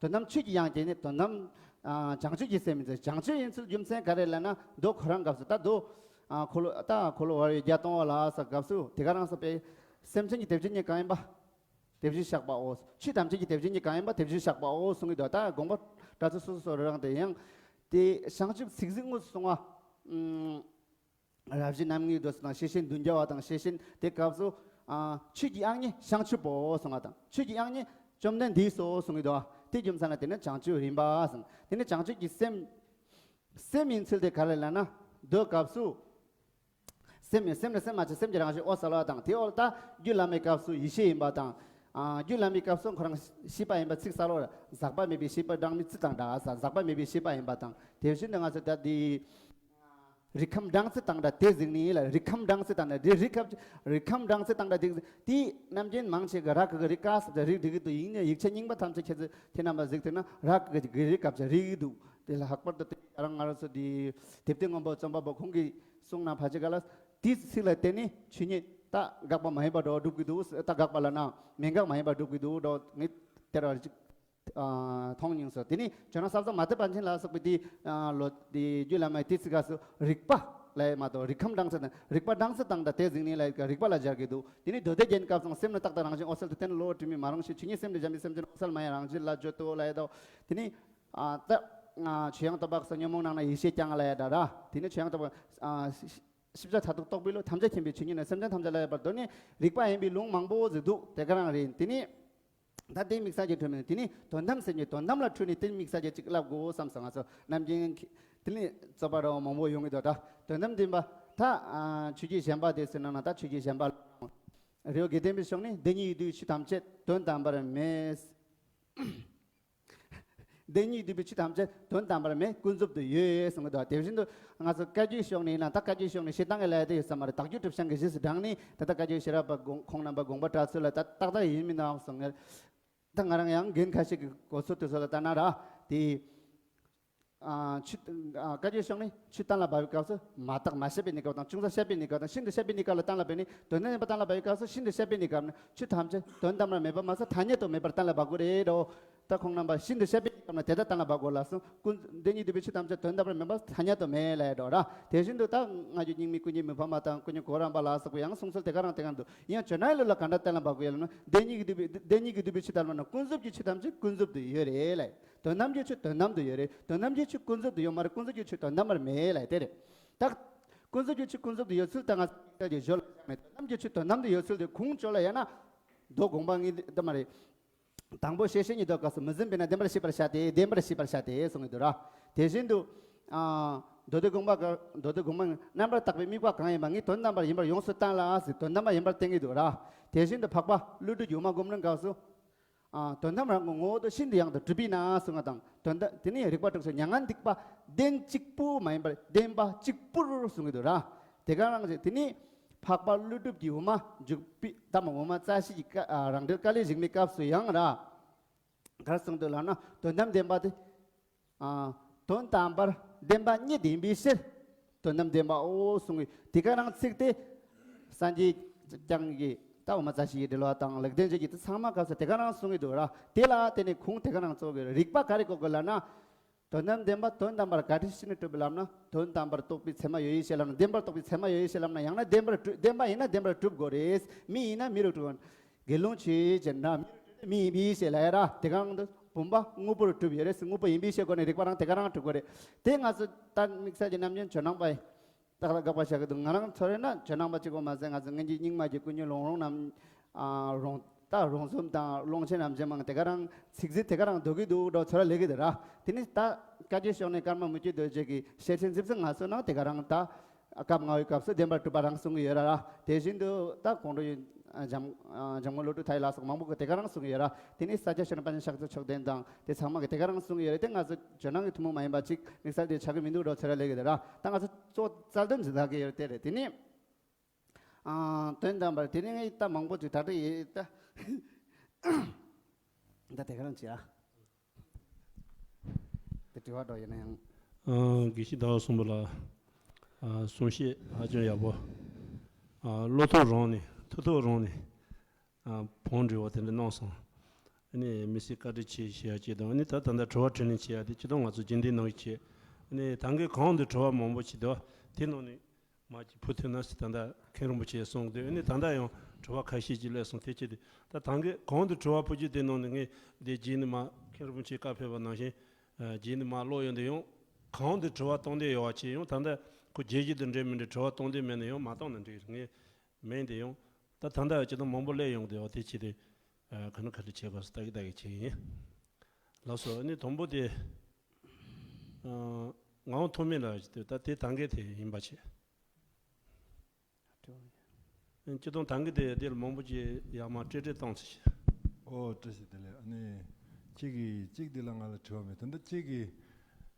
དོན་དམ་ཆོས་ཀྱི་དབྱིངས་ཀྱི་ནི་དོན་དམ་བྱང་ཆུབ་ཀྱི་སེམས་ཡིན་ཚུལ། བྱང་ཆུབ་ཡིན་ཚུལ་རྒྱུ་མཚན་ག་རེ་ལབ་ན་མདོ་ཁོ་རང་སྐབས་སུ་ད་མདོ་འཁོར་ལོ་ད་འཁོར་ལོ་བར་བའི་བརྒྱད་སྟོང་བ་ལ་ས་སྐབས་སུ་དེ་ག་རང་ས་པའི་སེམས་ཅན་གྱི་དེ་བཞིན་ཉིད་གང་ཡིན་པ། དེ་བཞིན་གཤེགས་པའོ། ཆོས་ཐམས་ཅད་ཀྱི་དེ་བཞིན་ཉིད་གང་ཡིན་པ་དེ་བཞིན་གཤེགས་པའོ་གསུང་གི་འདུག་ད་དགོངས་པ་འགྲེལ་ཚུལ་སོ་སོ་སོ་རང་དེ་ཡང་། དེ་བྱང་ཆུབ་ཚིག་ཟིན་དངོས་སུ་གསུང་བ། རབ་བྱེད་རྣམ་ལྔའི་མདོ་ཟེར་ན་ཤེར་ཕྱིན་བདུན་བརྒྱ་བ་དང་ཤེར་ཕྱིན་དེ་སྐབས་སུ། ཆོས་ཀྱི་དབྱངས་ཉིད་བྱང་ཆུབ་བོ་གསུང་བ་དང་ཆོས་ཀྱི་དབྱངས་ཉིད་བཅོམ་ལྡན་འདས་སོ་གསུང་གི་འདུག་དེ་རྒྱུ་མཚན་ལ་དེ་ནི་བྱང་ཆུབ་རིམ་པ་གསུང་། དེ་ནི་བྱང་ཆུབ་ཀྱི་སེམས། སེམས་ཡིན་ཚུལ་དེ་ག་རེ་ལབ་ན། མདོའི་སྐབས་སུ། སེམས་ཡིན་སེམས་ནི་སེམས་མ་བྱས་སེམས་ཀྱི་རང་བཞིན་འོད་གསལ་བ་དང་དེའི་འོག་ལ་ད་རྒྱུད་བླ་མའི་སྐབས་སུ་ཡེ་ཤེས་ཡིན་པ་དང་། རྒྱུད་བླ་མའི་སྐབས་སུ་ཁོ་རང་ཤེས་པ་ཡིན་པ་ཚིག་གསལ་བོར་ཟག་པ་མེད་པའི་ཤེས་པ་སྦྲང་མའི་རྩི་དང་འདྲ་ཟག་པ་མེད་པའི་ཤེས་པ་ཡིན་པ་དང་དེ་བཞིན་དུ་ང་ཚོ་ད་དེ། རིགས་ཁམས་སྦྲང་རྩི་དང་འདྲ་དེ་གཟིགས་ནས་ལ་རིགས་ཁམས་སྦྲང་རྩི་དང་འདྲ་དེ་རིགས་ཁམས་རིགས་ཁམས་སྦྲང་རྩི་དང་འདྲ་དེ་གཟིགས་དེ་རྣམ་མཁྱེན་མང་ཆེ་གི་ར་གི་གི་རིགས་ཀ་ས་རིགས་རིགས་འདུག་ཡིག་རྙིང་ཡིག་ཆ་རྙིང་པ་ཐམས་ཅད་ཁྱེད་ཚོ་ཁྱེད་རྣམ་པ་གཟིགས་ཐུབ་ན་ར་གི་གི་རིགས་ཀ་ས་རིགས་འདུག་དེ་ལ་ལྷག་པར་དུ་དེ་ང་རང་ཚོ་དེ་དེབ་ཐེར་སྔོན་པོ་རྩོམ་པ་པོ་ཁོང་གིས་གསུངས་ན་ཕལ་ཆེར་ག་ལ་དེའི་ཚིག་ལ་བརྟེན་ནས་ཆོས་ཉིད་ད་དགག་པ་མ་ཡིན་པ་འགྲོ་སྒྲུབ་ཀྱི་འདུག་ད་དགག་པ་ལ་ན་མེད་དགག་མ་ཡིན་པ་སྒྲུབ་ཀྱི་འདུག་འགྲོ་ངས་དེར་བ་ཅིག་མཐོང་མྱོང་སོ། དེ་ནི་ཇོ་ནང་ས་བཟང་མ་ཏི་པཎ་ཆེན་ལ་སོགས་པའི་དེ་ལོ་དེ་རྒྱུད་བླ་མའི་དེ་ཚིག་ག་སུ་རིགས་པ་ལས་མ་གཏོགས་རིགས་ཁམས་སྦྲང་རྩི་དང་རིགས་པ་སྦྲང་རྩི་དང་ད་དེ་གཟིགས་ནས་ལས་རིགས་པ་ལ་སྦྱར་གྱི་འདུག་དེ་ནི་མདོ་སྡེ་རྒྱན་སྐབས་སུ་སེམས་ནི་རྟག་ཏུ་རང་བཞིན་འོད་གསལ་དུ་བསྟན་བློ་དྲི་མས་མ་རངས་ཤིང་ཆོས་ཉིད་སེམས་ནི་གཞལ་མེད་སེམས་ཅན་འོད་གསལ་མ་ཡིན་རང་བཞིན་ལ་བརྗོད་དོ་ལས་དོ། དེ་ནི་ད་ཆོས་དབྱིངས་སྟོང་པ་སོགས་ཉོན་མོངས་ནང་ན་ཡེ་ཤེས་ཀྱང་ལས་ད་ར་དེ་ནི་ཆོས་དབྱིངས་སྟོང་པ། ཤེས་བྱ་མཐར་ཐུག་རྟོགས་པའི་བློ་ཐམས་ཅད་མཁྱེན་པའི་ཆོས་ཉིད་ནི་སེམས་ཅན་ཐམས་ཅད་ལ་ཡོད་པར་གདོད་ནས་རིགས་པ་ཡིན་པའི་ལུང་མང་པོ་ཟིག་འདུག་དེ་ག་རང་རེད། དེ་ནི་ད་དེ་དམིགས་བསལ་གྱི་འཁྲུལ་མེད་དེ་ནི་དོན་དམ་སེམས་ཀྱི་དོན་དམ་ལ་འཁྲུལ་ནས་དེ་དམིགས་བསལ་གྱི་ཅིག་བསླབ་དགོས་བསམ་སོང་། ང་ཚོ་རྣམ་མཁྱེན་དེ་ནི་རྩོད་པ་རོ་མང་པོ་ཡོང་གི་འདུག་ད་དོན་དམ་བདེན་པ་ད་ཆོས་བརྒྱུད་གཞན་པ་དེ་ཟེར་ན་ན་ད་ཆོས་བརྒྱུད་གཞན་པ་རི་བོ་དགེ་ལྡན་པའི་ཕྱོགས་ནི་བདེན་གཉིས་ཡོད་དུས་ཆོས་ཐམས་ཅད་དོན་དམ་པར་མེད། བདེན་གཉིས་འདུས་པའི་ཆོས་ཐམས་ཅད་དོན་དམ་པར་མེད། ཀུན་རྫོབ་ཏུ་ཡོད་གསུངས་གི་འདུག་དེ་བཞིན་དུ་ང་ཚོ་བཀའ་བརྒྱུད་ཕྱོགས་ནས་ཡིན་ན་ད་བཀའ་བརྒྱུད་ཕྱོགས་ནས་བཤད་སྟངས་ཀྱི་ལས་དེ་ཡོད་ས་མ་རེད། དག་བརྒྱུད་གྲུབ་བྱང་གི་རྗེས་སུ་འབྲངས་ནས་ད་ལྟ་བཀའ་བརྒྱུད་ཤེས་རབ་པ་དགོངས་ཁོང་རྣམ་པ་དགོངས་པ་འགྲེལ་ཚུལ་ལ་ད་ཏག་ཏག་ཡིན་མིན་ནའང་གསུང་ངེར་ད་ང་རང་ཡང་རྒན་ཁ་ཤས་ཀྱི་གོ་ཚུལ་དེ་ཚོ་ལ་ལྟ་ན་ར་དེ་ཆོས་བཀའ་བརྒྱུད་ཕྱོགས་ནས་ཆོས་གཏན་ལ་འབེབས་པའི་སྐབས་སུ་མ་དག་མ་བཤད་པའི་གནས་སྐབས་དང་ཅུང་ཟད་བཤད་པའི་གནས་སྐབས་དང་ཤིན་ཏུ་བཤད་པའི་གནས་སྐབས་ལ་གཏན་ལ་འབེབས་ནས་དོན་དམ་བདེན་པ་གཏན་ལ་འབེབས་པའི་སྐབས་སུ་ཤིན་ཏུ་བཤད་པའི་གནས་སྐབས་ནི་ཆོས་ཐམས་ཅད་དོན་དམ་པར་མེད་པ་མ་ཟད་ཐ་སྙད་དུ་མེད་པར་གཏན་ལ་འབེབས་དགོས་རེད་དོ། ད་ཁོང་རྣམ་པ་ཤིན་ཏུ་བཤད་པའི་སྐབས་ན་དེ་ལྟར་གཏན་ལ་དབབ་དགོས་ལ་གསུངས། ཀུན་བདེན་གཉིས་འདུས་པའི་ཆོས་ཐམས་ཅད་དོན་དམ་པར་མེད་པ་ཐ་སྙད་དུ་མེད་ལབ་ཡ་འགྲོ་ར། དེ་བཞིན་དུ་ད་སྔ་འགྱུར་རྙིང་མའི་ཀུན་མཁྱེན་མི་ཕམ་པ་དང་ཀུན་མཁྱེན་གོ་རམས་པ་ལ་སོགས་པའི་ཡང་གསུང་སྲོལ་དེ་ག་རང་དེ་ག་རང་འདུག་ཡང་ཇོ་ནང་ལུགས་ལ་ག་འདྲ་གཏན་ལ་དབབ་དགོས་ཡ་ལབ་ན་བདེན་གཉིས་ཀྱིས་བསྡུས་པའི་བདེན་གཉིས་ཀྱིས་བསྡུས་པའི་ཆོས་ཐམས་ཅད་ཀུན་རྫོབ་ཀྱི་ཆོས་ཐམས་ཅད་ཀུན་རྫོབ་ཏུ་ཡོད་རེད་ལབ། དོན་དམ་གྱི་ཆོས་དོན་དམ་དུ་ཡོད་རེད། དོན་དམ་གྱི་ཆོས་ཀུན་རྫོབ་ཏུ་ཡོད་མ་རེད། ཀུན་རྫོབ་ཀྱི་ཆོས་དོན་དམ་པར་མེད་ལབ་དེ་རེད། ད་ཀུན་རྫོབ་ཀྱི་ཆོས་ཀུན་རྫོབ་ཏུ་ཡོད་ཚུལ་ད་ང་ཚོ་ཞོར་ལ་བཞག་ནས་དོན་དམ་གྱི་ཆོས་དོན་དམ་དུ་ཡོད་ཚུལ་དེ་ཁུངས་བཅོལ་ལ་ཡ་ན་མདོ་དགོངས་པ་ངེས་དེ་མ་རེད། དང་པོ་ཤེར་ཕྱིན་གྱི་མདོ་སྐབས་སུ་མི་ཟིན་པས་ན་བདེན་པར་ཤེས་པར་བྱ་སྟེ་བདེན་པར་ཤེས་པར་བྱ་སྟེ་གསུངས་ཡོད་དུ་ར། དེ་བཞིན་དུ། མདོ་སྡེ་དགོངས་པ་མདོ་སྡེ་དགོངས་པ་རྣམ་པར་དག་པའི་དམིགས་པ་གང་ཡིན་པ་ངས་དོན་དམ་པར་ཡིན་པར་ཡོངས་སུ་བསྟན་ལ་ཟེར་དོན་དམ་པར་ཡིན་པར་བསྟན་གྱི་འདུག་ར། དེ་བཞིན་དུ་འཕགས་པ་ཀླུ་སྒྲུབ་ཀྱི་དབུ་མ་སྒོམ་རིམ་སྐབས་སུ། དོན་དམ་རང་གི་ངོ་བོ་དུ་ཤིན་ཏུ་ཡང་དུ་གྲུབ་པས་ན་གསུང་བ་དང་དོན་དམ་དེ་ནས་རིགས་པ་དྲུག་སོགས་མྱ་ངན་འདུས་པ་བདེན་གཅིག་པུ་མ་ཡིན་པར་བདེན་པ་གཅིག་པུར་གསུང་གི་འདུག་ར། དེ་ག་རང་ཞིག་དེ་ནས་འཕགས་པ་ཀླུ་སྒྲུབ་ཀྱི་དབུ་མ་འཇུག་པའི་ད་མ་དབུ་མ་རྩ་ཤེ་ཡི་བཀའ་རང་འགྲེལ་བཀའ་ལས་གཞུག་མའི་སྐབས་སུ་ཡང་ར། གར་གསུངས་འདུག་ལབ་ན་དོན་དམ་བདེན་པ་དེ། དོན་དམ་པར་བདེན་པ་ཉིད་ཡིན་པའི་ཕྱིར། དོན་དམ་བདེན་པའོ་གསུང་གི་དེ་ག་རང་ཚིག་དེ། སངས་རྒྱས་བསྐྱངས་ཀྱི་ད་འོ་མ་རྩ་ཤེ་ཡི་འགྲེལ་བ་དང་ལེགས་ལྡན་འབྱེད་ཀྱི་དེ་ཚང་མ་སྐབས་སུ་དེ་ག་རང་གསུང་གི་འདུག་ར། དེ་ལ་བརྟེན་ནས་ཁུངས་དེ་ག་རང་གཙོ་གི་རིགས་པ་ག་རེ་གོ་དགོས་ལབ་ན། དོན་དམ་བདེན་པ་དོན་དམ་པར་ག་འདྲ་ཞིག་ནས་གྲུབ་པའི་ལམ་ན། དོན་དམ་པར་རྟོགས་པའི་ཚད་མ་ཡོད་ཡེ་ཤེས་ལམ་ན། བདེན་པར་རྟོགས་པའི་ཚད་མ་ཡོད་ཡེ་ཤེས་ལམ་ན། ཡང་ན་བདེན་པར་གྲུབ། བདེན་པ་ཡིན་ན་བདེན་པར་གྲུབ་དགོས་རེད། མི་ཡིན་ན་མི་རུ་གྲུབ། དགེ་སློང་ཆོས་ཅན་ན་མི་རུ་གྲུབ་མི་ཡིན་པའི་ཤེས་ལ་ཡ་ར། དེ་གང་དུ་བུམ་པ་དངོས་པོར་གྲུབ་ཡོད་རེད། དངོས་པོ་ཡིན་པའི་ཤེས་སྒོ་ནས་རིག་པ་རང་དེ་ག་རང་གྲུབ་དགོས་རེད། དེ་ང་ཚོ་ད་དམིགས་བསལ་གྱི་ནམ་རྒྱུན་ཇོ་ནང་པ་ཡི་ད་ལ་དགག་པ་བྱ་གི་འདུག་ང་རང་ཚོ་རེད་ན་ཇོ་ནང་པ་གཅིག་པོ་མ་ཟད། ང་ཚོ་སྔོན་གྱི་རྙིང་མ་གི་ཀུན་མཁྱེན་ལུང་རོང་རྣམས། ཨ། རོང་། ད་རོང་ཟོམ་དང་ཀློང་ཆེན་རབ་འབྱམས་མང་དེ་ག་རང་ཚིག་ཟིན་དེ་ག་རང་འདོད་ཀྱི་འདུག་འགྲོ་ཚོ་ར་ལས་ཀྱི་དེ་ར། དེ་ནི་ད་བཀའ་བརྒྱུད་ཕྱོགས་ནས་ཀརྨ་མུ་ཁྱུད་རྡོ་རྗེ་གི་ཤེར་ཕྱིན་ཟིབ་ཟིན་ང་ཚོ་ནང་དེ་ག་རང་ད་སྐབས་ལྔ་བའི་སྐབས་སུ་བདེན་པར་གྲུབ་པ་རང་གསུང་གི་ཡོད་ར་ར། དེ་བཞིན་དུ་ད་ཀོང་སྤྲུལ་ཡོན་འཇམ་འཇམ་མགོན་བློ་གྲོས་མཐའ་ཡས་ལ་སོགས་མང་པོ་གི་དེ་ག་རང་གསུང་གི་ཡོད་ར། དེ་ནི་ས་སྐྱ་ཆོས་གྲགས་པཎ་ཆེན་ཤཱཀྱ་མཆོག་ལྡན་དང་དེ་ཚང་མ་གི་དེ་ག་རང་གསུང་གི་ཡོད་རེད། དེ་ང་ཚོ་ཇོ་ནང་གི་ཐུན་མོང་མ་ཡིན་པ་ཅིག་དམིགས་བསལ་དེ་ཆགས་ཀྱི་མི་འདུག་འགྲོ་ཚོ་ར་ལས་ཀྱི་དེ་ར། ད་ང་ཚོ་གཙོ་རྩ་དོན་ཟིན་ད་གི་ཡོད་དེ་རེད། དེ་ནི། ཨང་། དོན་དམ་པར་དེ་ནི་ངས་ད་མང་པོ་ཅིག་ད་ལྟ་ཡིན་ད། ད་དེ་ག་རང་བྱེད་ཨ། དེ་དྲི་བ་འདྲ་ཡིན་ན་ཡང་། ཨང་། དགེ་བཤེས་ཟླ་བ་གསུམ་པ་ལགས། ཨ། གསུང་བཤད་ཧ་ཅང་ཡག་པོ། ཨ། བློ་ཐོག་རང་ནས་ཐུགས་ཐོག་རང་ནས། ཨ། བོང་འདྲི་བ་དེ་འདྲ་གནང་སོང་། ཨ་ནི་དམིགས་བསལ་བཀའ་དྲིན་ཆེ་ཞུ་ཡ་ཅིག་དང་། ཨ་ནི་ད་ད་ལྟ་དྲི་བ་དྲིས་ལན་བྱེད་ཡ་དེ་སྤྱིར་བཏང་ང་ཚོ་རྒྱུན་ལྡན་གནང་གི་བྱེད། ཨ་ནི་ད་གིན་གོང་དུ་དྲི་བ་མང་པོ་ཅིག་འདུག་དེ་ནང་ནས། མ་གཅིག་ཕུལ་ཐུབ་ན་ཟེར་ད་ལྟ་མཁན་རིན་པོ་ཆེས་གསུངས་འདུག་ཨ་ནི་ད་ལྟ་ཡང་དྲི་བ་ཁ་ཤས་ཅིག་སླེབས་སོང་། དེ་ཅི་སྟེ་ད་ད་གིན་གོང་དུ་དྲི་བ་ཕུལ་རྒྱུ་དེ་ནང་ནས་ངས་འདི་རྗེས་ནས་མ་མཁན་རིན་པོ་ཆེས་བཀའ་ཕེབས་པ་ནང་བཞིན། ཨ། རྗེས་ནས་མ་ཀློག་ཡོང་དུས་ཡང་གོང་དུ་དྲི་བ་གཏོང་འདོད་ཡོད་པ་ཅིག་ཡང་། ད་ལྟ་ཁོ་རྒྱས་བཤད་དང་འབྲེལ་མི་འབྲེལ་དྲི་བ་གཏོང་འདོད་མེད་ན་ཡང་མ་གཏོང་ན་འགྲིག་ངས་མིན་དེ་ཡང་། ད་ད་ལྟ་ཅི་དང་མང་པོ་སླེབས་ཡོང་གི་འདུག་དེ་ཅི་སྟེ། ཨ། ག་ནས་ག་རེ་བྱེད་དགོས་སུ་ལྟ་གི་ལྟ་གི་བྱེད་ཡིན། ལགས་སོ། ཨ་ནི་དང་པོ་དེ། ཨ། ངག་དབང་ཐོགས་མེད་ལགས་ཀྱིས་ད་དེ་ད་གིན་དེ་ཡིན་པ་བྱེད། སྤྱིར་བཏང་ད་གིན་དེ་དེ་ལ་མང་པོ་ཅིག་ཡར་མར་སྤྲད་སྤྲད་བཏང་ཚེ་བྱེད། ཨོ། བཀྲ་ཤིས་བདེ་ལེགས། ཨ་ནི་གཅིག་གིས་གཅིག་འདི་ལ་ང་ལ་དྲི་བ་མེད། ད་ལྟ་གཅིག་གིས།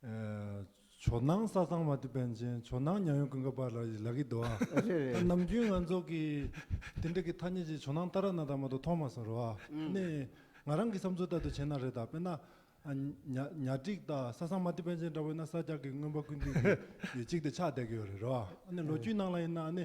ཨ། ཇོ་ནང་ས་བཟང་མ་ཏི་པཎ་ཆེན། ཇོ་ནང་ཉ་ཡོན་ཀུན་དགའ་དཔལ་ལ་ལབ་ཀྱི་འདུག་ཨ། རེད་རེད། ད་ནམ་རྒྱུན་ང་ཚོ་གི་དེ་འདྲ་གི་ཐ་སྙད་ཅིག་ཇོ་ནང་ཏཱ་ར་ནཱ་ཐ་མ་གཏོགས་མཐོང་མ་སོང་རོ། ཨ་ནི་ང་རང་གི་བསམ་ཚུལ་ལྟར་དུ་བྱས་ན་རེད། ད་དཔེར་ན། ཨ། ཉ་ཉ་ཊིཀ་དང་ས་བཟང་མ་ཏི་པཎ་ཆེན་འདྲ་བོ་ཡིན་ན་ས་སྐྱ་གི་མངོན་པ་ཀུན་བཏུས་ཀྱི་གཅིག་དེ་ཆགས་བསྡད་ཀྱི་ཡོད་རེད་རོ། ཨ་ནི་ལོ་རྒྱུས་ནང་ལ་ཡིན་ན་ཨ་ནི་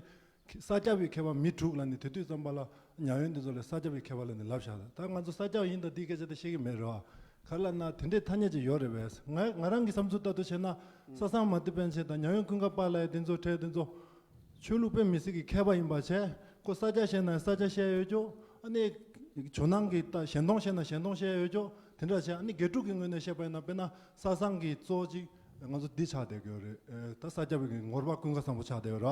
ས་སྐྱ་པའི་མཁས་པ་མི་དྲུག་ལབ་ནས་དེ་དུས་ཙམ་པ་ལ་ཉ་ཡོན་དེ་ཚོ་ལ་ས་སྐྱ་པའི་མཁས་པ་ལབ་ནས་ལབ་བཞག་ད་ང་ཚོ་ས་སྐྱ་པ་ཡིན་ད་འདིའི་སྐད་ཆ་དེ་བཤད་ཀྱི་མེད་རོ། ག་རེ་ལབ་ན་དེ་འདྲའི་ཐ་སྙད་ཅིག་ཡོད་རེད་པས། ང་ང་རང་གི་བསམ་ཚུལ་ལྟར་དུ་བྱས་ན་ས་བཟང་མ་ཏི་པཎ་ཆེན་དང་ཉ་ཡོན་ཀུན་དགའ་དཔལ་ལ་དེ་ཚོ་གྲས་དེ་ཚོ། ཆོས་ལུགས་དཔེ་མི་སྲིད་ཀྱི་མཁས་པ་ཡིན་པ་བྱས། ཁོ་ས་སྐྱ་བཤད་ན་ས་སྐྱ་བཤད་ཡོད་ཅོག་ཨ་ནི་ཇོ་ནང་གི་ད་ཞལ་མཐོང་བཤད་ན་ཞལ་མཐོང་བཤད་ཡོད་ཅོག་དེ་འདྲ་བྱས། ཨ་ནི་དགེ་ཕྲུག་གི་ངོས་ནས་བཤད་པ་ཡིན་ན་དཔེར་ན་ས་བཟང་གི་གཙོ་བོ་གཅིག་ང་ཚོ་འདི་ཆགས་བསྡད་ཀྱི་ཡོད་རེད། ཨེ། ད་ས་སྐྱ་པའི་གི་ངོར་པ་ཀུན་དགའ་བཟང་པོ་ཆགས་བསྡད་ཡོད་ར།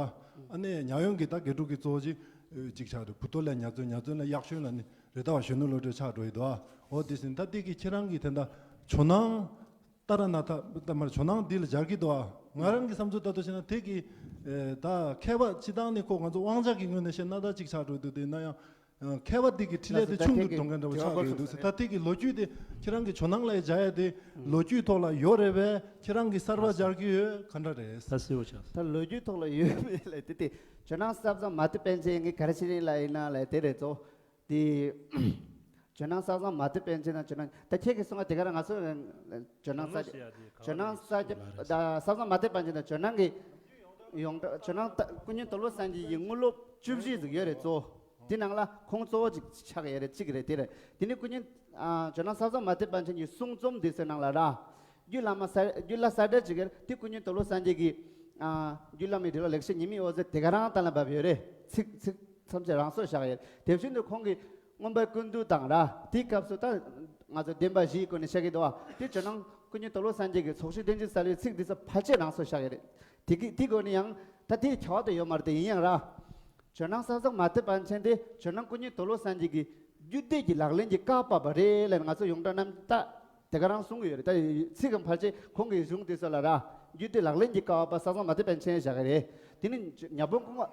ཨ་ནི་ཉ་ཡོན་གི་ད་དགེ་ཕྲུག་གི་གཙོ་བོ་གཅིག་ཨེ། གཅིག་ཆགས་རེད། བུ་ཐོ་ལས་ཉ་བཙུན། ཉ་བཙུན་ལས་གཡག་ཞོན་ལ་ནི་རེད། ད་བ་གཞོན་ནུ་བློ་གྲོས་ཆགས་འགྲོ་ཡི་འདུག་ཨ། འོ་དེ་ཟིན་ད་དེ་གི་ཁྱེད་རང་གི་དེ་འདྲ་ཇོ་ནང་། ཏཱ་ར་ནཱ་ཐ་ད་མར་ཇོ་ནང་འདི་ལ་སྦྱར་གྱི་འདུག་ཨ། ང་རང་གི་བསམ་ཚུལ་ལྟར་དུ་བྱས་ན་དེ་གི་ཨེ། ད་མཁས་པ་སྤྱི་བཏང་ནི་ཁོ་ང་ཚོ་དབང་ཆ་གི་ངོས་ནས་བཤད་ན་ད་ཅིག་ཆགས་འགྲོ་འདུག་དེ་ན་ཡང་ཨ། མཁས་པ་འདི་གི་འཕྲིན་ལས་དེ་ཆུང་དུ་གཏོང་མཁན་འདྲ་བོ་ཆགས་འགྲོ་འདུག་ཟེར། ད་དེ་གི་ལོ་རྒྱུས་དེ་ཁྱེད་རང་གི་ཇོ་ནང་ལ་སྦྱར་ཡ་དེ་ལོ་རྒྱུས་ཐོག་ལ་ཡོད་རེད་པས། ཁྱེད་རང་གི་གསར་པ་སྦྱར་གྱི་ཡོད་ག་འདྲ་རེད། ད་གསལ་བོ་ཆགས་སོང་། ད་ལོ་རྒྱུས་ཐོག་ལ་ཡོད་མེད་ལ་དེ་དེ་ཇོ་ནང་ས་བཟང་མ་ཏི་པཎ་ཆེན་ངས་ག་རེ་བྱེད་རིན་ལ་ཡིན་ན་ལ་དེ་རེད་ཚོ། དེ། ཇོ་ནང་ས་བཟང་མ་ཏི་པཎ་ཆེན་དང་ཇོ་ནང་ད་ཁྱེད་ཀྱིས་གསུངས་པ་དེ་ག་རང་ང་ཚོ་ཇོ་ནང་ས་ཇོ་ནང་ས་ས་བཟང་མ་ཏི་པཎ་ཆེན་དང་ཇོ་ནང་གི་ཡོངས་གྲགས་ཇོ་ནང་ད་ཀུན་མཁྱེན་རྡོར་སློབ་སངས་རྒྱས་ཀྱི་དངོས་སློབ་བཅུ་བཞི་ཟིག་ཡོད་རེད་གཙོ་བོ། དེ་ནང་ལ་ཁོང་གཙོ་བོ་ཅིག་ཆགས་ཡོད་རེད། གཅིག་རེད་དེ་རེད། དེ་ནི་ཀུན་མཁྱེན་ཨ་ཇོ་ནང་ས་བཟང་མ་ཏི་པཎ་ཆེན་གྱི་གསུང་རྩོམ་འདི་ཚོའི་ནང་ལ་ར། རྒྱུད་བླ་མ་ས་རྒྱུད་བླ་གསལ་བསྒྲགས་ཅིག་ཡོད་རེད། དེ་ཀུན་མཁྱེན་རྡོར་སློབ་སངས་རྒྱས་ཀྱི་ཨ་རྒྱུད་བླ་མའི་འགྲེལ་པ་ལེགས་བཤད་ཉི་མའི་འོད་ཟེར་དེ་ག་རང་གཏན་ལ་འབེབས་ཡོད་རེད། ཚིག་ཚིག་ཐམས་ཅད་རང་སོར་བཞག་ཡོད། དེ་བཞིན་དུ་ཁོང་གིས་མངོན་པ་ཀུན་བཏུས་དང་ར། དེའི་སྐབས་སུ་ད་ང་ཚོ་བདེན་པ་བཞིའི་སྒོ་ནས་བཤད་ཀྱི་འདུག་བ། དེ་ཇོ་ནང་ཀུན་མཁྱེན་རྡོར་སློབ་སངས་རྒྱས་ཀྱི་ཚོགས་ཞུགས་བསྟན་བཅོས་གསལ་བའི་ཚིག་འདི་ཚོ་ཕལ་ཆེར་རང་སོར་བཞག་ཡོད་རེད། དེ་གི་དེའི་སྒོ་ནས་ཡང་ད་དེའི་ཁྱབ་པ་དེ་ཡོད་མ་རེད། དེ་ཡིན་ཡང་ར། ཇོ་ནང་ས་བཟང་མ་ཏི་པཎ་ཆེན་དེ་ཇོ་ནང་ཀུན་མཁྱེན་རྡོར་སློབ་སངས་རྒྱས་ཀྱི་རྒྱུད་སྡེ་གི་ལག་ལེན་གྱི་བཀའ་བབས་པ་རེད་ལབ་ནས་ང་ཚོ་ཡོངས་གྲགས་རྣམས་ད་དེ་ག་རང་གསུང་གི་ཡོད་རེད། ད་ཚིག་གམ་ཕལ་ཆེར་ཁོང་གི་གཞུང་དེ་ཚོ་ལ་ར་རྒྱུད་སྡེ་ལག་ལེན་གྱི་བཀའ་བབས་པ་ས་བཟང་མ་ཏི་པཎ་ཆེན་བཞག་གི་རེད། དེ་ནི་ཉ་དབོན་ཀུན་དགའ།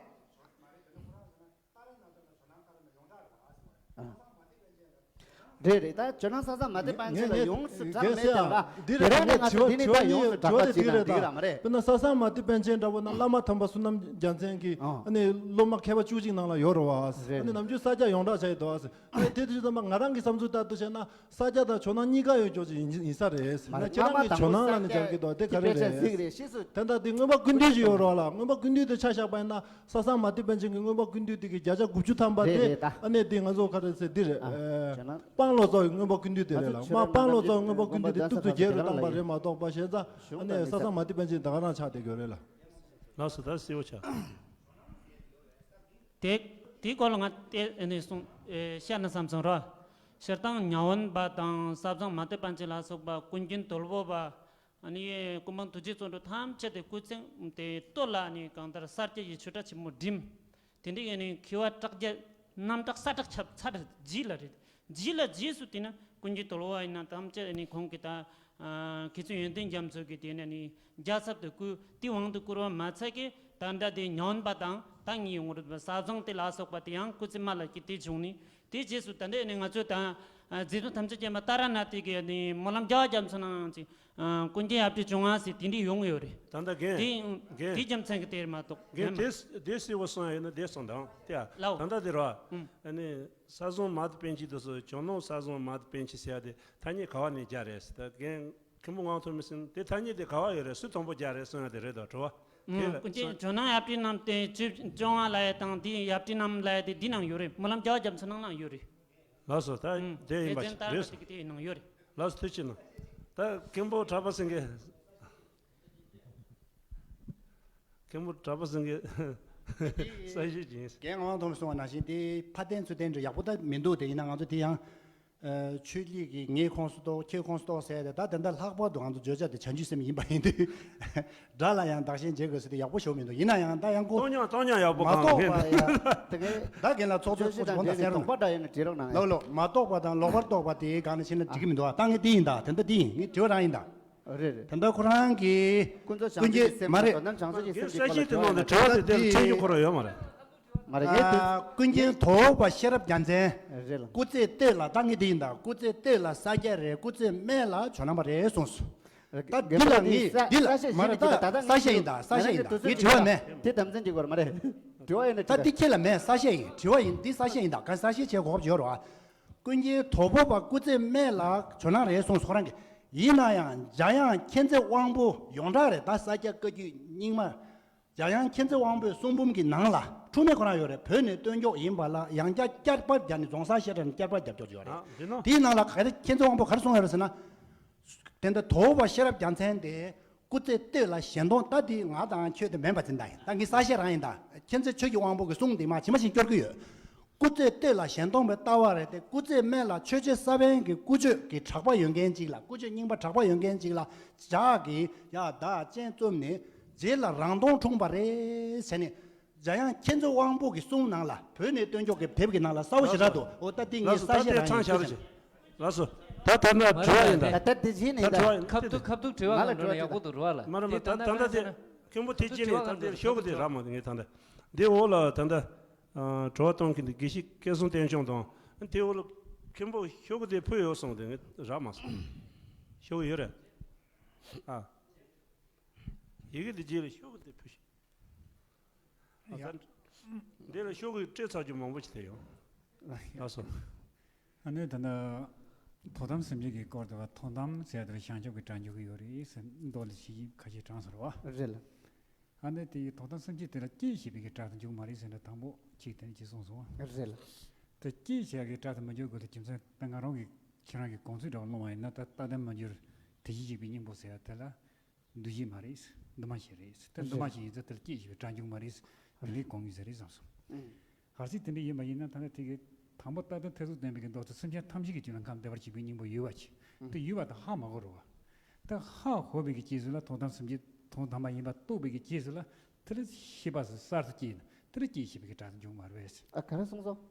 རེད་རེད། ད་ཇོ་ནང་ས་བཟང་མ་ཏི་པཎ་ཆེན་ལ་ཡོངས་སུ་གྲགས་མེད་ཀྱང་ར། དེ་རང་ནས་ང་ཚོ་དེ་ནི་ད་ཡོངས་སུ་གྲགས་པ་ཅིག་དང་འགྲིག་ར་མ་རེད། དཔེར་ན་ས་བཟང་མ་ཏི་པཎ་ཆེན་འདྲ་བོ་ན་བླ་མ་དམ་པ་བསོད་ནམས་རྒྱལ་མཚན་གྱི་ཨ་ནི་སློབ་མ་མཁས་པ་བཅུ་གཅིག་ནང་ལ་ཡོད་རེད་བ། ཨ་ནི་ནམ་རྒྱུན་ས་སྐྱ་ཡོངས་གྲགས་བྱས་ཡོད་དོ། ཨ་ནི་དེ་དུས་ཙམ་པ་ང་རང་གི་བསམ་ཚུལ་ལྟར་དུ་བྱས་ན། ས་སྐྱ་དང་ཇོ་ནང་གཉིས་ཀ་ཡོད་ཅོག་ཅིག་ཡིན་ཡིན་ས་རེད། ན་ཁྱེད་རང་གིས་ཇོ་ནང་ལ་ནི་སྦྱར་གྱི་འདུག་དེ་ག་རེ་རེད། དེ་འདྲ་དེ་མངོན་པ་ཀུན་བཏུས་ཅིག་ཡོད་རོགས་ལ། མངོན་པ་ཀུན་བཏུས་དེ་ཆ་བཞག་པ་ཡིན་ན་ས་བཟང་མ་ཏི་པཎ་ཆེན་གྱི་མངོན་པ་ཀུན་བཏུས་དེ་གི་བརྒྱ་ཆ་དགུ་བཅུ་ཐམ་པ་དེ་ཨ་ནེ་དེ་ང་ཚོ་ག་རེ་ཟེར་འདི་རེད། དཔལ་ལོ་ཙཱ་བའི་མངོན་པ་ཀུན་བཏུས་དེ་རེད་ལ། མ་དཔལ་ལོ་ཙཱ་བའི་མངོན་པ་ཀུན་བཏུས་དེ་གཏུབ་ཏུ་རྒྱལ་རུ་བཏང་པ་རེད་མ་གཏོགས་པ། བྱས་ཙང་ཨ་ནི་ས་བཟང་མ་ཏི་པཎ་ཆེན་ད་ག་རང་ཆགས་བསྡད་ཡོད་རེད་ལ། ལགས་སོ། ད་གསལ་བོ་ཆགས། དེ་དེའི་སྐོར་ལ་ང་དེ་ཨ་ནི་གསུང་ཨེ་བཤད་ན་བསམ་སོང་ར། སྤྱིར་བཏང་ཉ་དབོན་པ་དང་ས་བཟང་མ་ཏི་པཎ་ཆེན་ལ་སོགས་པ་ཀུན་མཁྱེན་དོལ་པོ་པ། ཨ་ནི་ཀུན་སྤངས་ཐུགས་རྗེ་བརྩོན་འགྲུས་ཐམས་ཅད་དེ་སྐུ་ཚེ་དེ་སྟོད་ལ་ཨ་ནི་གང་ལྟར་ས་སྐྱ་ཡི་ཆོས་གྲྭ་ཆེན་མོ་འགྲིམ། དེ་འདྲའི་ཨ་ནི་མཁས་པ་གྲགས་རྒྱས་རྣམ་གྲགས་ས་གྲགས་ཁྱབ་ཚར་རྗེས་ལ་རེད། རྗེས་ལ་རྗེས་སུ་དེ་ན་ཀུན་མཁྱེན་དོལ་པོ་ཡིན་ན་ཐམས་ཅད་ཨ་ནི་ཁོང་གི་ད་མཁས་བཙུན་ཡོན་ཏན་རྒྱ་མཚོ་གི་དེ་ན་ནི་རྒྱལ་ཚབ་ཏུ་བསྐོས་དེ་དབང་དུ་བསྐུར་བ་མ་ཚད་ཀྱི་ད་ལྟ་དེ་ཉ་དབོན་པ་དང་ད་ངའི་ངོ་རུ་ས་བཟང་དེ་ལ་སོགས་པ་དེ་ཡང་སྐུ་ཚེ་མ་ལ་སྐྱེས་དེ་བྱུང་ནས། དེའི་རྗེས་སུ་ད་ལྟ་ནི་ང་ཚོས་ད་ཨ་རྗེ་བཙུན་ཐམས་ཅད་མཁྱེན་པ་ཏཱ་ར་ནཱ་ཐའི་གི་ནི་སྨོན་ལམ་རྒྱལ་བ་རྒྱ་མཚོ་ནང་ཅིག་ཨ་ཀུན་མཁྱེན་ཡབ་སྲས་བྱུང་བ་ཟེར་དེ་འདྲ་ཡོང་གི་ཡོད་རེད། ད་ལྟ་རྒན། དེ་རྒན། དེ་རྒྱུ་མཚན་གྱི་དེར་མ་གཏོགས་རྒན། རྒན་མ། དེ་དེ་སྲིད་པ་སོང་ཡིན་ན་དེ་སོང་དང་དེ་ཨ། ལའོ། ད་ལྟ་དེ་ར། ཨུམ། ཨ་ནི་ས་བཟང་མ་ཏི་པཎ་ཆེན་དུ་སོ་ཇོ་ནང་ས་བཟང་མ་ཏི་པཎ་ཆེན་ཟེར་ཡ་དེ་ཐ་སྙད་ག་བ་ནས་རྒྱག་རེད་ཟེར། ད་རྒན་མཁན་པོ་ངག་ཐོག་མི་སེམས་དེ་ཐ་སྙད་དེ་ག་བ་ཡོད་རེད། སུས་དང་པོ་རྒྱག་རེད་གསུང་ཡ་དེ་རེད་དོ། དྲི་བ། དེ་ཨུམ། ལ་ཀུན་མཁྱེན་ཇོ་ནང་ཡབ་སྲས་རྣམས་ཏེ་བཅུ་བཅོ་ལྔ་ལ་ཡ་དང་དེ་ཡབ་སྲས་རྣམས་ལ་ཡ་དེ་འདི་ནང་ཡོད་རེད། སྨོན་ལམ་རྒྱལ་བ་རྒྱ་མཚོ་ནང་ནང་ཡོད་རེད། ལགས་སོ། ད་ཨུམ། དེ་ཡིན་པ་རྗེ་བཙུན་ཞིག་ཏཱ་ར་རེད་ནཱ་ཐ་ཡི་གི་དེའི་ནང་ཡོད་རེད། ལགས་སོ། ཐུགས་རྗེ་ཆེ་གནང་། ད་མཁན་པོ་གྲགས་པ་སེང་གེ། མཁན་པོ་གྲགས་པ་སེང་གེ་གསལ་བཤད་ཅིག་ཡིན། རྒན་ངག་དབང་ཐོགས་མེད་གསུངས་པ་ནང་བཞིན་དེ་ཕར་བསྟན་ཚུར་བསྟན་འདྲ་ཡག་པོ་ད་མི་འདུག་དེ་ཡིན་ན་ང་ཚོ་དེ་ཡང་ཆོས་ལུགས་ཀྱི་ངའི་ཁོངས་སུ་གཏོགས་ཁྱེད་ཁོངས་སུ་གཏོགས་ཟེར་ཏེ། ད་དེ་འདྲ་ལྷག་པར་དུ་ང་ཚོ་བརྗོད་བྱ་དེ་བྱང་ཆུབ་སེམས་ཡིན་པ་ཡིན་དུས་དགྲ་ལ་ཡང་བདག་གཞན་བརྗེ་དགོས་ཟེར་དེ་ཡག་པོ་ཞེ་པོ་མི་འདུག་ཡིན་ན་ཡང་ད་ཡང་ཁོ་བཏང་སྙོམས་བཏང་སྙོམས་ཡག་པོ་མ་གང་རྟོགས་པ་ཡ་དེ་གའི་ད་རྒན་ལགས་ཚོགས་གཙོ་བཅོས་སྒྲིག་དང་འབྲེལ་ནས་དོགས་པ་འདྲ་ཡོད་ན་འབྲི་རོགས་གནང་། ལོ་ལོ་མ་རྟོགས་པ་དང་ལོག་པར་རྟོགས་པ་དེའི་སྒང་ནས་ཕྱིན་ན་འགྲིག་གི་མི་འདུག་ཨ། ད་ངས་དེ་ཡིན་ད། དེ་འདྲ་དེ་ཡིན། ངའི་དྲི་བ་རང་ཡིན་ད། རེད་རེད། དེ་འདྲ་ཁོ་རང་གིས་ཀུན་རྫོབ་བྱང་ཆུབ་ཀུན་མཁྱེན་ཀྱི་སེམས་མ་རེད། དོན་དམ་བྱང་ཆུབ་ཀྱི་སེམས་ཀྱི་སྐོར་ལ་དྲི་བ་ལ། ད་དེ་ཕྱིན་རྒྱུ་ཁོ་རང་ཡོད་མ་རེད། མ་རེད། ངས་དེ། ཀུན་མཁྱེན་དོལ་པོ་པ་ཤེས་རབ་རྒྱལ་མཚན། རེད་ལ། སྐུ་ཚེ་སྟོད་ལ། ད་ངས་དེ་ཡིན་ད། སྐུ་ཚེ་སྟོད་ལ་ས་སྐྱ་རེད། སྐུ་ཚེ་སྨད་ལ་ཇོ་ནང་པ་རེད་གསུངས་སོང་། ད་འདི་ལ་ངས་འདི་ལ་མ་རེད། ད་ས་སྐྱ་ཡིན་ད། ས་སྐྱ་ཡིན་ད། ངས་དྲི་བ་མེད། དེ་དམ་ཚན་གྱི་སྐོར་མ་རེད། དྲི་བ་ཡིན་ན་ད་འདི་ཁྱེད་ལ་མེད། ས་སྐྱ་ཡིན། དྲི་བ་ཡིན། འདི་ས་སྐྱ་ཡིན་ད། ག་ས་སྐྱ་བྱེད་དགོས་ཀྱི་ཡོད་རེད་བ། ཀུན་མཁྱེན་དོལ་པོ་པ་སྐུ་ཚེ་སྨད་ལ་ཇོ་ནང་རེད་གསུངས་སོང་རང་གི། ཡིན་ན་ཡང་འཇམ་དབྱངས་མཁྱེན་བརྩེ་དབང་པོ་ཡོངས་གྲགས་རེད་ད། ས་སྐྱ་བཀའ་བརྒྱུད་རྙིང་མ། འཇམ་དབྱངས་མཁྱེན་བརྩེ་དབང་པོའི་གསུང་འབུམ་གྱི་ནང་ལ་འཁྲུལ་མེད་ཁོ་རང་ཡོད་རེད། བོད་ནས་བཏོན་འཇོག་ཡིན་པ་ལ་ཡང་བསྐྱར་བསྐྱར་པར་བརྒྱབ་ནས་རྫོང་སར་བཤད་གྲྭ་ནས་བསྐྱར་པར་བརྒྱབ་འཇོག་ཡོད་རེད། དེའི་ནང་ལ་ག་རེ་མཁྱེན་བརྩེ་དབང་པོ་ག་རེ་གསུངས་ཡོད་རེད་ཟེར་ན། དེ་འདྲ་དོལ་པོ་པ་ཤེས་རབ་རྒྱལ་མཚན་དེ་སྐུ་ཚེ་སྟོད་ལ་གཞན་སྟོང་། ད་དེ་ང་དང་ཁྱོད་དེ་མིན་པ་ཅིག་ད་ཡིན། ད་ངའི་ས་སྐྱ་རང་ཡིན་ད། མཁྱེན་བརྩེ་ཆོས་ཀྱི་དབང་པོ་གི་གསུང་དེ་མ་ཇི་མ་ཞིག་སྐྱོར་གྱི་ཡོད། སྐུ་ཚེ་སྟོད་ལ་གཞན་སྟོང་པའི་ལྟ་བ་རེད་དེ། སྐུ་ཚེ་སྨད་ལ་ཆོས་རྗེ་ས་པཎ་གྱི་སྐུ་ཆོས་ཀྱི་གྲགས་པ་ཡོད་མཁན་ཅིག་ལ། སྐུ་ཆོས་རྙིང་པ་གྲགས་པ་ཡོད་མཁན་ཅིག་ལ་ཇག་གིས་ཡ་བདག་སྤྱན་བཙུམ་ནས་རྗེས་ལ་རང་སྟོང་འཁྲུངས་པ་རེད་ཟེར་ནས། འཇམ་དབྱངས་མཁྱེན་བརྩེ་དབང་པོ་གི་གསུང་ནང་ལ། བོད་ནས་བཏོན་འཇོག་གི་དེབ་ཀྱི་ནང་ལ་གསལ་པོ་ཞེ་དྲག་འདུག་འོ་ད་དེ་ངས་ལགས་སོ། གསལ་ད་བཤད་དེ་རང་ཡིན། ཚང་བཞག་རོགས་བྱེད། ལགས་སོ། ད་ད་ལྟ་དྲི་བ་ཡིན་ད། ད་ལྟ་དེ་བཞིན་ད་ཡིན་ད། དྲི་བ་ཡིན། ཁ་ཐུག་ཁ་ཐུག་དྲི་བ་ང་ལ་གང་འགྲོ་ན་དྲི་བ་ཡག་པོ་འདུག་རོགས་ལ། མ་རེད་མ་རེད། ད་ད་ལྟ་དེ་མཁན་པོ་དེ་ཅི་ནས་ད་དེ་ཤོག་གི་དེ་རག་མ་འདུག་ངས་ད་ལྟ་འདི་འོག་ལ་ད་ལྟ་དྲི་བ་གཏོང་མཁན་དེ་དགེ་བཤེས་སྐལ་བཟང་བསྟན་སྐྱོང་དང་། དེ་འོག་ལ་མཁན་པོ་ཤོག་གི་དེ་ཕུལ་ཡོད་སོང་དེ་ངས་རག་མ་སོང་། ཤོག་གི་ཡོད་རེད། ཨ། ཡི་གེ་འདི་རྗེས་ལ་ཤོག་གི་དེ་ཕུལ་ཤིག་ཡ། འདི་ལ་ཤོག་གུ་སྤྲད་ཚར་རྒྱུ་མང་པོ་ཞིག་དེ་ཡོང་། ལགས་སོ། ཨ་ནི་ད་ནི་དོན་དམ་སེམས་བསྐྱེད་ཀྱི་སྐོར་དུ་བ། དོན་དམ་ཟེར་དེར་བྱང་ཆུབ་ཀྱི་སྒྲ་འཇུག་གི་ཡོད་རེད་ཟེར། མདོ་ལ་ཞིག་ཁ་ཤས་དྲངས་ཟེར་བ། རེད་ལ། ཨ་ནི་དེ་ཡི་དོན་དམ་སེམས་བསྐྱེད་དེ་ལ་སྐྱེས་ཞེས་པའི་གི་སྒྲ་དེ་འཇུག་མ་རེད་ཟེར་ནས་དང་པོ་གཅིག་དེ་ནས་གཅིག་གསུངས་སོང་བ། རེད་ལ། དེ་སྐྱེས་ཞེས་པའི་སྒྲ་དེ་མི་འཇུག་དགོས་དེ་རྒྱུ་མཚན་ད་ང་རང་གི་ཁྱེད་རང་གི་དགོངས་ཚུལ་འདྲ་བ་སློང་བ་ཡིན་ན། ད་རྟག་ལྡན་མ་གྱུར་དེ་བཞིན་གཤེགས་པའི་སྙིང་པོ་ཟེར་བ་དེ་ལ། འདུ་བྱེད་མ་རེད། འདུ་མ་བྱེད་རེད། ད་འདུ་མ་བྱེད་ཡིན་ཙང་དེ་ལ་སྐྱེས་ཞེས་པའི་སྒྲ་འཇུག་མ་རེད། དེ་འདྲའི་དགོངས་ཀྱི་ཟེར་རེད་བསམ་སོང་། ཨང་། གལ་སྲིད་དེ་འདྲ་ཡིན་པ་ཡིན་ན། ད་ནི་དེ་གི་དང་པོ་རྟག་གཏན་ཐེར་ཟུག་བསྟན་པའི་གི་མདོ་དེ་སེམས་ཅན་ཐམས་ཅད་ཀྱི་རྒྱུད་ལ་ཁམས་བདེ་བར་གཤེགས་པའི་སྙིང་པོ་ཡོད་པ་ཅིག་ཨང་། དེ་ཡོད་པ་དེ་ཧ་མ་གོ་རུང་བ། ད་ཧ་གོ་བའི་གི་རྗེས་སུ་ལ་དོན་དམ་སེམས་བསྐྱེད་དོན་དམ་པ་ཡིན་པ་རྟོགས་པའི་གི་རྗེས་སུ་ལ། དེ་ལ་ཤེས་པ་གསར་དུ་སྐྱེས་ནས་དེ་ལ་སྐྱེས་ཞེས་པའི་གི་སྒྲ་དེ་འཇུག་མ་རེད་པས། ཨ། ག་རེ་གསུངས་སོང་།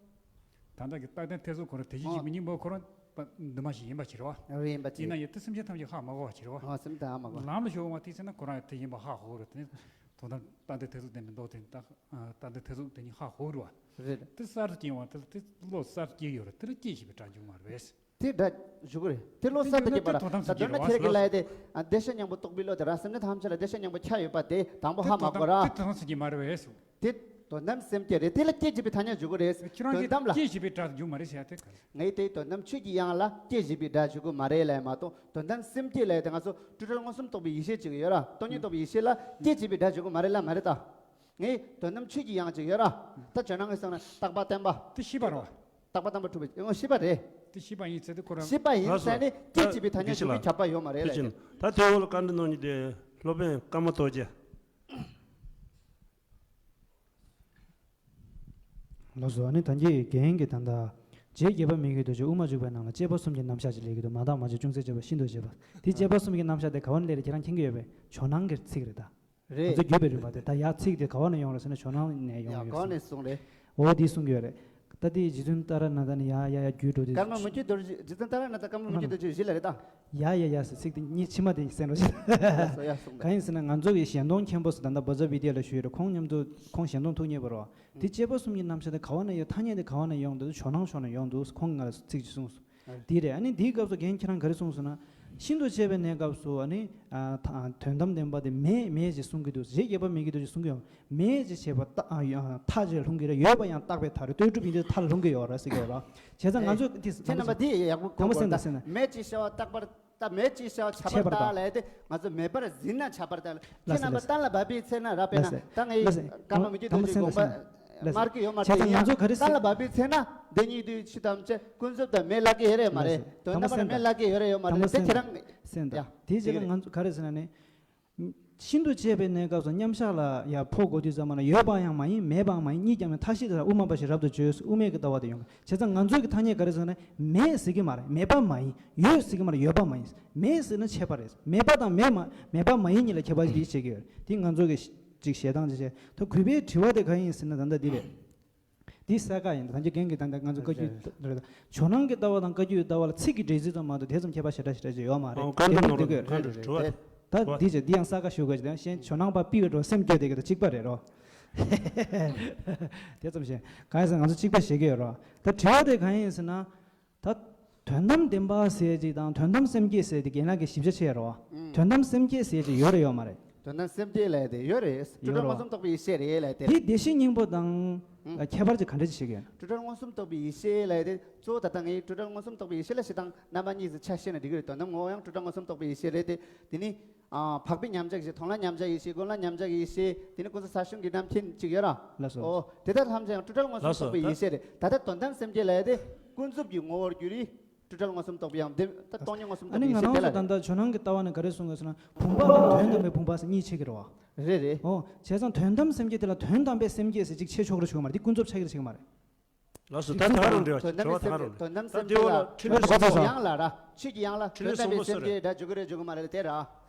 ད་ལྟ་གི་རྟག་གཏན་ཐེར་ཟུག་ཁོ་རང་དེ་བཞིན་གཤེགས་པའི་སྙིང་པོ་ཁོ་རང་འདུ་མ་བྱེད་ཡིན་པ་བྱེད་རེད་བ། རེད། ཡིན་པ་བྱེད། ཡིན་ན་ཡང་དེ་སེམས་ཅན་ཐམས་ཅད་ཧ་མ་གོ་བ་བྱེད་རེད་བ། ཨ། སེམས་ཅན་ཧ་མ་གོ། ལམ་ལ་ཞུགས་པ་དེ་ཚེ་ན་ཁོ་རང་ཡང་དེ་ཡིན་པ་ཧ་གོ་རེད། དེ་ནི་དོན་དམ་རྟག་གཏན་ཐེར་ཟུག་བསྟན་པའི་མདོ་དེ་ནི་རྟག་རྟག་གཏན་ཐེར་ཟུག་དེ་ཉིད་ཧ་གོ་རེད་བ། རེད། དེ་གསར་དུ་སྐྱེ་བ་དེ་ལ་དེ་བློ་གསར་དུ་སྐྱེ་ཡོད་རེད། དེ་ལ་སྐྱེས་ཞེས་པའི་སྒྲ་འཇུག་མ་རེད་པས། དེ་སྒྲ་འཇུག་གི་རེད། དེ་བློ་གསར་དུ་སྐྱེས་པ་ར། ད་དོན་ན་ཁྱེད་རང་གི་ལ་ཡ་དེ་བདེ་གཤེགས་སྙིང་པོ་རྟོགས་པའི་བློ་དེ་ར། སེམས་ཅན་ཐམས་ཅད་ལ་བདེ་གཤེགས་སྙིང་པོ་ཁྱབ་ཡོད་པ་དེ་དང་པོ་ཧ་མ་གོ་ར། དེ་དོན་དམ་སེམས་བསྐྱེད་མ་རེད་པས། དེ་དོན་དམ་སེམས་བསྐྱེད་རེད། དེ་ལ་སྐྱེས་ཞེས་པའི་ཐ་སྙད་འཇུག་གི་རེད། ཁྱེད་རང་གིས་དོན་དམ་ལ་སྐྱེས་ཞེས་པའི་སྒྲ་འཇུག་མ་རེད་ཟེར་ཡ་དེ་ག་རེ། ངས་དེ་དོན་དམ་ཆོས་ཀྱི་དབྱིངས་ལ་སྐྱེས་ཞེས་པའི་སྒྲ་འཇུག་གི་མ་རེད་ལབ་མ་གཏོགས། དོན་དམ་སེམས་བསྐྱེད་ལབ་ཡ་དེ་ང་ཚོ་སྤྲོས་བྲལ་མངོན་སུམ་རྟོགས་པའི་ཡེ་ཤེས་ཅིག་ཡོད་ར། སྟོང་ཉིད་རྟོགས་པའི་ཡེ་ཤེས་ལ་སྐྱེས་ཞེས་པའི་སྒྲ་འཇུག་གི་མ་རེད་ལབ་མ་རེད་ད། ངས་དོན་དམ་ཆོས་ཀྱི་དབྱིངས་ཅིག་ཡོད་ར། ད་ཇོ་ནང་གི་སོང་ན་རྟག་པ་བརྟན་པ། དེ་ཤེས་པ་རེད་བ། རྟག་པ་བརྟན་པ་གྲུབ་པའི་ཨོ་ཤེས་པ་རེད། ཤེས་པ་ཡིན་ཟེར་དུས་ཁོ་རང་ཤེས་པ་ཡིན་ལགས་སོ། ཟེར་ནས་སྐད་ཅིག་པའི་ཐ་སྙད་དགེ་བྱེད་ཞུ་ལགས། རྒྱུ་ཁྱབ་པ་ཡོད་མ་རེད་ལ། ཕལ་ཆེར་ད་དེ་འོག་ལ་བཀའ་འདྲི་གནང་མཁན་དེ་སློབ་དཔོན་ཀརྨ་རྡོ་རྗེ། ལགས་སོ། ཨ་ནི་ད་གིན་རྒན་གྱིས་ད་ལྟ་རྗེ་བརྒྱད་པ་མི་བསྐྱོད་རྡོ་རྗེ་དབུ་མ་འཇུག་པའི་ནང་ལ་དཔྱད་པ་གསུམ་གྱི་རྣམ་གཞག་ཅིག་སླེབས་ཀྱི་འདུག་མ་དག་མ་བྱུང་ཅུང་ཟད་བྱས་པ་ཤིན་ཏུ་བྱས་པ། དེ་དཔྱད་པ་གསུམ་གྱི་རྣམ་གཞག་དེ་ག་བ་ནས་སླེབས་རེད་ཁྱེད་རང་མཁྱེན་གྱི་ཡོད་པས། ཇོ་ནང་གི་ཚིག་རེད་ད། རེད། ང་ཚོ་བརྒྱུད་པའི་རིམ་པ་དེ་ད་ཡར་ཚིག་དེ་ག་བ་ནས་ཡོང་རེད་ཟེར་ན་ཇོ་ནང་ནས་ཡོང་ཡ་ཡོད་ག་བ་ཟེར། ནས་གསུངས་རེད། འོ་དེ་གསུང་གི་ཡོད་རེད། ད་དེ་རྗེ་བཙུན་ཏཱ་ར་ནཱ་ཐ་ནས་ཡར་ཡར་ཡར་བརྒྱུད་འགྲོ་དུས། ཀརྨ་མུ་ཁྱུད་རྡོ་རྗེ། རྗེ་བཙུན་ཏཱ་ར་ནཱ་ཐ་ཀརྨ་མུ་ཁྱུད་རྡོ་རྗེ་བཞི་ལ་རེད་ད། ཡ་ཡ་ཡ་ཟེར་ཚིག་དེ་གཉིས་ཕྱི་མ་དེ་གསན་རོགས་ཞེས། ཡ་སོ་ཡ་སོང་ད། གང་ཡིན་ཟེར་ན་ང་ཚོ་གི་ཞལ་གདོང་མཁན་པོ་ཟེར་ད་ལྟ་བཛྲ་བི་དྷྱ་ལ་བཞུགས་ཡོད་རེད། ཁོང་མཉམ་དུ་ཁོང་ཞལ་གདོང་ཐུག་མཉེས་པ་རེད། དེ་དཔྱད་པ་གསུམ་གྱི་རྣམ་གཞག་དེ་ག་བ་ནས་ཡོད། ཐ་སྙད་དེ་ག་བ་ནས་ཡོང་འདུག་ཇོ་ནང་ཕྱོགས་ནས་ཡོང་འདུག་ཁོང་གིས་ང་ལ་ཚིག་ཅིག་གསུངས་སོང་། དེ་རེད། ཨ་ནི་དེའི་སྐབས་སུ་རྒན་ཁྱེད་རང་ག་རེ་གསུངས་སོང་ན། ཤིན་ཏུ་ཕྱེ་བའི་གནས་སྐབས་སུ་ཨ་ནི་ཨ་ད་དོན་དམ་བདེན་པ་དེ་མེད་མེད་ཅེས་གསུང་གི་འདུག་རྗེ་བརྒྱད་པ་མི་བསྐྱོད་རྡོ་རྗེས་གསུང་གི་ཡོད། མེད་ཅེས་བྱས་པ་རྟག་ཨ་ཡ་མཐའ་ཅེས་ལྷུང་གི་རེད། ཡོད་པ་ཡང་རྟག་པའི་མཐའ་རེད། ལྟོས་གྲུབ་ཡིན་དུས་མཐའ་ལ་ལྷུང་གི་ཡོད་རེད་ཟེར་གི་ཡོད་རེད། བྱས་ཙང་ང་ཚོས་དེ་ཁྱེད་རྣམ་པ་འདི་ཡག་པོ་གོ་དགོས། ད་མེད་ཅེས་བྱ་བ་རྟག་པར། ད་མེད་ཅེས་བྱ་བ་ཁྱབ་པར་བརྟག་ལབ་ཡ་དེ་ང་ཚོ་མེད་པར་འཛིན་ན་ཁྱབ་པར་བརྟག་ལ། ཁྱེད་རྣམ་པ་གཏན་ལ་དབབ་པའི་ཚེ་ན་ར། དཔེར་ན་ད་ངས་ཀརྨ་མུ་ཁྱུད་རྡོ་རྗེ་དགོངས་པ་མར་གྱི་ཡོད་མ་རེད། ཡང་གཏན་ལ་དབབ་པའི་ཚེ་ན་དེ་གཉིས་དུས་ཕྱི་དམ་ཅེས་ཀུན་རྫོབ་དང་མེད་ལབ་ཀྱི་ཡོད་རེད་མ་རེད། དོན་དམ་པར་མེད་ལབ་ཀྱི་ཡོད་རེད་ཡོད་མ་རེད། དེ་ཁྱེད་རང་སེམས་དང་། དེ་རྗེས་ལ་ང་ཚོ་ག་རེ་ཟེར་ན་ནི། ཤིན་ཏུ་ཕྱེ་བའི་གནས་སྐབས་སུ་མཉམ་གཞག་ལ་ཡར་འཕོ་དགོས་དུས་ཙམ་པ་ན་ཡོད་པ་ཡང་མ་ཡིན་མེད་པའང་མ་ཡིན། གཉིས་ཀྱང་མེད་མཐའ་བཞི་དེ་ལ་དབུ་མ་པ་ཞེས་རབ་ཏུ་བརྗོད། དབུ་མེད་ཀྱི་ལྟ་བ་དེ་ཡོང་གི། བྱས་ཙང་ང་ཚོའི་གི་ཐ་སྙད་ག་རེ་ཟེར་ན་མེད་ཟེར་གི་མ་རེད། མེད་པ་མ་ཡིན། ཡོད་ཟེར་གི་མ་རེད། ཡོད་པ་མ་ཡིན། མེད་ཟེར་ན་ཆད་པ་རེད། མེད་པ་དང་མེད་མ་མེད་པ་མ་ཡིན་གཉིས་ལ་ཁྱད་པར་འདི་བྱེད་ཀྱི་ཡོད་རེད། འདི་ང་ཚོ་གི་ཅིག་ཞེ་སྡང་ཅིག་བྱས། ད་གུས་པའི་དྲི་བ་དེ་ག་ཡིན་ཟེར་ན་ད་ལྟ་འདི་རེད། འདི་གསལ་ཁ་ཡིན། ད་ལྟ་རྒན་གྱིས་ད་ལྟ་ང་ཚོ་བཀའ་བརྒྱུད་རེད། ཇོ་ནང་གི་ལྟ་བ་དང་བཀའ་བརྒྱུད་ཀྱི་ལྟ་བ་ལ་ཚིག་གི་འགྲེལ་ཚུལ་ཙམ་མ་གཏོགས་དེ་ཙམ་ཁྱད་པར་ཞེ་དྲག་ཞེ་དྲག་ཅིག་ཡོད་མ་རེད། ཨོ་བཀའ་འགྲོ་དེ་ནོར་འདུག་གི་བཀའ་འགྲོ་དྲི་བ་ད་འདི་བྱས་འདི་ཡང་གསལ་ཁ་ཞུ་དགོས་ཀྱི་དང་གཞན་ཇོ་ནང་པ་པི་བའི་འགྲོ་སེམས་སྐྱོ་དེ་གི་ད་གཅིག་པ་རེད་རོ། དེ་ཙམ་ཞིག་གང་ཡིན་ཟེར་ང་ཚོ་གཅིག་པ་བྱེད་ཀྱི་ཡོད་རོ། ད་དྲི་བ་དེ་གང་ཡིན་ཟེར་ན། ད་དོན་དམ་བདེན་པ་ཟེར་ཅིག་དང་དོན་དམ་སེམས་བསྐྱེད་ཟེར་དེ་རྒན་ལགས་ཀྱིས་ཞིབ་ཆ་བྱས་རོ། ཨང་། དོན་དམ་སེམས་བསྐྱེད་ཟེར་ཅིག་ཡོད་རེད་ཡོད་མ་རེད། དོན་དམ་སེམས་བསྐྱེད་ལབ་དེ་ཡོད་རེད། སྤྲོས་བྲལ་མངོན་སུམ་རྟོགས་པའི་ཡེ་ཤེས་རེད་ལབ་དེ། དེ་བདེ་གཤེགས་སྙིང་པོ་དང་ཨང་། ཁྱད་པར་ཅིག་ག་འདྲ་ཅིག་བྱེད་ཀྱི་ཡོད། སྤྲོས་བྲལ་མངོན་སུམ་རྟོགས་པའི་ཡེ་ཤེས་ལབ་དེ་གཙོ་བོ་ད་ལྟ་ངས་སྤྲོས་བྲལ་མངོན་སུམ་རྟོགས་པའི་ཡེ་ཤེས་ལ་བྱེད་སྟངས་རྣམ་པ་གཉིས་སུ་ཆ་བཤད་ན་འགྲིག་གི་རེད། དོན་དམ་ངོ་བོ་ཡང་སྤྲོས་བྲལ་མངོན་སུམ་རྟོགས་པའི་ཡེ་ཤེས་རེད་དེ། དེ་ནི། ཨ། འཕགས་པའི་མཉམ་གཞག་ཡེ་ཤེས། མཐོང་ལམ་མཉམ་གཞག་ཡེ་ཤེས། ཀུན་ལམ་མཉམ་གཞག་ཡེ་ཤེས། དེ་ནི་ཀུན་རྫོབ་གསལ་བྱུང་གི་རྣམ་མཁྱེན་ཅིག་ཡོད་ར། ལགས་སོ། ཨོ། དེ་དག་ཐམས་ཅད་ཡང་སྤྲོས་བྲལ་མངོན་སུམ་རྟོགས་པའི་ཡེ་ཤེས་རེད། ད་ལྟ་དོན་དམ་སེམས་བསྐྱེད་ལབ་ཡ་དེ་ཀུན་རྫོབ་ཀྱི་ངོ་བོར་གྱུར་རེད། སྤྲོས་བྲལ་མངོན་སུམ་རྟོགས་པའི་ཡང་དེ་ད་སྟོང་ཉིད་མངོན་སུམ་རྟོགས་པའི་ཡེ་ཤེས་དེ་ལ་རེད། ཨ་ནི་ང་རང་ཚོ་ད་ལྟ་ཇོ་ནང་གི་ལྟ་བ་ནི་ག་རེ་གསུང་གི་ཟེར་ན་བུམ་པ་དང་དོན་དམ་པའི་བུམ་པ་ཟེར་གཉིས་ཕྱེ་གི་རེད་བ། རེད་རེད། ཨོ། བྱས་ཙང་དོན་དམ་སེམས་བསྐྱེད་དེ་ལ་དོན་དམ་པའི་སེམས་བསྐྱེད་ཟེར་གཅིག་ཕྱེ་ཆོག་རེད་ཆོག་གི་མ་རེད། འདི་ཀུན་རྫོབ་ཆགས་ཀྱི་རེད་ཆགས་ཀྱི་མ་རེད། ལགས་སོ། ད་ད་ག་རང་འདྲི་བ་དོན་དམ་པའི་སེམས་བསྐྱེད། དོན་དམ་སེམས་བསྐྱེད་ལ་འཕྲིན་ལས་གསུམ་པོ་ཡང་ལ་ར་ཆོས་ཀྱི་ཡང་ལ་དོན་དམ་པའི་སེམས་བསྐྱེད་སྒྲ་འཇུག་གི་རེད་འཇུག་གི་མ་རེད་དེ་ར།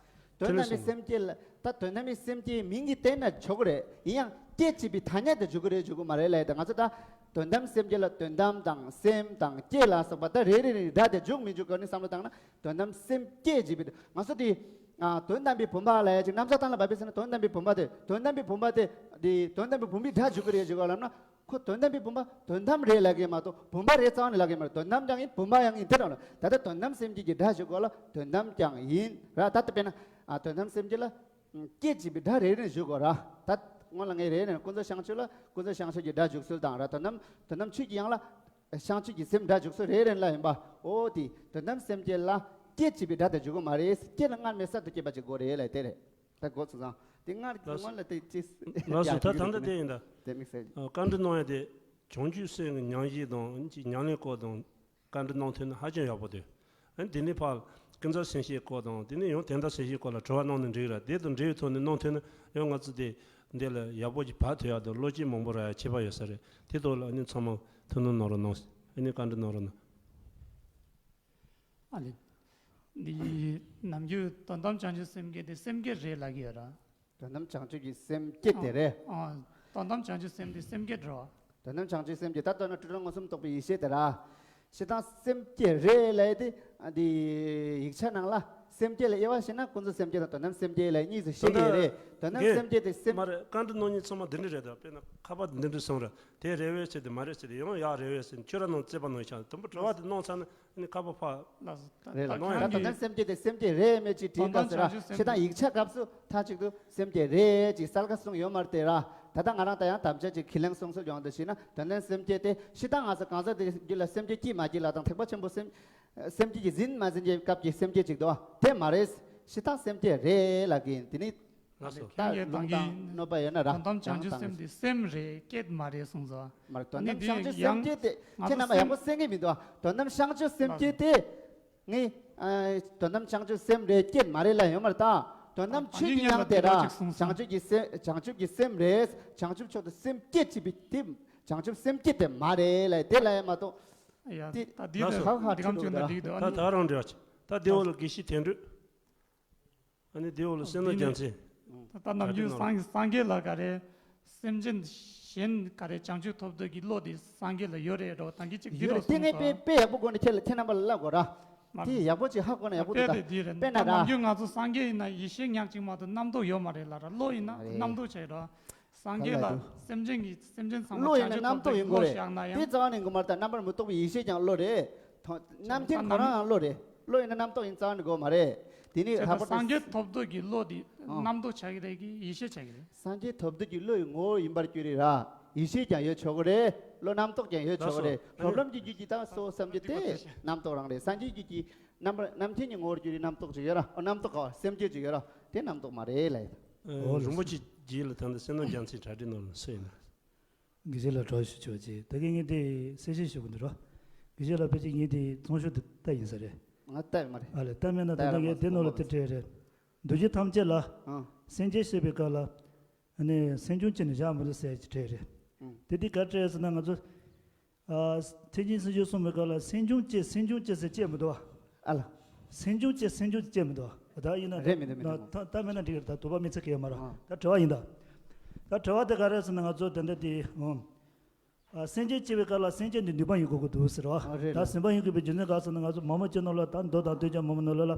དོན་དམ་པའི་སེམས་བསྐྱེད་ལ་ད་དོན་དམ་པའི་སེམས་བསྐྱེད་མིང་གིས་བསྟན་ན་ཆོག་གི་རེད། ཡིན་ཡང་བསྐྱེད་ཅེས་པའི་ཐ་སྙད་དུ་འཇུག་གི་རེད་འཇུག་གི་མ་རེད་ལབ་ཡ་དེ། ང་ཚོ་ད་དོན་དམ་སེམས་བསྐྱེད་ལ་དོན་དམ་དང་སེམས་དང་བསྐྱེད་ལ་སོགས་པ་ད་རེ་རེ་རེ་སྒྲ་དེ་འཇུག་མི་འཇུག་ག་ནི་བསམ་བློ་བཏང་ན་དོན་དམ་སེམས་བསྐྱེད་ཅེས་པའི་ང་ཚོ་དེ། ཨ། དོན་དམ་པའི་བུམ་པ་ལབ་ཡ་ཅིག་རྣམ་གཞག་གཏན་ལ་དབབ་པའི་ཚེ་ན་དོན་དམ་པའི་བུམ་པ་དེ་དོན་དམ་པའི་བུམ་པ་དེ་དེ་དོན་དམ་པའི་བུམ་པའི་སྒྲ་འཇུག་གི་རེད་འཇུག་ག་ལབ་ན། ཁོ་དོན་དམ་པའི་བུམ་པ་དོན་དམ་རེད་ལབ་ཀྱི་མ་གཏོགས་བུམ་པ་རེད་རྩ་བ་ནས་ལབ་ཀྱི་མ་རེད། དོན་དམ་ཀྱང་ཡིན་བུམ་པ་ཡང་ཡིན་དེ་རང་ལ། ད་ལྟ་དོན་དམ་སེམས་བསྐྱེད་ཀྱི་སྒྲ་ཞིག་གོ་ལ་དོན་དམ་ཀྱང་ཡིན་ར། ད་ལྟ་དཔེར་ན། ཨ། དོན་དམ་སེམས་བསྐྱེད་ལ་བསྐྱེད་ཅེས་པའི་སྒྲ་རེ་རེ་ཞུ་དགོས་ར། ད་སྔོན་ལ་ངས་རེ་རེ་ཀུན་རྫོབ་བྱང་ཆུབ་ལ་ཀུན་རྫོབ་བྱང་ཆུབ་ཀྱི་སྒྲ་འཇུག་ཚུལ་དང་ར། དོན་དམ་དོན་དམ་ཆོས་ཀྱི་དབྱིངས་ལ་བྱང་ཆུབ་ཀྱི་སེམས་སྒྲ་འཇུག་ཚུལ་རེ་རེ་ལ་ཡིན་པ། འོ་དེ་དོན་དམ་སེམས་བསྐྱེད་ལ་བསྐྱེད་ཅེས་པའི་སྒྲ་དེ་འཇུག་གི་མ་རེད། བསྐྱེད་ལ་སྔར་མེད་གསར་དུ་སྐྱེས་པ་ཅིག་དགོས་རེད་ལ་དེ་རེད། ད་འགོ་ཚུགས་སོང་། དེ་སྔར་གྱི་ལགས་སོ། སྔོན་ལ་དེ་ཅི། ལགས་སོ། ཡ་ད་ད་ལྟ་དེ་ཡིན་ད། དེ་དམིགས་བསལ། ཨ། བཀའ་འདྲི་གནང་ཡ་དེ་བྱང་ཆུབ་སེམས་ཀྱི་ཉམས་བཞེས་དང་ཉམས་ལེན་སྐོར་དང་བཀའ་འདྲི་གནང་ཐུབ་ན་ཧ་ཅང་ཡག་པོ་འདུག་ཨ་ནི་དེ་ནས་ཕར་ཀུན་རྫོབ་སེམས་བསྐྱེད་སྐོར་དང་དེ་ནས་ཡང་དོན་དམ་སེམས་བསྐྱེད་སྐོར་ལ་དྲི་བ་གནང་ན་འགྲིག་ར། དེ་དང་འབྲེལ་བའི་ཐོག་ནས་གནང་ཐུབ་ན་ཡང་ང་ཚོ་དེ་འདི་ལ་ཡག་པོ་ཅིག་བབས་ཐུབ་ཡག་དང་བློ་སྐྱེད་མང་པོ་རག་ཡག་ཁྱད་པར་ཡོད་ས་རེད། དེ་ཐོག་ལ་ཨ་ནི་ཚང་མ་ཐུགས་སྣང་གནང་རོགས་གནང་། ཨ་ནི་བཀའ་འདྲི་གནང་རོགས་གནང་། ཨ་ལེ། འདི་ནམ་རྒྱུན་དོན་དམ་བྱང་ཆུབ་སེམས་བསྐྱེད་དེ་སེམས་བསྐྱེད་རེད་ལབ་ཀྱི་ཡོད་ར། དོན་དམ་བྱང་ཆུབ་ཀྱི་སེམས་བསྐྱེད་དེ་རེད། ཨ། ཨ། དོན་དམ་བྱང་ཆུབ་སེམས་དེ་སེམས་བསྐྱེད་རེད་བ། དོན་དམ་བྱང་ཆུབ་སེམས་བསྐྱེད་ད་ལྟ་ན་སྤྲོས་བྲལ་མངོན་སུམ་རྟོགས་པའི་ཡེ་ཤེས་དེ་ར། སྤྱིར་བཏང་སེམས་བསྐྱེད་རེད་ལབ་ཡ་དེ་འདི་ཡིག་ཆ་ནང་ལ་སེམས་བསྐྱེད་ལ་དབྱེ་བ་ཕྱེ་ན་ཀུན་རྫོབ་སེམས་བསྐྱེད་དང་དོན་དམ་སེམས་བསྐྱེད་ལབ་གཉིས་སུ་ཤེས་ཀྱི་ཡོད་རེད། དོན་དམ་སེམས་བསྐྱེད་དེ་སེམས། མ་རེད། བཀའ་འདྲི་གནང་མཁན་ཚང་མ་འདི་འདྲ་རེད་ད། དཔེར་ན་ཁ་པར་འདི་འདྲ་སོང་ར། དེ་རེད་བས་ཟེར་དེ་མ་རེད་ཟེར་དེ་ཡང་ཡག་རེད་བས་ཟེར་ཁྱོད་རང་ནང་རྩོད་པ་གནང་ཤག་དུམ་བུ་དྲི་བ་དེ་གནང་ཚར་ན་ཨ་ནི་ཁ་པར་ཕར། ལགས་སོ། ད་རེད་ལ། ད་ནོར་ཡང་ཁྱེད་རང་གིས་དོན་དམ་སེམས་བསྐྱེད་དེ་སེམས་བསྐྱེད་རེད་མེད་ཅིག་དྲིས་དོན་དམ་དཀའ་ཟེར་ར། བྱང་ཆུབ་སེམས་ཞེ་དྲག་ཡིག་ཆ་སྐབས་སུ་མཐའ་གཅིག་ཏུ་སེམས་བསྐྱེད་རེད་ཅེས་གསལ་ཁ་གསུངས་ཡོད་མ་རེད་དེ་ར། ད་ལྟ་ང་རང་ད་ཡང་དམ་བཅའ་ཅིག་ཁས་ལེན་གསུང་སྲོལ་ཡོང་དུ་ཞིག་ན་དོན་དམ་སེམས་བསྐྱེད་དེ་སྤྱིར་བཏང་ང་ཚོ་གང་ཟག་དེ་རྒྱུད་ལ་སེམས་བསྐྱེད་སྐྱེས་མ་སྐྱེས་ལ་དང་ཐེག་པ་ཆེན་པོ་སེམས་སེམས་བསྐྱེད་ཀྱི་འཛིན་མ་འཛིན་གྱི་སྐབས་ཀྱི་སེམས་བསྐྱེད་ཅིག་འདུག་བ་དེ་མ་རེད། སྤྱིར་བཏང་སེམས་བསྐྱེད་རེད་ལབ་ཀྱི་ཡིན། དེ་ནི། ལགས་སོ། ད་ལུང་དང་གནོད་པ་ཡོད་ན་ར། དོན་དམ་བྱང་ཆུབ་སེམས་དེ་སེམས་རེད། སྐད་མ་རེད་གསུངས་སོ། མ་རེད། དོན་དམ་བྱང་ཆུབ་སེམས་བསྐྱེད་དེ་ཁྱེད་རྣམ་པ་ཡག་པོ་གསན་གྱི་མི་འདུག་དོན་དམ་བྱང་ཆུབ་སེམས་བསྐྱེད་དེ། ངས་ཨ། དོན་དམ་བྱང་ཆུབ་སེམས་རེད། སྐྱེད་མ་རེད་ལ་ཡོད་མ་རེད་ད། དོན་དམ་ཆོས་ཀྱི་དབྱངས་དེ་ར། བྱང་ཆུབ་ཀྱི་སེམས། བྱང་ཆུབ་ཀྱི་སེམས་རེད། བྱང་ཆུབ་མཆོག་ཏུ་སེམས་བསྐྱེད་ཅེས་པའི་དེ། བྱང་ཆུབ་སེམས་བསྐྱེད་དེ་མ་རེད་ལ་དེ་ལ་ཡ་མ་གཏོགས། ཡ་དེ་ད་འདི་ལགས་སོ། ཧ་ཧ་འདི་གམ་ཁྲིད་ཆུང་ན་འགྲོ་འགྲིག་འདུག་ད་ད་རང་འདྲ་བ་ཅིག་ད་དེ་འོག་ལ་དགེ་བཤེས་དོན་གྲུབ། ཨ་ནི་དེའི་འོག་ལ་སེམས་ནོར་རྒྱལ་མཚན། ད་ལྟ་ནམ་རྒྱུན་སངས་སངས་རྒྱས་ལ་ག་རེ། སེམས་ཅན་གཞན་ག་རེ་བྱང་ཆུབ་ཐོབ་འདོད་ཀྱི་བློ་དེ་སངས་རྒྱས་ལ་ཡོད་རེད་འགྲོ། ད་གི་ཅིག་འདི་ཡོད་རེད། རོགས་དེ་སོང་ངས་ཙང་དཔེ་དཔེ་ཡག་པོ་སྒོ་ནས་ཁྱེད་ལ་ཁྱེད་རྣམ་པ་ལ་བསླབ་དགོས་ར། མ་དེ་ཡག་པོ་ཅིག་ཧ་གོ་ན་ཡག་པོ་དཔེ་འདུག་ད། དེ་འདི་རེད། དཔེར་ན་ད་ར། ནམ་རྒྱུན་ང་ཚོ་སངས་རྒྱས་ཡིན་ན་ཡེ་ཤེས་ཉག་གཅིག་མ་གཏོགས་རྣམ་རྟོག་ཡོད་མ་རེད་ལ་ར། བློ་ཡིན་ན་ག་ལ་རྣམ་རྟོག་བྱས་རོ། སངས་རྒྱས་ལ་སེམས་ཅན་གྱི་སེམས་ཅན་ཚང་མ་བློ་ཡིན་ན་རྣམ་རྟོག་ཡིན་དགོས་རེད། བྱང་ཆུབ་ཐོབ་འདོད་ཀྱི་བློ་བཞག་ན་ཡང་། དེ་རྩ་བ་ནས་དགོས་མ་རེད། ད་རྣམ་པར་མི་རྟོག་པའི་ཡེ་ཤེས་ཀྱང་བློ་རེད། ཐོ་རྣམ་མཁྱེན་ཁོ་རང་ཡང་བློ་རེད། བློ་ཡིན་ན་རྣམ་རྟོག་ཡིན་རྩ་བ་ནས་དགོས་མ་རེད། དེ་ནི་ལྷག་པར་དུ་སངས་རྒྱས་ཐོབ་འདོད་ཀྱི་བློ་དེ་ཨང་། རྣམ་རྟོག་ཆགས་ཀྱི་རེད་ཀྱི་ཡེ་ཤེས་ཆགས་ཀྱི་རེད། སངས་རྒྱས་ཐོབ་འདོད་ཀྱི་བློ་ཡི་ངོ་བོ་ཡིན་པར་གྱུར་རེད་ར། ཡེ་ཤེས་ཀྱང་ཡོད་ཆོག་གི་རེད། བློ་རྣམ་རྟོག་ཀྱང་ཡོད་ཆོག་གི་རེད། ལགས་སོ། གྲོགས་ལམ་གྱི་རྒྱུད་ཀྱི་ད་སོ་སོ་སེམས་ཀྱི་དེ་རྣམ་རྟོག་རང་རེད། སངས་རྒྱས་རྒྱུད་ཀྱི་རྣམ་པར་རྣམ་མཁྱེན་གྱི་ངོ་བོར་གྱུར་རེད། རྣམ་རྟོག་ཅིག་ཡོད་ར། ཨོ་རྣམ་རྟོག་ག་སེམས་བསྐྱེད་ཅིག་ཡོད་ར། དེ་རྣམ་རྟོག་མ་རེད་ལ་ཡིན། ཨོ་རིན་པོ་ཆེ་རྗེས་ལ་ད་ལྟ་སེམས་ནོར་རྒྱལ་མཚན་གྲ་སྒྲིག་གནང་ལ་སུ་ཡིན་ན། དགེ་བཤེས་ལགས་གྲོགས་ཞུ་ཆོག་ཅིག་ད་གིན་ངས་དེ་གསལ་བཤད་ཞུ་གི་འདུག་རོ། དགེ་བཤེས་ལགས་ཕལ་ཆེར་ངས་དེ་ཚོང་ཤོག་དེ་ལྟ་ཡིན་ས་རེད། ང་ལྟ་ཡོད་མ་རེད། ཨ་ལས་ལྟ་མེད་ན་ད་ལྟ་ངས་དེ་ནང་ལ་དེ་བྲིས་རེད། འདུ་བྱེད་ཐམས་ཅད་ལ་ཨང་། སེམས་བསྐྱེད་བྱེད་པའི་སྐབས་ལ། ཨ་ནི་སེམས་བྱུང་བསྐྱེད་ནས་བཞག་མི་འདུག་ཟེར་གྱི་བྲིས་རེད། ཨང་། དེ་དེ་ག་བྲིས་ཟེར་ན་ང་ཚོ། ཨ། ཐེག་ཆེན་སེམས་བསྐྱེད་གསུངས་པའི་སྐབས་ལ་སེམས་བྱུང་བསྐྱེད་སེམས་བྱུང་བསྐྱེད་ཟེར་བསྐྱེད་མི་འདུག་བ། ཨ་ལ། སེམས་བྱུང་བསྐྱེད་སེམས་བྱུང་བསྐྱེད་མི་འདུག་བ། ད་ཡིན་ན་རེད་མི་འདུག་མི་འདུག་ད་ད་མེད་ན་འགྲིག་གི་རེད། ད་དུ་བ་མི་ཚེ་གས་མ་ར། ཨ། ད་དྲི་བ་ཡིན་ད། ད་དྲི་བ་དེ་ག་རེ་ཟེར་ན་ང་ཚོ་དེ་འདྲ་དེ་ཨང་། ཨ། སེམས་བསྐྱེད་བྱེད་པའི་སྐབས་ལ་སེམས་བསྐྱེད་འདི་འདུན་པ་ཡིན་དགོས་ཀྱི་འདུག་ཟེར་བ། ཨ་རེད་ད་རེད། སེམས་པ་ཡིན་དགོས་པའི་རྒྱུ་མཚན་ག་ཟེར་ན་ང་ཚོ་མ་མོ་སྤྱི་ནོར་ལ་ད་མདོ་དང་སྟོད་ཀྱང་མ་མོ་ནོར་ལ་ལ།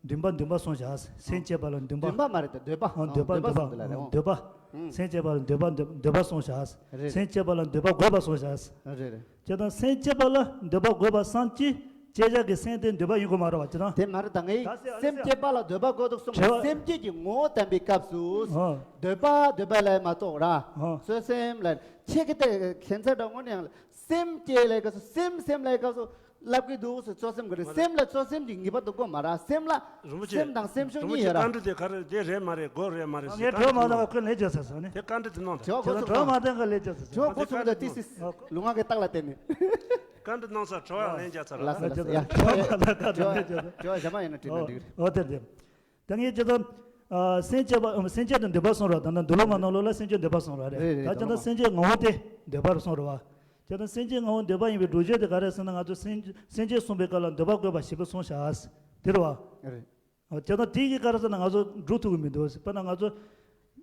འདུན་པ་འདུན་པ་སོང་བཞག་སེམས་བསྐྱེད་པ་ལ་འདུན་པ། འདུན་པ་མ་རེད་ད་འདོད་པ། ཨ་འདོད་པ། འདོད་པ་འདོད་པ་སོང་དེ་ལ་རེད། འདོད་པ། ཨང་། སེམས་བསྐྱེད་པ་ལ་འདོད་པ་འདོད་འདོད་པ་སོང་བཞག་རེད། སེམས་བསྐྱེད་པ་ལ་འདོད་པ་དགོས་པ་སོང་བཞག་རེད་རེད། བྱས་ཙང་སེམས་བསྐྱེད་པ་ལ་འདོད་པ་དགོས་པ་སངས་རྒྱས་བསྐྱེད་བྱ་གི་སེམས་དེ་འདོད་པ་ཡིན་དགོས་མ་རེད་བ། བྱས་ཙང་དེ་མ་རེད་ད། ངས་ད་སེ་ཨ་སེམས་སེ་བསྐྱེད་པ་ལ་འདོད་པ་དགོས་འདུག་གསུངས་དྲི་བ། སེམས་བསྐྱེད་ཀྱི་ངོ་བོ་བསྟན་པའི་སྐབས་སུ། ཨ། འདོད་པ་འདོད་པ་ལས་མ་གཏོགས་ར། ཨ། གསོད་སེམས་ལ་ཁྱེད་ཀྱི་ལྟ་ཁྱད་མཚར་འདྲ་དངོས་གནས་ཡང་ལ་སེམས་བསྐྱེད་ལས་སྐབས་སུ་སེམས་སེམས་ལས་སྐབས་སུ། ལབ་ཀྱི་འདུག་ཟེར། གསོད་སེམས་ཀྱི་རེད། མ་རེད། སེམས་ལ་གསོད་སེམས་ཀྱི་ངེས་པར་དུ་དགོས་མ་རེད། སེམས་ལ། རིན་པོ་ཆེ། སེམས་དང་སེམས་བྱུང་གཉིས་ཡོད་ར། རིན་པོ་ཆེ་བཀའ་འདྲི་དེ་ག་རེ་དེ་རེད་མ་རེད། དགོས་རེད་མ་རེད་ཟེར། ངས་དྲི་བ་མ་བཏང་བ་ཁོས་ལན་རྒྱག་ཚར་སོང་ནི། དེ་བཀའ་འདྲི་དེ་གནང་དང་། དྲི་བ་གོ་སོང་། དྲི་བ་མ་བཏང་ག་ལན་རྒྱག་ཚར་སོང་། དྲི་བ་གོ་སོང་། ད་ཏི་སི་ལུས་ངག་གི་རྟགས་ལ་བརྟེན་ནས། བཀའ་འདྲི་གནང་ས་དྲི་བ་ལན་རྒྱག་ཚར་ར། ལགས་སོ་ལགས་སོ། ཡ་དྲི་བ་མ་བཏང་ག་དྲི་བ་ལན་རྒྱག་ཚར། དྲི་བ་གཞན་པ་ཡིན་ན་དྲིས་ན་འགྲིག་རེད། ཨོ་དེ་རེད། ད་ངས་ཇི་ལྟར། ཨ། སེམས་བསྐྱེད་པ་སེམས་བསྐྱེད་དུ་འདོད་པ་གསུངས་ར། ད་ནི་འདུལ་བ་མ་ནང་ལོགས་ལ་སེམས་བསྐྱེད་འདོད་པ་གསུངས་ར་རེད། རེད་རེད། ད་ཇི་ལྟར་སེམས་བསྐྱེད་ངོ་བོ་དེ་འདོད་པར་གསུངས་ར་བ། ཇི་ལྟར་སེམས་བསྐྱེད་ངོ་བོ་འདོད་པ་ཡིན་པའི་སྒྲུབ་བྱེད་དེ་ག་རེ་ཟེར་ན་ང་ཚོ་སེམས་སེམས་བསྐྱེད་གསུངས་པའི་སྐབས་ལ་འདོད་པ་དགོས་པ་ཞེས་པ་གསུངས་བཞག་དེ་རེད་བ། རེད། ཇི་ལྟར་དེ་གི་ག་རེ་ཟེར་ན་ང་ཚོ་སྒྲུབ་ཐུབ་ཀྱི་མི་འདུག་དཔེར་ན་ང་ཚོ་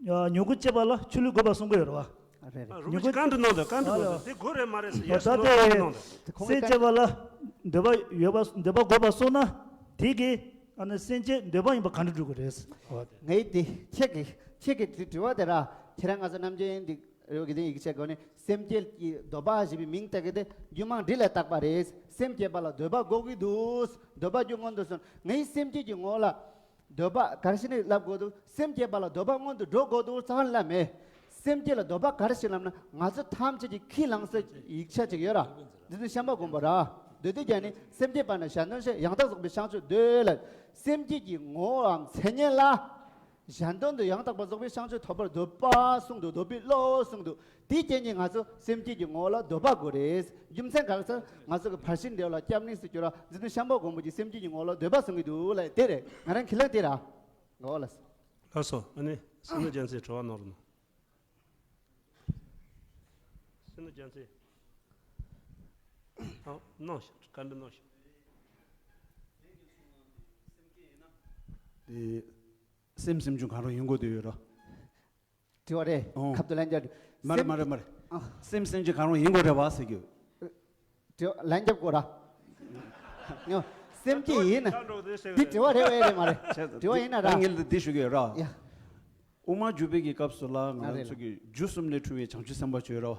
ཨ། མྱུ་གུ་སྐྱེས་པ་ལ་ཆུ་ལུད་དགོས་པ་གསུང་གི་ཡོད་རེད་བ། རེད་རེད། རིན་པོ་ཆེ་བཀའ་འདྲི་གནང་དང་། བཀའ་འདྲི་གནང་དང་། དེ་དགོས་རེད་མ་རེད་ཟེར། ཡ་ད་ལྟ་སེམས་ནང་བཀའ་འདྲི་གནང་དང་། སེམས་བསྐྱེད་པ་ལ་འདོད་པ་ཡོད་པ་འདོད་པ་དགོས་པ་སོང་ན་དེ་གི་ཨ་ནི་སེམས་བསྐྱེད་འདོད་པ་ཡིན་པ་ག་འདྲ་སྒྲུབ་དགོས་རེད། ངས་དེ་ཁྱེད་ཀྱི་ཁྱེད་ཀྱི་དྲི་དྲི་བ་དེ་ར། ཁྱེད་རང་ང་ཚོ་རྣམ་འབྱེད་འདི་རེ་བ་དགེ་ལྡན་ཡིག་ཆའི་སྒོ་ནས་སེམས་བསྐྱེད་ཀྱི་འདོད་པ་ཞེས་པའི་མིང་བཏགས་ཀྱི་དེ་རྒྱུད་མང་འདི་ལ་བཏགས་པ་རེད། སེམས་བསྐྱེད་པ་ལ་འདོད་པ་དགོས་ཀྱི་འདུག་འདོད་པ་རྒྱུ་མངོན་དུ་སོང་། ངའི་སེམས་བསྐྱེད་ཀྱི་ངོ་ལ། འདོད་པ་ག་རེ་ཞིག་ནས་ལབ་དགོས་འདུག་སེམས་བསྐྱེད་པ་ལ་འདོད་པ་སྔོན་དུ་འགྲོ་དགོས་འདུག་ཚང་ལ་མེད། སེམས་བསྐྱེད་ལ་འདོད་པ་ག་རེ་ཞིག་ལབ་ན་ང་ཚོ་ཐམས་ཅད་ཀྱི་ཁས་བླངས་སའི་ཡིག་ཆ་ཅིག་ཡོད་ར། འདི་ནི་ཤམྦྷ་སྒོམ་པ་ར། འདོད་དེ་ཀྱང་ནི་སེམས་བསྐྱེད་པ་ན་གཞན་དོན་བྱེད། ཡང་དག་རྫོགས་པའི་བྱང་ཆུབ་འདོད་ལ། སེམས་བསྐྱེད་ཀྱི་ངོ་བོའམ་མཚན་ཉིད་ལ། གཞན་དོན་དུ་ཡང་དག་པར་རྫོགས་པའི་བྱང་ཆུབ་ཐོབ་པར་འདོད་པ་གསུངས་འདུག་འདོད་པའི་བློ་གསུངས་འདུག་དེའི་རྐྱེན་གྱིས་ང་ཚོ་སེམས་བསྐྱེད་ཀྱི་ངོ་ལ་འདོད་པ་དགོས་རེད། རྒྱུ་མཚན་ག་རེ་ཟེར་ན་ང་ཚོ་གི་ཕར་ཕྱིན་འབྲེལ་བ་ལ་སྐྱབས་གནས་སུ་གྱུར་བ་འཛིན་གྲྭ་ཤམ་པོ་དགོན་པོ་གྱི་སེམས་བསྐྱེད་ཀྱི་ངོ་ལ་འདོད་པ་གསུང་གི་འདུག་ལ་དེ་རེད། ང་རང་ཁས་ལེན་དེ་ར། འོ་ལ། ལགས་སོ། ཨ་ནི་སེམས་ནོར་རྒྱལ་མཚན་དྲི་བ་གནང་རོགས་གནང་། སེམས་ནོར་རྒྱལ་མཚན། ཨ་གནང་ཞིག་བཀའ་འདྲི་གནང་ཞིག་དེ། སེམས་སེམས་བྱུང་གང་རུང་ཡིན་དགོས་དུ་ཡོད་རོ། དྲི་བ་རེད། ཨོ། ཁབ་ཏུ་ལན་རྒྱག་མ་རེད་མ་རེད་མ་རེད། ཨ། སེམས་སེམས་བྱུང་གང་རུང་ཡིན་དགོས་རེད་བ་ཟེར་རྒྱུ། དྲི་བ་ལན་རྒྱབ་དགོས་ར། ཨོ། སེམས་བསྐྱེད་ཡིན་ན། འདི་དྲི་བ་རེད་བས་རེད་མ་རེད། དྲི་བ་ཡིན་ན་ར། ངས་འདི་ཞུ་གི་ཡོད་ར། ཡ། དབུ་མ་འཇུག་པའི་གི་སྐབས་སུ་ལ་ང་རང་ཚོ་གི་རྒྱུ་གསུམ་ལས་འཁྲུངས་པའི་བྱང་ཆུབ་སེམས་དཔའ་ཅིག་ཡོད་ར།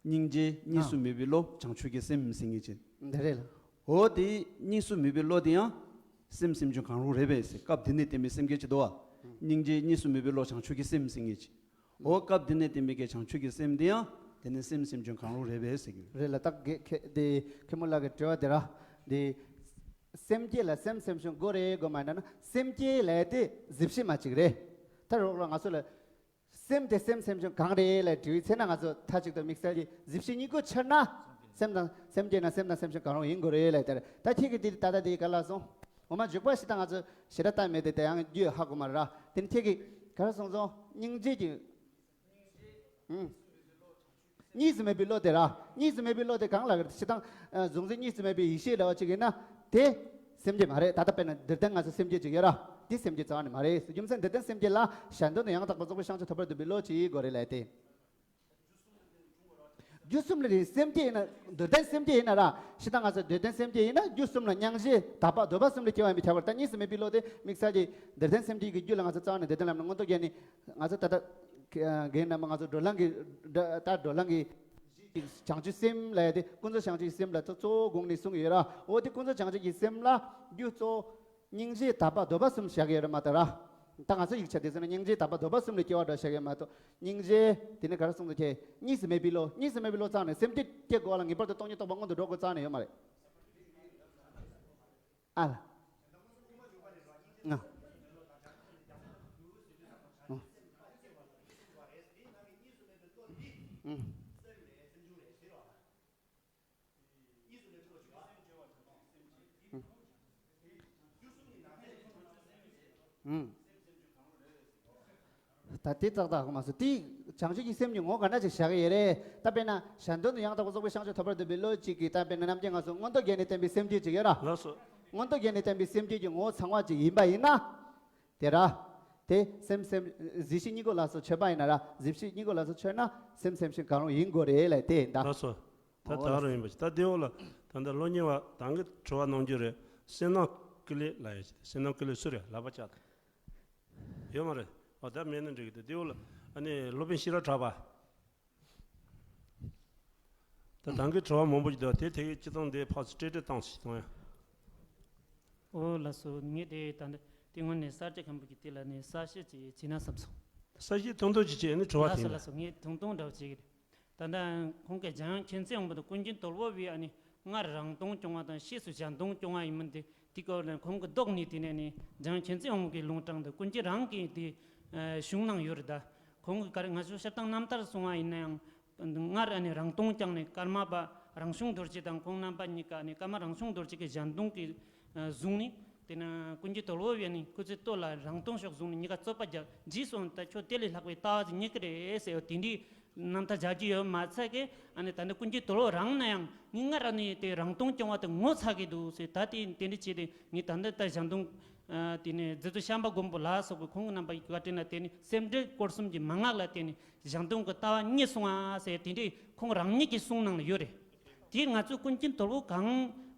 སྙིང་རྗེ་གཉིས་སུ་མེད་པའི་བློ་བྱང་ཆུབ་ཀྱི་སེམས་ཟེར་མཁན་ཅིག་འདི་རེད་ལ། འོ་དེ་གཉིས་སུ་མེད་པའི་བློ་དེ་ཡང་སེམས་སེམས་བྱུང་གང་རུང་རེད་པས་ཟེར། སྐབས་འདི་ནས་བསྟན་པའི་སེམས་བསྐྱེད་ཅིག་འདུག་བ། སྙིང་རྗེ་གཉིས་སུ་མེད་པའི་བློ་བྱང་ཆུབ་ཀྱི་སེམས་ཟེར་མཁན་ཅིག་འོ་སྐབས་འདི་ནས་བསྟན་པའི་གི་བྱང་ཆུབ་ཀྱི་སེམས་དེ་ཡང་དེ་ནི་སེམས་སེམས་བྱུང་གང་རུང་རེད་པས་ཟེར་གི་རེད་ལ། ད་གེ་ཁེ་དེ་ཁེ་མོ་ལགས་ཀྱི་དྲི་བ་དེ་ར། དེ་སེམས་བསྐྱེད་ལ་སེམས་སེམས་བྱུང་དགོས་རེད་དགོས་མ་ཡིན་ན་སེམས་བསྐྱེད་ལས་དེ་གཟིགས་ཕྱི་མ་ཅིག་རེད། ད་རོགས་ལ་ང་ཚོ་ལ། སེམས་དེ་སེམས་སེམས་བྱུང་གང་རེད་ལ་དྲི་བའི་ཚེ་ན། ང་ཚོ་མཐའ་གཅིག་ཏུ་དམིགས་བསལ་གྱི་གཟི་བརྗིད་གཉིས་པོ་ཆགས་ན། སེམས་དང་སེམས་བསྐྱེད་ན་སེམས་དང་སེམས་བྱུང་གང་རུང་ཡིན་དགོས་རེད་ལ་དེར། ད་ཁྱེད་ཀྱིས་དེ་ད་ལྟ་དེ་ག་ལ་སོང་། འོ་མ་འཇུག་པ་ཞིག་ད་ང་ཚོ་ཞེ་དྲག་ལྟ་མེད་དེ་དེ་ཡང་རྒྱུས་ཧ་གོ་མ་རེད་ར། དེ་ནི་ཁྱེད་ཀྱིས་ག་ལ་སོང་སོང་སྙིང་རྗེ་གྱི། ཨུམ། གཉིས་སུ་མེད་པའི་བློ་དེ་ར། གཉིས་སུ་མེད་པའི་བློ་དེ་གང་ལ་ག་ཞེ་སྡང་། གཟུང་འཛིན་གཉིས་སུ་མེད་པའི་ཡེ་ཤེས་ལ་བ་ཅིག་ཡིན་ན། དེ་སེམས་བསྐྱེད་མ་རེད། ད་ལྟ་དཔེར་ན་འདིར་བསྟན་ང་ཚོ་སེམས་བསྐྱེད་ཅིག་ཡོད་ར། དེ་སེམས་བསྐྱེད་རྩ་བ་ནས་མ་རེད། རྒྱུ་མཚན་འདིར་བསྟན་སེམས་བསྐྱེད་ལ་གཞན་དོན་དུ་ཡང་དག་པར་རྫོགས་པའི་བྱང་ཆུབ་ཐོབ་པར་འདོད་པའི་བློ་ཅིག་དགོས་རེད་ལ་དེ། རྒྱུ་གསུམ་ལ་རེད། སེམས་བསྐྱེད་ཡིན་ན་འདིར་བསྟན་སེམས་བསྐྱེད་ཡིན་ན་ར། ཞེ་སྡང་ང་ཚོ་འདིར་བསྟན་སེམས་བསྐྱེད་ཡིན་ན་རྒྱུ་གསུམ་ལ་སྙིང་རྗེ་དག་པ་འདོད་པ་གསུམ་ལས་སྐྱེ་བ་ཡིན་པའི་ཁྱད་པར། ད་གཉིས་སུ་མེད་པའི་བློ་དེ་དམིགས་བསལ་གྱི་འདིར་བསྟན་སེམས་བསྐྱེད་ཀྱི་རྒྱུ་ལ་ང་ཚོ་རྩ་བ་ནས་འདིར་བསྟན་ལམ་ནས་མངོན་རྟོགས་རྒྱན་ནི། ང་ཚོ་ད་ལྟ་རྒན་རྣམ་པ་ང་ཚོ་བགྲོ་གླེང་གི་ད་བགྲོ་གླེང་གི་བྱང་ཆུབ་སེམས་ལ་ཡ་དེ་ཀུན་རྫོབ་བྱང་ཆུབ་སེམས་ལ་གཙོ་བོ་དགོངས་ནས་གསུངས་ཡོད་ར། འོ་དེ་ཀུན་རྫོབ་བྱང་ཆུབ་ཀྱི་སེམས་ལ་རྒྱུ་གཙོ་བོ་སྙིང་རྗེ་དག་པ་འདོད་པ་གསུམ་བཞག་ཡོད་ར་མ་གཏོགས་ར། ད་ང་ཚོ་ཡིག་ཆ་དེ་ཚོ་ནི་སྙིང་རྗེ་དག་པ་འདོད་པ་གསུམ་ལས་སྐྱེ་བ་འདྲ་བཞག་ཡོད་མ་གཏོགས། སྙིང་རྗེ་དེ་ནི་ག་རེ་གསུངས་འདུག་ཁྱེད། གཉིས་སུ་མེད་པའི་བློ། གཉིས་སུ་མེད་པའི་བློ་རྩ་ནས་སེམས་བསྐྱེད་སྐྱེ་དགོས་ལ་ངེས་པར་དུ་སྟོང་ཉིད་རྟོགས་པ་མངོན་དུ་འགྲོ་དགོས་རྩ་ནས་ཡོད་མ་རེད། ཨ་ལ། ང་། ཨ། ཨ། ཨ། ད་དེ་ཏག་ཏག་མ་སོང་། དེ་བྱང་ཆུབ་ཀྱི་སེམས་ཀྱི་ངོ་ག་འདྲ་ཅིག་བཞག་གི་ཡོད་རེད། ད་དཔེར་ན་གཞན་དོན་དུ་ཡང་དག་པར་རྫོགས་པའི་བྱང་ཆུབ་ཐོབ་པར་འདོད་པའི་བློ་གཅིག་གིས། ད་དཔེར་ན་རྣམ་རྒྱལ་ང་ཚོ་མངོན་རྟོགས་རྒྱན་ནས་བསྟན་པའི་སེམས་བསྐྱེད་ཅིག་ཡོད་ར། ལགས་སོ། མངོན་རྟོགས་རྒྱན་ནས་བསྟན་པའི་སེམས་བསྐྱེད་ཀྱི་ངོ་བོ་ཚང་བ་ཅིག་ཡིན་པ་ཡིན་ན། དེ་ར། དེ་སེམས་སེམས་གཟི་བརྗིད་གཉིས་པོ་ལ་སོགས་མཆོད་པ་ཡིན་ན་ར། གཟི་བརྗིད་གཉིས་པོ་ལ་སོགས་མཆོད་ན་སེམས་སེམས་བཞིན་གང་རུང་ཡིན་དགོས་རེད་ལ་དེ་ད། ལགས་སོ། ད་ད་ག་རང་ཡིན་པ་ཞིག་ད་དེ་འོག་ལ་ད་ལྟ་སློབ་གཉེར་བ་ད་གིན་དྲི་བ་གནང་རྒྱུ་རེད། བསོད་ནམས་ཀུན་ལེགས་ལ་ཡོད་ཞིག་བསོད་ནམས་ཀུན་ལེགས་སུ་རེད། ལག་པ་བཅག་ད། ཡོད་མ་རེད། ཨ་ད་མེད་ན་འགྲིག་གི་འདུག་དེ་འོག་ལ་ཨ་ནི་སློབ་དཔོན་ཤེས་རབ་གྲགས་པ། ད་ད་གིན་དྲི་བ་མང་པོ་ཞིག་འདུག་དེ་དེ་གི་སྤྱི་བཏང་དེ་ཕར་ཚུར་སྤྲེལ་སྤྲེལ་བཏང་ཞིག་གཏོང་ཡ། ཨོ་ལགས་སོ། ངས་དེ་ད་ལྟ་དེ་སྔོན་ནས་གསར་བརྗེ་མཁན་པོ་གི་དེ་ལ་ནས་གསལ་བཤད་ཅིག་བྱས་ན་བསམ་སོང་། གསལ་བཤད་ཐུང་ཐུང་ཅིག་བྱས་ནས་དྲི་བ་ལགས་དེ་སོ་ལ། ལགས་སོ། ངས་ཐུང་ཐུང་འདྲ་བོ་བྱེད་ཀྱི་རེད། ད་ལྟ་ཁོང་གིས་འཇམ་དབྱངས་མཁྱེན་བརྩེ་དབང་པོ་དང་ཀུན་མཁྱེན་དོལ་པོ་བའི་ཨ་ནི་སྔར་རང་སྟོང་སྐྱོང་བ་དང་ཕྱིས་སུ་གཞན་སྟོང་སྐྱོང་བ་ཡིན་མིན་དེ་དེ་སྐོར་ལ་ཁོང་གི་ལྡོག་ནས་དེ་ནས་ནི་འཇམ་དབྱངས་མཁྱེན་བརྩེ་དབང་པོ་གི་ལུང་དྲངས་འདུག་ཀུན་མཁྱེན་རང་གིས་དེ་གཞུང་གནང་ཡོད་རེད། ད་ཁོང་གིས་ག་རེ་ང་ཚོ་སྤྱིར་བཏང་རྣམ་ཐར་སོང་བ་ཡིན་ན་ཡང་། སྔར་ཨ་ནི་རང་སྟོང་བསྐྱངས་ནས་ཀརྨ་པ་རང་བྱུང་རྡོ་རྗེ་དང་ཁོང་རྣམ་པ་གཉིས་ཀ་ཨ་ནི་ཀརྨ་རང་བྱུང་རྡོ་རྗེ་གིས་གཞན་སྟོང་གི་བཟུང་ནས། དེ་ན་ཀུན་མཁྱེན་དོལ་པོ་བས་ནི་སྐུ་ཚེ་སྟོད་ལ་རང་སྟོང་ཕྱོགས་བཟུང་ནས་གཉིས་ཀ་རྩོད་པ་རྒྱབ་རྗེས་སུ་ད་ཁྱོད་དེ་ལས་ལྷག་པའི་ལྟ་བ་ཅིག་རྙེད་ཀྱི་རེད་ཟེར་བ་དེ་འདྲའི་རྣམ་ཐར་རྒྱག་རྒྱུ་ཡོད་མ་ཚད་ཀྱི་ཨ་ནི་ད་ནི་ཀུན་མཁྱེན་དོལ་པོ་རང་ན་ཡང་ངས་སྔར་ཨ་ནི་དེ་རང་སྟོང་སྐྱོང་བ་དེ་ངོ་ཚ་གི་འདུག་ཟེར། ད་དེ་དེ་འདྲ་བྱས་ཏེ་ངས་ད་འདི་ལྟ་གཞན་སྟོང་དེ་ནས་རྗེ་བཙུན་ཤམ་པ་མགོན་པོ་ལ་སོགས་པའི་ཁོང་གི་རྣམ་པ་ཡི་བཀའ་དྲིན་ལ་བརྟེན་ནས་སེམས་འགྲེལ་སྐོར་གསུམ་གྱི་མན་ངག་ལ་བརྟེན་ནས་གཞན་སྟོང་གི་ལྟ་བ་རྙེད་སོང་ཨ་ཟེར་དེ་འདྲའི་ཁོང་རང་ཉིད་ཀྱི་གསུང་ནང་ལ་ཡོད་རེད། དེ་ང་ཚོས་ཀུན་མཁྱེན་དོལ་པོ་གང་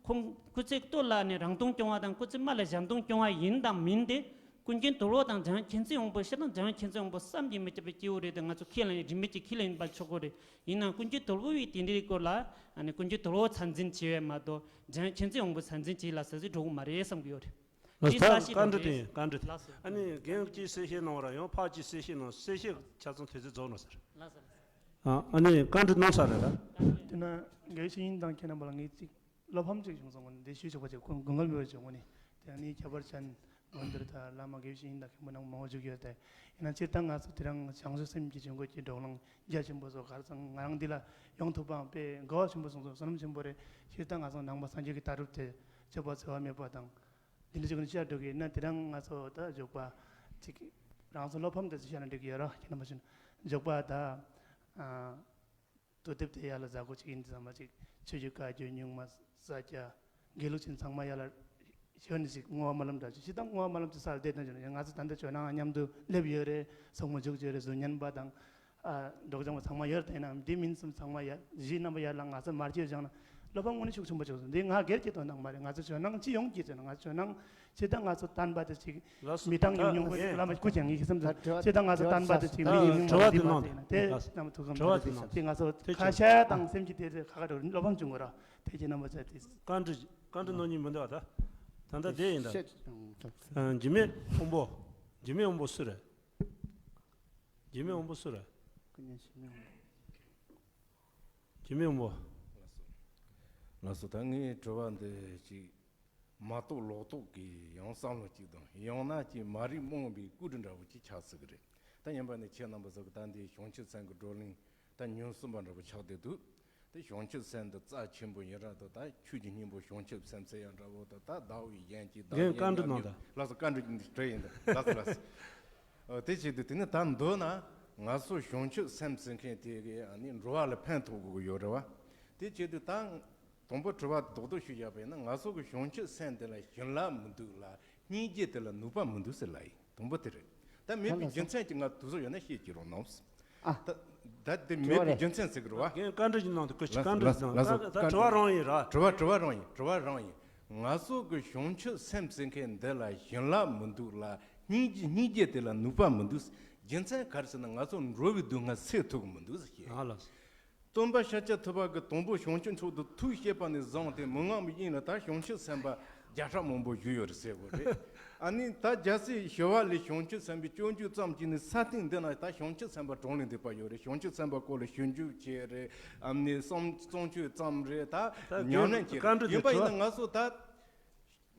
ཁོང་སྐུ་ཚེ་སྟོད་ལ་ནས་རང་སྟོང་སྐྱོང་བ་དང་སྐུ་ཚེ་སྨད་ལ་གཞན་སྟོང་སྐྱོང་བ་ཡིན་དང་མིན་དེ། ཀུན་མཁྱེན་དོལ་པོ་དང་འཇམ་དབྱངས་མཁྱེན་བརྩེ་དབང་པོ་ཤི་དང་འཇམ་དབྱངས་མཁྱེན་བརྩེ་དབང་པོ་བསམ་གྱིས་མི་ཁྱབ་པའི་སྐྱེས་བུ་རེད་དེ་ང་ཚོ་ཁས་ལེན་རིན་མེད་ཀྱི་ཁས་ལེན་ཡིན་པ་ཆོག་གི་རེད། ཡིན་ནའང་ཀུན་མཁྱེན་དོལ་པོ་ཡིས་དེ་འདྲའི་སྐོར་ལ་ཨ་ནི་ཀུན་མཁྱེན་དོལ་པོ་ཚད་འཛིན་བྱས་པས་མ་གཏོགས་འཇམ་དབྱངས་མཁྱེན་བརྩེ་དབང་པོ་ཚད་འཛིན་བྱས་ལ་ཟེར་ཟིག་འགྲོ་གི་མ་རེད་བསམ་གྱི་ཡོད་རེད། ལགས་སོ། ད་བཀའ་འདྲི་དེ་ཡིན། བཀའ་འདྲི་དེ་ཡིན། ལགས་སོ། ཨ་ནི་རྒན་གྱིས་གསལ་བཤད་གནང་བ་ར་ཡང་ཕར་གྱིས་གསལ་བཤད་གནང་། གསལ་བཤད་ཆ་ཚང་དུས་ཚོད་རྫོགས་ན་ཟེར། ལགས་སོ། ལགས་སོ། ཨ་ཨ་ནི་བཀའ་འདྲི་གནང་ཚར་རེད་ད། དེ་ན་དགེ་བཤེས་ཡིན་དང་ཁྱེད་རྣམ་པ་ལ་ངས་ཅིག་བློ་ཕམ་ཅིག་བྱུང་སོང་། ངོ་ནས་འདི་ཞུས་ཆོག་པ་ཅིག་ཁོང་དགོངས་འགལ་མེད་པ་ཅིག་ངོ་ནས། དེ་ནི་ཁྱད་པར་ཅན་ངོ་འདིར་ད་བླ་མ་དགེ་བཤེས་ཡིན་དང་མཁན་པོ་རྣམས་མང་པོ་བཞུགས་ཡོད་དེ། ཡིན་ན་སྤྱིར་བཏང་ང་ཚོ་དེ་རིང་བྱང་ཆུབ་སེམས་ཀྱི་ཇུས་འགོད་ཀྱི་བགྲོ་གླེང་རྒྱ་ཆེན་པོ་སོགས་ག་རེ་ཚང་ང་རང་འདི་ལ་ཡོང་ཐུབ་པའང་དཔེ་དགའ་བ་ཆེན་པོ་སོང་སོང་། བསོད་ནམས་ཆེན་པོ་རེད། སྤྱིར་བཏང་ང་ཚོ་ནང་པ་སངས་རྒྱས་ཀྱི་ལྟ་གྲུབ་དེ་སྤྱོད་པ་འཚེ་བ་མེད་པ་དང་། འདི་འདྲ་ཅིག་ནི་བཤད་འགྲོ་གི་ཡིན་ན། དེ་རིང་ང་ཚོ་ད་འཇོག་པ་ཅིག་རང་ཚོ་བློ་ཕམ་དེ་ཚོ་བཤད་ན་འགྲིག་གི་ཡོད་ར། ཁྱེད་རྣམ་པ་ཚོ་འཇོག་པ་ད་ཨ་དུས་དེབ་དེ་ཡར་ལ་ཟ་གོ་ཅིག་ཡིན་ཙམ་མ་ཅིག་ཆོས་བརྒྱུད་བཀའ་བརྒྱུད་རྙིང་མ་ས་སྐྱ་དགེ་ལུགས་ཅན་ཚང་མ་ཡར་ལ་ཞོན་ནས་ཅིག་བསྔོ་བ་སྨོན་ལམ་འདྲ་ཅིག་ཅི་ལྟར་བསྔོ་བ་སྨོན་ལམ་ཅིག་སལ་བསྡད་ན་ཅིག་ང་ཚོ་ད་ལྟ་ཇོ་ནང་མཉམ་དུ་སླེབས་ཡོད་རེད། སོག་མོ་འཇུག་ཅིག་ཡོད་རེད། གཟུ་ཉན་པ་དང་། ཨ་འབྲོག་ལྗང་པ་ཚང་མ་ཡོད་རེད། དེ་ཡིན་ནའང་འདི་མིན་གསུམ་ཚང་མ་ཡར་གཞིས་རྣམ་པ་ཡར་ལ་ང་ཚོ་མར་སྐྱེལ་བཞག་ན་བློ་ཕམ་དངོས་གནས་ཤུགས་ཆེན་པོ་བྱུང་སོང་། འདི་ང་སྒེར་གྱི་དོན་དག་མ་རེད། ང་ཚོ་ཇོ་ནང་སྤྱི་ཡོངས་ཀྱི་ཟེར་ན་ང་ཚོ་ཇོ་ནང་སྤྱིར་བཏང་ང་ཚོ་བསྟན་པ་དེ་ཅིག་ལགས་སོ། མི་གྲངས་ད་ཉུང་ཉུང་ངས་བླ་མ་སྐུ་མཁྱེན་ངེད་ཀྱི་སེམས་ཚོར་ད་སྤྱིར་བཏང་ང་ཚོ་བསྟན་པ་དེ་ཅིག་མི་ཉུང་ཉུང་དྲི་བ་དེ་ཡིན་མ་ཟེར་ན་དེ་རྣམ་ཐུགས་བསམ་དྲི་བ་དེ་གནང་། དེ་ང་ཚོ་དྲི་བ་ཁ་དེ་ཤ་དང་སེམས་ཀྱི་དེ་ཁ་ཁ་འགྲོ་བློ་ཕམ་བྱུང་གི་ར། དེ་ཁྱེད་རྣམ་པ་ཚོ་དེ་བཀའ་འདྲི་བཀའ་འདྲི་གནང་མཁན་མི་འདུག་ད། ད་ལྟ་དེ་ཡིན་ད། ཨ་འཇིགས་མེད་དབང་པོ། འཇིགས་མེད་དབང་པོ་སུ་རེད། འཇིགས་མེད་དབང་པོ་སུ་རེད། ཀུན་མཁྱེན་འཇིགས་མེད་དབང་པོ། འཇིགས་མེད་དབང་པོ། ལགས་སོ། ལགས་སོ། ད་ངའི་དྲི་བ་འདི་ཅིག་ མ་རྟོགས་ལོག་རྟོག་གི་ཡང་བསམ་བློ་གཅིག་དང་ཡང་ན་ཅིག་མ་རིག་རྨོངས་པའི་ཀུ་རི་འདྲ་བོ་ཅིག་ཆགས་སྲིད་ཀྱི་རེད། ད་ཡིན་པ་ནི་ཁྱེད་རྣམ་པ་ཚོ་གི་ད་འདི་བྱང་ཆུབ་སེམས་ཀྱི་བགྲོ་གླེང་ད་ཉིན་གསུམ་པ་འདྲ་བོ་ཆགས་བསྡད་འདུག་དེ་བྱང་ཆུབ་སེམས་འདི་རྩ་ཆེན་པོ་ཡིན་ར་དང་ད་ཆོས་ཀྱི་སྙིང་པོ་བྱང་ཆུབ་སེམས་ཟེར་ཡ་འདྲ་བོ་དང་ད་ཟླ་བའི་གཞན་གྱི་ཟླ་རྒན་བཀའ་འདྲི་གནང་དང་། ལགས་སོ། བཀའ་འདྲི་འདྲི་ཡིན་ད། ལགས་སོ་ལགས་སོ། ཨོ་དེ་བྱེད་དུས་དེ་ནི་ད་མདོར་ན་ང་ཚོ་བྱང་ཆུབ་སེམས་ཟེར་མཁན་དེ་གི་ཨ་ནི་འགྲོ་བ་ལ་ཕན་ཐོགས་དགོས་ཀྱི་ཡོད་རེད་བ། དེ་བྱེད་དུས་ད་དང་པོ་དྲི་བ་རྡོག་རྡོག་ཞུ་བཞག་པ་ཡིན་ན་ང་ཚོ་གི་བྱང་ཆུབ་སེམས་དེ་ལ་བྱིན་རླབས་མི་འདུག་ལ་སྙིང་རྗེ་དེ་ལ་ནུས་པ་མི་འདུག་ཟེར་ལ་ཡིན། དང་པོ་དེ་རེད། ད་མེད་པའི་རྒྱུ་མཚན་ཅིག་ང་དུས་ཚོད་ཡོད་ན་བཤད་ཀྱི་རོགས་གནང་། ཨ། ད་ད་དེ་མེད་པའི་རྒྱུ་མཚན་ཟེར་གི་རེད་བ། རྒན་བཀའ་འདྲི་ཞིག་གནང་དུས་སྐུ་ཞིག་བཀའ་འདྲི་ཞིག་གནང་། ད་ད་དྲི་བ་རང་ཡིན་ར། དྲི་བ་དྲི་བ་རང་ཡིན། དྲི་བ་རང་ཡིན། ང་ཚོ་གི་བྱང་ཆུབ་སེམས་ཟེར་མཁན་འདི་ལ་བྱིན་རླབས་མི་འདུག་ལ་སྙིང་རྗེ་སྙིང་རྗེ་དེ་ལ་ནུས་པ་མི་འདུག་རྒྱུ་མཚན་ག་རེ་ཟེར་ན་ང་ཚོ་འགྲོ་བའི་སྡུག་བསྔལ་སེལ་ཐུབ་གི་མི་འདུག་ཟེར་བཤད། ཨ་ལགས། སྟོན་པ་ཤཱཀྱ་ཐུབ་པ་གིས་དང་པོ་བྱང་ཆུབ་མཆོག་ཏུ་ཐུགས་བསྐྱེད་པ་ནས་བཟུང་སྟེ་མི་མངའ་བའི་དབྱིངས་ལ་ད་བྱང་ཆུབ་སེམས་དཔའ་བརྒྱ་ཕྲག་མང་པོ་བཞུགས་ཡོད་རེད་ཟེར་བ་རེད། ཨ་ནི་ད་རྒྱལ་སྲས་ཞི་བ་ལྷས་བྱང་ཆུབ་སེམས་དཔའི་སྤྱོད་འཇུག་བརྩམས་ཀྱི་ནི་ས་སྟེང་འདི་ན་ད་བྱང་ཆུབ་སེམས་དཔའ་གྲངས་ལས་འདས་པ་ཡོད་རེད། བྱང་ཆུབ་སེམས་དཔའ་སྐོར་ལ་ཞིབ་འཇུག་བྱས་རེད། ཨ་ནི་བརྩམས་བརྩམས་ཆོས་བརྩམས་རེད། ད་ད་ཉམས་ལེན་བྱས་བཀའ་འདྲི་རེད། ཡིན་པ་ཡིན་ན་ང་ཚོ་ད་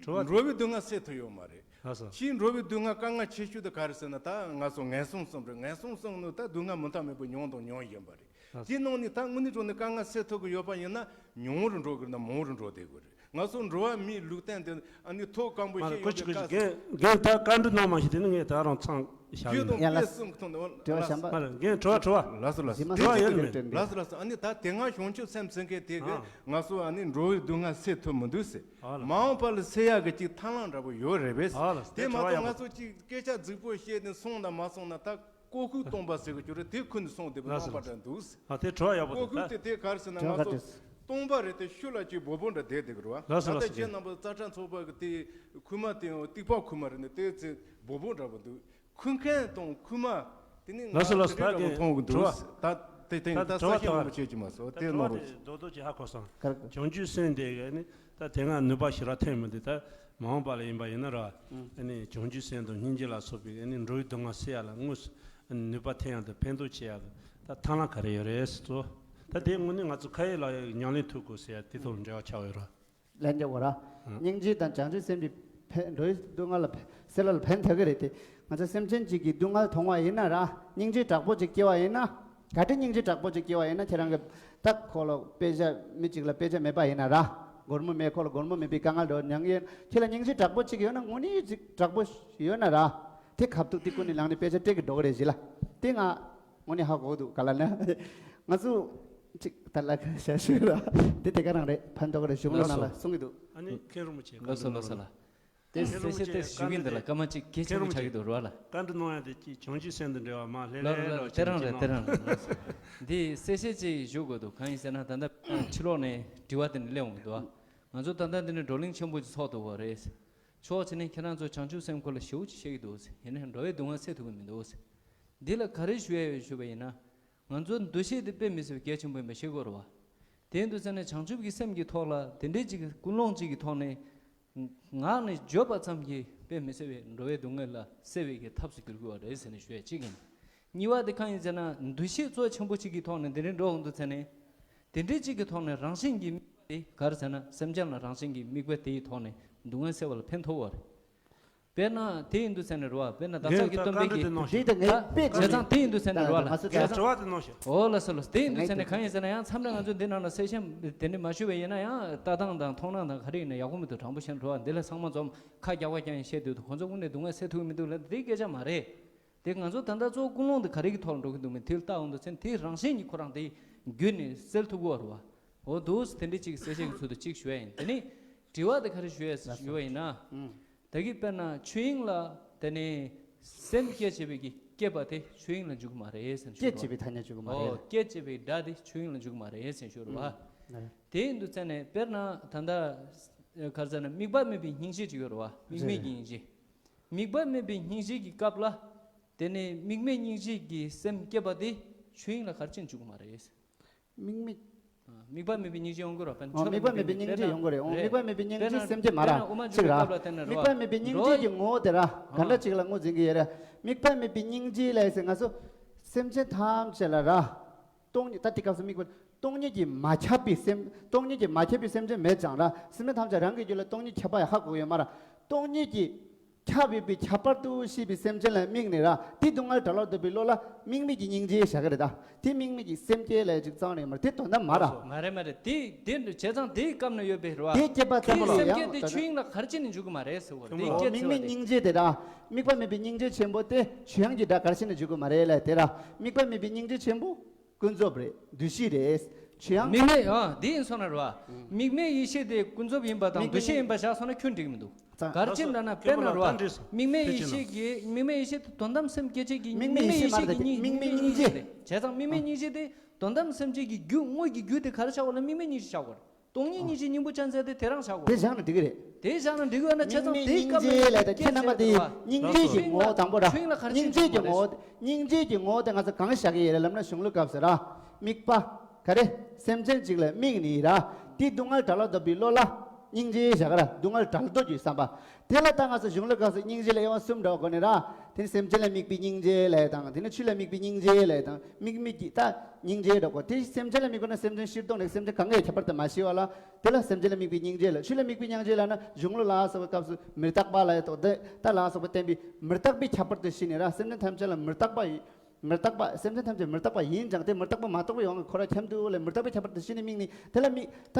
དྲི་བ་འགྲོ་བའི་སྡུག་བསྔལ་སེལ་ཐུབ་ཡོད་མ་རེད། ལགས་སོ། ཕྱིའི་འགྲོ་བའི་སྡུག་བསྔལ་དཀའ་ངལ་ཆེ་ཤོས་དེ་ག་རེ་ཟེར་ན་ད་ང་ཚོ་ངན་སོང་གསུམ་རེད། ངན་སོང་གསུམ་ནི་ད་སྡུག་བསྔལ་མི་མཐའ་མེད་པ་མྱོང་དང་མྱོང་བཞིན་པ་རེད། ལགས་སོ། དེ་ནང་ནས་ད་དངོས་གནས་དྲང་གནས་དཀའ་ངལ་སེལ་ཐུབ་ཀྱི་ཡོད་པ་ཡིན་ན་ཉུང་རུ་འགྲོ་དགོས་ན་མང་རུ་འགྲོ་བསྡད་དགོས་རེད། ང་ཚོ་འགྲོ་བ་མིའི་ལུས་རྟེན་དེ་ཨ་ནི་ཐོག་སྐམ་པོ་མ་རེད། ཞིག་ཁོ་ཡོད་ཅིག་པའི་སྐབས་སུ་རྒན་རྒན་ད་བཀའ་འདྲི་གནང་མ་ཤེས། དེ་ནི་ངས་ད་རང་ཚང་བཞག་རྒྱུ་ཡིན། དང་ཡ་ལ། དཔེ་གསུམ་གྱི་ཐོག་ནས། དྲི་བ་གཞན་པ། མ་རེད། རྒན་དྲི་བ་དྲི་བ། ལགས་སོ་ལགས་སོ། ལགས་སོ་ལགས་སོ། ཨ་ནི་ད་དེ་སྔ་བྱང་ཆུབ་སེམས་ཟེར་མཁན་དེ་གི་ཨ། ང་ཚོ་ཨ་ནི་འགྲོ་བའི་སྡུག་བསྔལ་སེལ་ཐུབ་མི་འདུག་ཟེར། ཨ་ལ། མ་འོངས་པ་ལ་སེལ་ཡག་གི་ཅིག་ཐབས་ལམ་འདྲ་པོ་ཡོད་རེད་པས། ཨ་ལ། དེ་དེ་མ་དྲི་བ་གཏོགས་ཡག་པོ་ང་ཚོ་ཅིག་སྐད་ཆ་རྫིག་པོ་བཤད་ནས་སོང་དང་མ་སོང་ན་ད་ཀོ་ཁུག་སྟོང་པ་ཟེར་གི་ཅོ་རེད། དེ་ཁུ་ནས་སོང་བསྡད་པ་ལགས་སོ་རྣམ་པ་ལགས་སོ། འདྲ་འདུག་ཟེར། ཨ་དེ་དྲི་བ་ཡག་པོ་ཀོ་འདུག་ཁུག་ད། དེ་དེ་ག་རེ་ཟེར་ན་དྲི་བ་ང་ག་ཚོ་དེ། སྟོང་པ་རེད་དེ་ཤུལ་ལ་ཅིག་སྦོ་སྦོ་འདྲ་བསྡད་བསྡད་གི་རེད་བ། ལགས་སོ་ད་ལགས་སོ། ལྟ་ཁྱེད་རྣམ་པ་རྩ་ཁྲ་ཚོགས་པ་གི་དེ་ཁུག་མ་དེ་ཡང་ཏིག་པ་ཁུག་མ་རེད་ནས་དེ་ཚེ་སྦོ་སྦོ་འདྲ་པོ་འདུག་ཁུག་མཁན་དང་ཁུག་མ་དེ་ནི་ང་ལགས་སོ་ལགས་སོ། དེ་འདྲ་ད་འདྲ་པོ་གི་མཐོང་གི་འདུག་དྲི་བ། ད་དེ་དེ་ད་ད་ས་དྲི་བ་ཞིག་ད་ཡོང་བ་བྱེད་ཀྱི་མ་སོང་། ད་དེ་དྲི་བ་ནོར་དེ་རྡོག་རྡོག་ཅིག་ཧ་གོ་སོང་། གར་གོ། བྱང་ཆུབ་སེམས་དེ་ག་ནི་ད་དེ་སྔ་ནུས་པ་ཞེ་དྲག་ཐོན་མི་འདུག་ད་མ་འོངས་པ་ལ་ཡིན་པ་ཡིན་ན་ར། ཨ་ནི་བྱང་ཆུབ་སེམས་དང་སྙིང་རྗེ་ལ་སོགས་པའི་ཨ་ནི་འགྲོ་བའི་སྡུག་བསྔལ་སེལ་ཡ་ལ་དངོས་སུ་ནུས་པ་ཐོན་ཡ་དང་ཕན་ཐོགས་བྱེད་ཡ་ད་ཐབས་ལམ་ག་རེ་ཡོད་རེད་ཟེར་ཚོ། ད་དེ་དངོས་གནས་ང་ཚོ་ཁ་ཡིག་ལ་ཉམས་ལེན་ཐུབ་དགོས་ཟེར་ཡ་དེ་ཐོག་འབྲེལ་བ་ཆགས་ཡོད་ར། ལན་རྒྱག་དགོས་ར། ཨ། སྙིང་རྗེ་དང་བྱང་ཆུབ་སེམས་ཀྱི་ཕན་འགྲོ་བའི་སྡུག་བསྔལ་ལ་ཕན་སེལ་ལ་ཕན་ཐོགས་ཀྱི་རེད་དེ། ང་ཚོ་སེམས་ཅན་གཅིག་གི་སྡུག་བསྔལ་མཐོང་བ་ཡིན་ན་ར། སྙིང་རྗེ་དྲག་པོ་ཅིག་སྐྱེ་བ་ཡིན་ན། ག་འདྲ་སྙིང་རྗེ་དྲག་པོ་ཅིག་སྐྱེ་བ་ཡིན་ན་ཁྱེད་རང་གི་ད་ཁོ་ལ་དཔེ་ཆ་མི་གཅིག་ལ་དཔེ་ཆ་མེད་པ་ཡིན་ན་ར། སྒོར་མོ་མེད་ཁོ་ལ་སྒོར་མོ་མེད་པའི་དཀའ་ངལ་འདྲ་མྱངས་ཡོད། ཁྱེད་ལ་སྙིང་རྗེ་དྲག་པོ་ཅིག་ཡོད་ན་དངོས་གནས་ཅིག་དྲག་པོ་ཡོད་ན་ར། དེ་ཁ་ཐུག་དེ་ཀུན་ནས་ལངས་ནས་དཔེ་ཆ་སྤྲད་ཀྱི་འགྲོ་གི་རེད་གཞི་ལ། དེ་ང་དངོས་གནས་ཧ་གོ་གི་འདུག་ག་ལ་ན། ང་ཚོ་ཅིག་ད་ལ་ཁ་ཤ་ཤོད་ར། དེ་དེ་ག་རང་རེད། ཕན་ཐོགས་རེད། གཞུང་ལུགས་ནང་ལ་གསུང་གི་འདུག་ཨ་ནི་མཁན་རིན་པོ་ཆེ། ལགས་སོ་ལགས་སོ་ལགས། དེ་གསལ་བཤད་དེ་ཞུ་གི་འདི་ལ་སྐར་མ་གཅིག་གལ་ཆེན་པོ་ཆགས་ཀྱི་འདུག་རོགས་ལ། བཀའ་འདྲི་གནང་ཡ་དེ་ཅིག་བྱང་ཆུབ་སེམས་དང་འབྲེལ་བ་མ་ལྷེ་ལྷེ་རོགས་དེ་རང་རེད། དེ་རང་རེད། འདི་གསལ་བཤད་ཅིག་ཞུ་དགོས་འདུག་གང་ཡིན་ཟེར་ན་ད་ལྟ་ཕྱི་ལོགས་ནས་དྲི་བ་དེ་ནས་སླེབས་འོང་གི་འདུག་ང་ཚོ་ད་ལྟ་འདི་ནས་བགྲོ་གླེང་ཆེན་པོ་ཅིག་ཚོགས་འདུག་གོ་རེད། ཕྱོགས་གཅིག་ནས་ཁྱེད་རང་ཚོ་བྱང་ཆུབ་སེམས་སྐོར་ལ་ཞེ་པོ་ཅིག་བཤད་ཀྱི་འདུག་ཡིན་ནའི་འགྲོ་བའི་སྡུག་བསྔལ་སེལ་ཐུབ་ཀྱི་མི་འདུག་འདི་ལ་ག་རེ་ཞུ་ཡ་ཡོད་ཞུས་པ་ཡིན་ན། ང་ཚོ་འདུ་ཤེས་དེ་དཔེ་མི་སྲིད་པའི་གལ་ཆེན་པོ་ཡིན་པ་ཤེས་དགོས་རེད་བ། དེ་ཡིན་དུས་ཙང་ནས་བྱང་ཆུབ་ཀྱི་སེམས་ཀྱི་ཐོག་ལ་དེ་འདྲའི་ཅིག་ཀུན་སློང་གཅིག་གི་ཐོག་ནས། ངག་ནས་བརྗོད་པ་ཙམ་གྱིས་དཔེ་མི་སྲིད་པའི་འགྲོ་བའི་སྡུག་བསྔལ་ལ་སེལ་བའི་གི་ཐབས་སུ་འགྱུར་དགོས་པ་རེད་ཟེར་ནས་ཞུ་ཡ་གཅིག་ཡིན། གཉིས་པ་དེ་གང་ཡིན་ཟེར་ན་འདུ་ཤེས་གཙོ་ཆེན་པོ་གཅིག་གི་ཐོག་ནས་དེ་འདྲའི་འགྲོ་འོང་དུས་ཙང་ནས། དེ་འདྲའི་གཅིག་གི་ཐོག་ནས་རང་བཞིན་གྱི་དམིགས་པ་དེ་ག་རེ་ཟེར་ན་སེམས་ཅན་ལ་རང་བཞིན་གྱི་དམིགས་པ་དེའི་ཐོག་ནས་སྡུག་བསྔལ་སེལ་བ་ལ་ཕན་ཐོགས་པ་རེད། དཔེར་ན་དེ་ཡིན་དུས་ཙང་ནས་རེད་བ། དཔེར་ན་བདག་ཅག་གི་སྟོན་པའི་གི། འདི་ད་ངས་དཔེ་བྱས་ཙང་དེ་ཡིན་དུས་ཙང་ནས་རེད་བ་ལ། ང་ཚོ་ད་དྲི་བ་དེ་གནང་ཞིག་ཨོ་ལགས་སོ་ལགས་སོ། དེ་ཡིན་དུས་ཙང་ནས་གང་ཡིན་ཟེར་ན་ཡང་མཚམས་རེ་ང་ཚོ་འདི་ནང་ལ་གསལ་བཤད་དེ་འདྲ་མ་ཞུས་པ་ཡིན་ན་ཡང་ལྟ་སྟངས་དང་མཐོང་སྣང་དང་ག་རེ་ཡིན་ན་ཡག་པོ་མི་འདུག་དྲང་པོ་བཤད་ན་རེད་བ། འདི་ལ་ཚང་མ་འཛོམས་ཁ་རྒྱག་པ་རྐྱང་ཡིན་བཤད་དུས་ཁོང་ཚོ་དངོས་གནས་སྡུག་བསྔལ་སེལ་ཐུབ་ཀྱི་མི་འདུག་ལབ་འདི་སྐད་ཆ་མ་རེད། དེ་ང་ཚོ་ད་ལྟ་གཙོ་བོ་ཀུན་སློང་དེ་ག་རེ་གི་ཐོག་ལ་འགྲོ་གི་འདུག་མིན་དེ་ལ་ལྟ་འོང་དུས་ཙང་དེ་རང་བཞིན་གྱིས་ཁོ་རང་དེ་བརྒྱུད་ནས་སེལ་ཐུབ་ཀྱི་ཡོད་རེད་བ། འོ་འདུག་དེ་འདྲའི་ཅིག་གསལ་བཤད་ཀྱི་ཚུལ་དུ་ཅིག་ཞུ་ཡ་ཡིན། དེ་ནས་དྲི་བ་དེ་ག་རེ་ཞུ་ཡ་ཞུ་བ་ཡིན་ན། ད་གིན་དཔེར་ན་ཆོས་དབྱིངས་ལ་དེ་ནས་སེམས་བསྐྱེད་ཅེས་པའི་གི་བསྐྱེད་པ་དེ་ཆོས་དབྱིངས་ལ་འཇུག་གི་མ་རེད་ཟེར་ཞུ་བ། བསྐྱེད་ཅེས་པའི་ཐ་སྙད་འཇུག་གི་མ་རེད། ཨོ་བསྐྱེད་ཅེས་པའི་སྒྲ་དེ་ཆོས་དབྱིངས་ལ་འཇུག་གི་མ་རེད་ཟེར་ཞུ་བ། དེ་ཡིན་དུས་ཙང་ནས་དཔེར་ན་ད་ལྟ་ག་རེ་ཟེར་ན་དམིགས་པ་མེད་པའི་སྙིང་རྗེ་ཅིག་ཡོད་རེད་བ། དམིགས་མེད་ཀྱི་སྙིང་རྗེ། དམིགས་པ་མེད་པའི་སྙིང་རྗེ་གི་སྐབས་ལ། དེ་ནས་དམིགས་མེད་སྙིང་རྗེ་གི་སེམས་བསྐྱེད་པ་དེ་ཆོས་དབྱིངས་ལ་ག་རེ་བྱས་འཇུག་གི་མ་རེད། དམིགས་མེད། དམིགས་པ་མེད་པའི་སྙིང་རྗེ་ཡོང་གི་རེད་བ། དཔེར་ན་ཨོ་ཆོས་དམིགས་པ་མེད་པའི་སྙིང་རྗེ་ཡོང་གི་རེད། ཨོ་དམིགས་པ་མེད་པའི་སྙིང་རྗེ་སེམས་བསྐྱེད་མ་རེད། དཔེར་ན་དབུ་མ་འཇུག་པའི་སྐབས་ལ་བལྟས་ན་རེད་བ། དམིགས་པ་མེད་པའི་སྙིང་རྗེ་གི་ངོ་བོ་དེ་ར་ག་འདྲ་ཅིག་ལ་ངོས་འཛིན་གྱི་ཡོད་རེད། དམིགས་པ་མེད་པའི་སྙིང་རྗེ་ལ་ཟེར་ང་ཚོ་སེམས་ཅན་ཐམས་ཅད་ལ་ར། སྟོང་ཉིད་ད་དེ་སྐབས་སུ་དམིགས་པ། སྟོང་ཉིད་ཀྱིས་མ་ཁྱབ་པའི་སེམས། སྟོང་ཉིད་ཀྱིས་མ་ཁྱབ་པའི་སེམས་ཅན་མེད་ཀྱང་ར། སེམས་ཅན་ཐམས་ཅད་རང་གི་རྒྱུད་ལ་སྟོང་ཉིད་ཁྱབ་པ་ཡང་ཧ་གོ་གི་ཡོད་མ་ར། སྟོང་ཉིད་ཀྱིས་ཁྱབ་ཡོད་པའི་ཁྱད་པར་དུ་ཤེས་པའི་སེམས་ཅན་ལ་དམིགས་ནས་ར། དེ་སྡུག་བསྔལ་བྲལ་བར་འདོད་པའི་བློ་ལ་དམིགས་མེད་ཀྱི་སྙིང་རྗེ་བྱ་གི་རེད་ད། དེ་དམིགས་མེད་ཀྱི་སེམས་བསྐྱེད་ལ་ཅིག་གཙང་རེད་མ་རེད། དེ་དོན་དམ་མ་ར། མ་རེད་མ་རེད། དེ་དེ་བྱས་ཙང་དེའི་སྐབས་ན་ཡོད་པའི་རེད་བ། དེ་སྐྱེད་པ་ཙམ་པོ་ལ་ཡང་སེམས་བསྐྱེད་དེ་ཆོས་དབྱིངས་ལ་ག་རེ་བྱས་ནས་འཇུག་གི་མ་རེད་ཟེར་བ་རེད། དེ་སྐྱེད་ཚེ་བ་དེ། དམིགས་མེད་སྙིང་རྗེ་དེ་ར། དམིགས་པ་མེད་པའི་སྙིང་རྗེ་ཆེན་པོ་དེ་ཆོས་དབྱིངས་ཀྱི་སྒྲ་ག་རེ་བྱས་ནས་འཇུག་གི་མ་རེད་ལ། དེ་ར། དམིགས་པ་མེད་པའི་སྙིང་རྗེ་ཆེན་པོ། ཀུན་རྫོབ་རེད། འདུ་ཤེས་རེད། ཆོས་དབྱིངས། དམིགས་མེད། ཨ། དེ་ཡིན་སོང་ན་རེད་བ། དམིགས་མེད་ཡེ་ཤེས་དེ་ཀུན་རྫོབ་ཡིན་པ་དང་འདུ་ཤེས་ཡིན་པ་བཞག་སོང་ན་ཁྱོན་འགྲིག་མི་འདུག་ད་ག་རེ་བྱས་ན་ན་དཔེར་ན་རེད་བ། དམིགས་མེད་ཡེ་ཤེས་ཀྱི། དམིགས་མེད་ཡེ་ཤེས་དེ་དོན་དམ་སེམས་སྐྱེད་བྱེད་ཀྱི། དམིགས་མེད་ཡེ་ཤེས་མ་རེད། དེ་དམིགས་མེད་སྙིང་རྗེ་རེད། བྱས་ཙང་དམིགས་མེད་སྙིང་རྗེ་དེ་དོན་དམ་སེམས་བསྐྱེད་ཀྱི་རྒྱུ་དངོས་ཀྱི་རྒྱུ་དེ་ག་རེ་བྱ་དགོས་ལ། དམིགས་མེད་སྙིང་རྗེ་བྱ་དགོས་རེད། སྟོང་ཉིད་སྙིང་རྗེ་སྙིང་པོ་ཅན་ཟེར་དེ་དེ་རང་བྱ་དགོས་རེད། དེ་བཞག་ན་འགྲིག་གི་རེད། དེ་བཞག་ན་འགྲིག་གི་ཡོད་ན། བྱས་ཙང་དེའི་སྐབས་ལ་སྙིང་རྗེ་ལབ་དེ་ཁྱེད་རྣམ་པ་དེ་སྙིང་རྗེ་གི་ངོ་བོ་དང་པོ་ར། སྙིང་རྗེ་གི་ངོ་བོ་དེ་ང་ཚོ་གང་བཞག་གི་ཡོད་རེད་ལབ་ན། གཞུང་ལུགས་སྐབས་སུ་ར། དམིགས་པ། ག་རེ། སེམས་ཅན་གཅིག་ལ་དམིགས་ནི་ར། དེ་སྡུག་བསྔལ་བྲལ་བར་འདོད་པའི་བློ་ལ་སྙིང་རྗེ་བཞག་གི་ར། སྡུག་བསྔལ་བྲལ་འདོད་ཀྱི་བསམ་པ། དེ་ལ་ད་ང་ཚོ་གཞུང་ལུགས་སྐབས་སུ་སྙིང་རྗེ་ལ་དབྱེ་བ་གསུམ་འགྲོ་དགོས་ནི་ར། དེ་ནི་སེམས་ཅན་ལ་དམིགས་པའི་སྙིང་རྗེ་ལབ་དང་། དེ་ནི་ཆོས་ལ་དམིགས་པའི་སྙིང་རྗེ་ལབ་དང་། དམིགས་མེད་ཀྱི་ད་སྙིང་རྗེ་འགྲོ་དགོས། དེ་སེམས་ཅན་ལ་དམིགས་པ་ན་སེམས་ཅན་ཕྱིར་ལྡོག་ནས་སེམས་ཅན་གང་གའི་ཁྱད་པར་དུ་མ་ཤེས་པ་ལ། དེ་ལ་སེམས་ཅན་ལ་དམིགས་པའི་སྙིང་རྗེ་ལ། ཆོས་ལ་དམིགས་པའི་སྙིང་རྗེ་ལ་ན། གཞུང་ལུགས་ལ་སོགས་པའི་སྐབས་སུ་མི་རྟག་པ་ལ་ཡོད་དོ། དེ་ད་ལ་སོགས་པ་བསྟན་པའི་མི་རྟག་པའི་ཁྱད་པར་དུ་ཤེས་ནས་ར། སེམས་ཅན་ཐམས་ཅད་ལ་མི་རྟག་པ་ཡིན། མི་རྟག་པ། སེམས་ཅན་ཐམས་ཅད་མི་རྟག་པ་ཡིན་ཀྱང་དེ་མི་རྟག་པ་མ་རྟོགས་པའི་དབང་གིས་ཁོ་རང་ཁྱབ་འདུག་ལས། མི་རྟག་པའི་ཁྱད་པར་དུ་ཤེས་ནས་དམིགས་ནི་དེ་ལ་དམིགས། ད་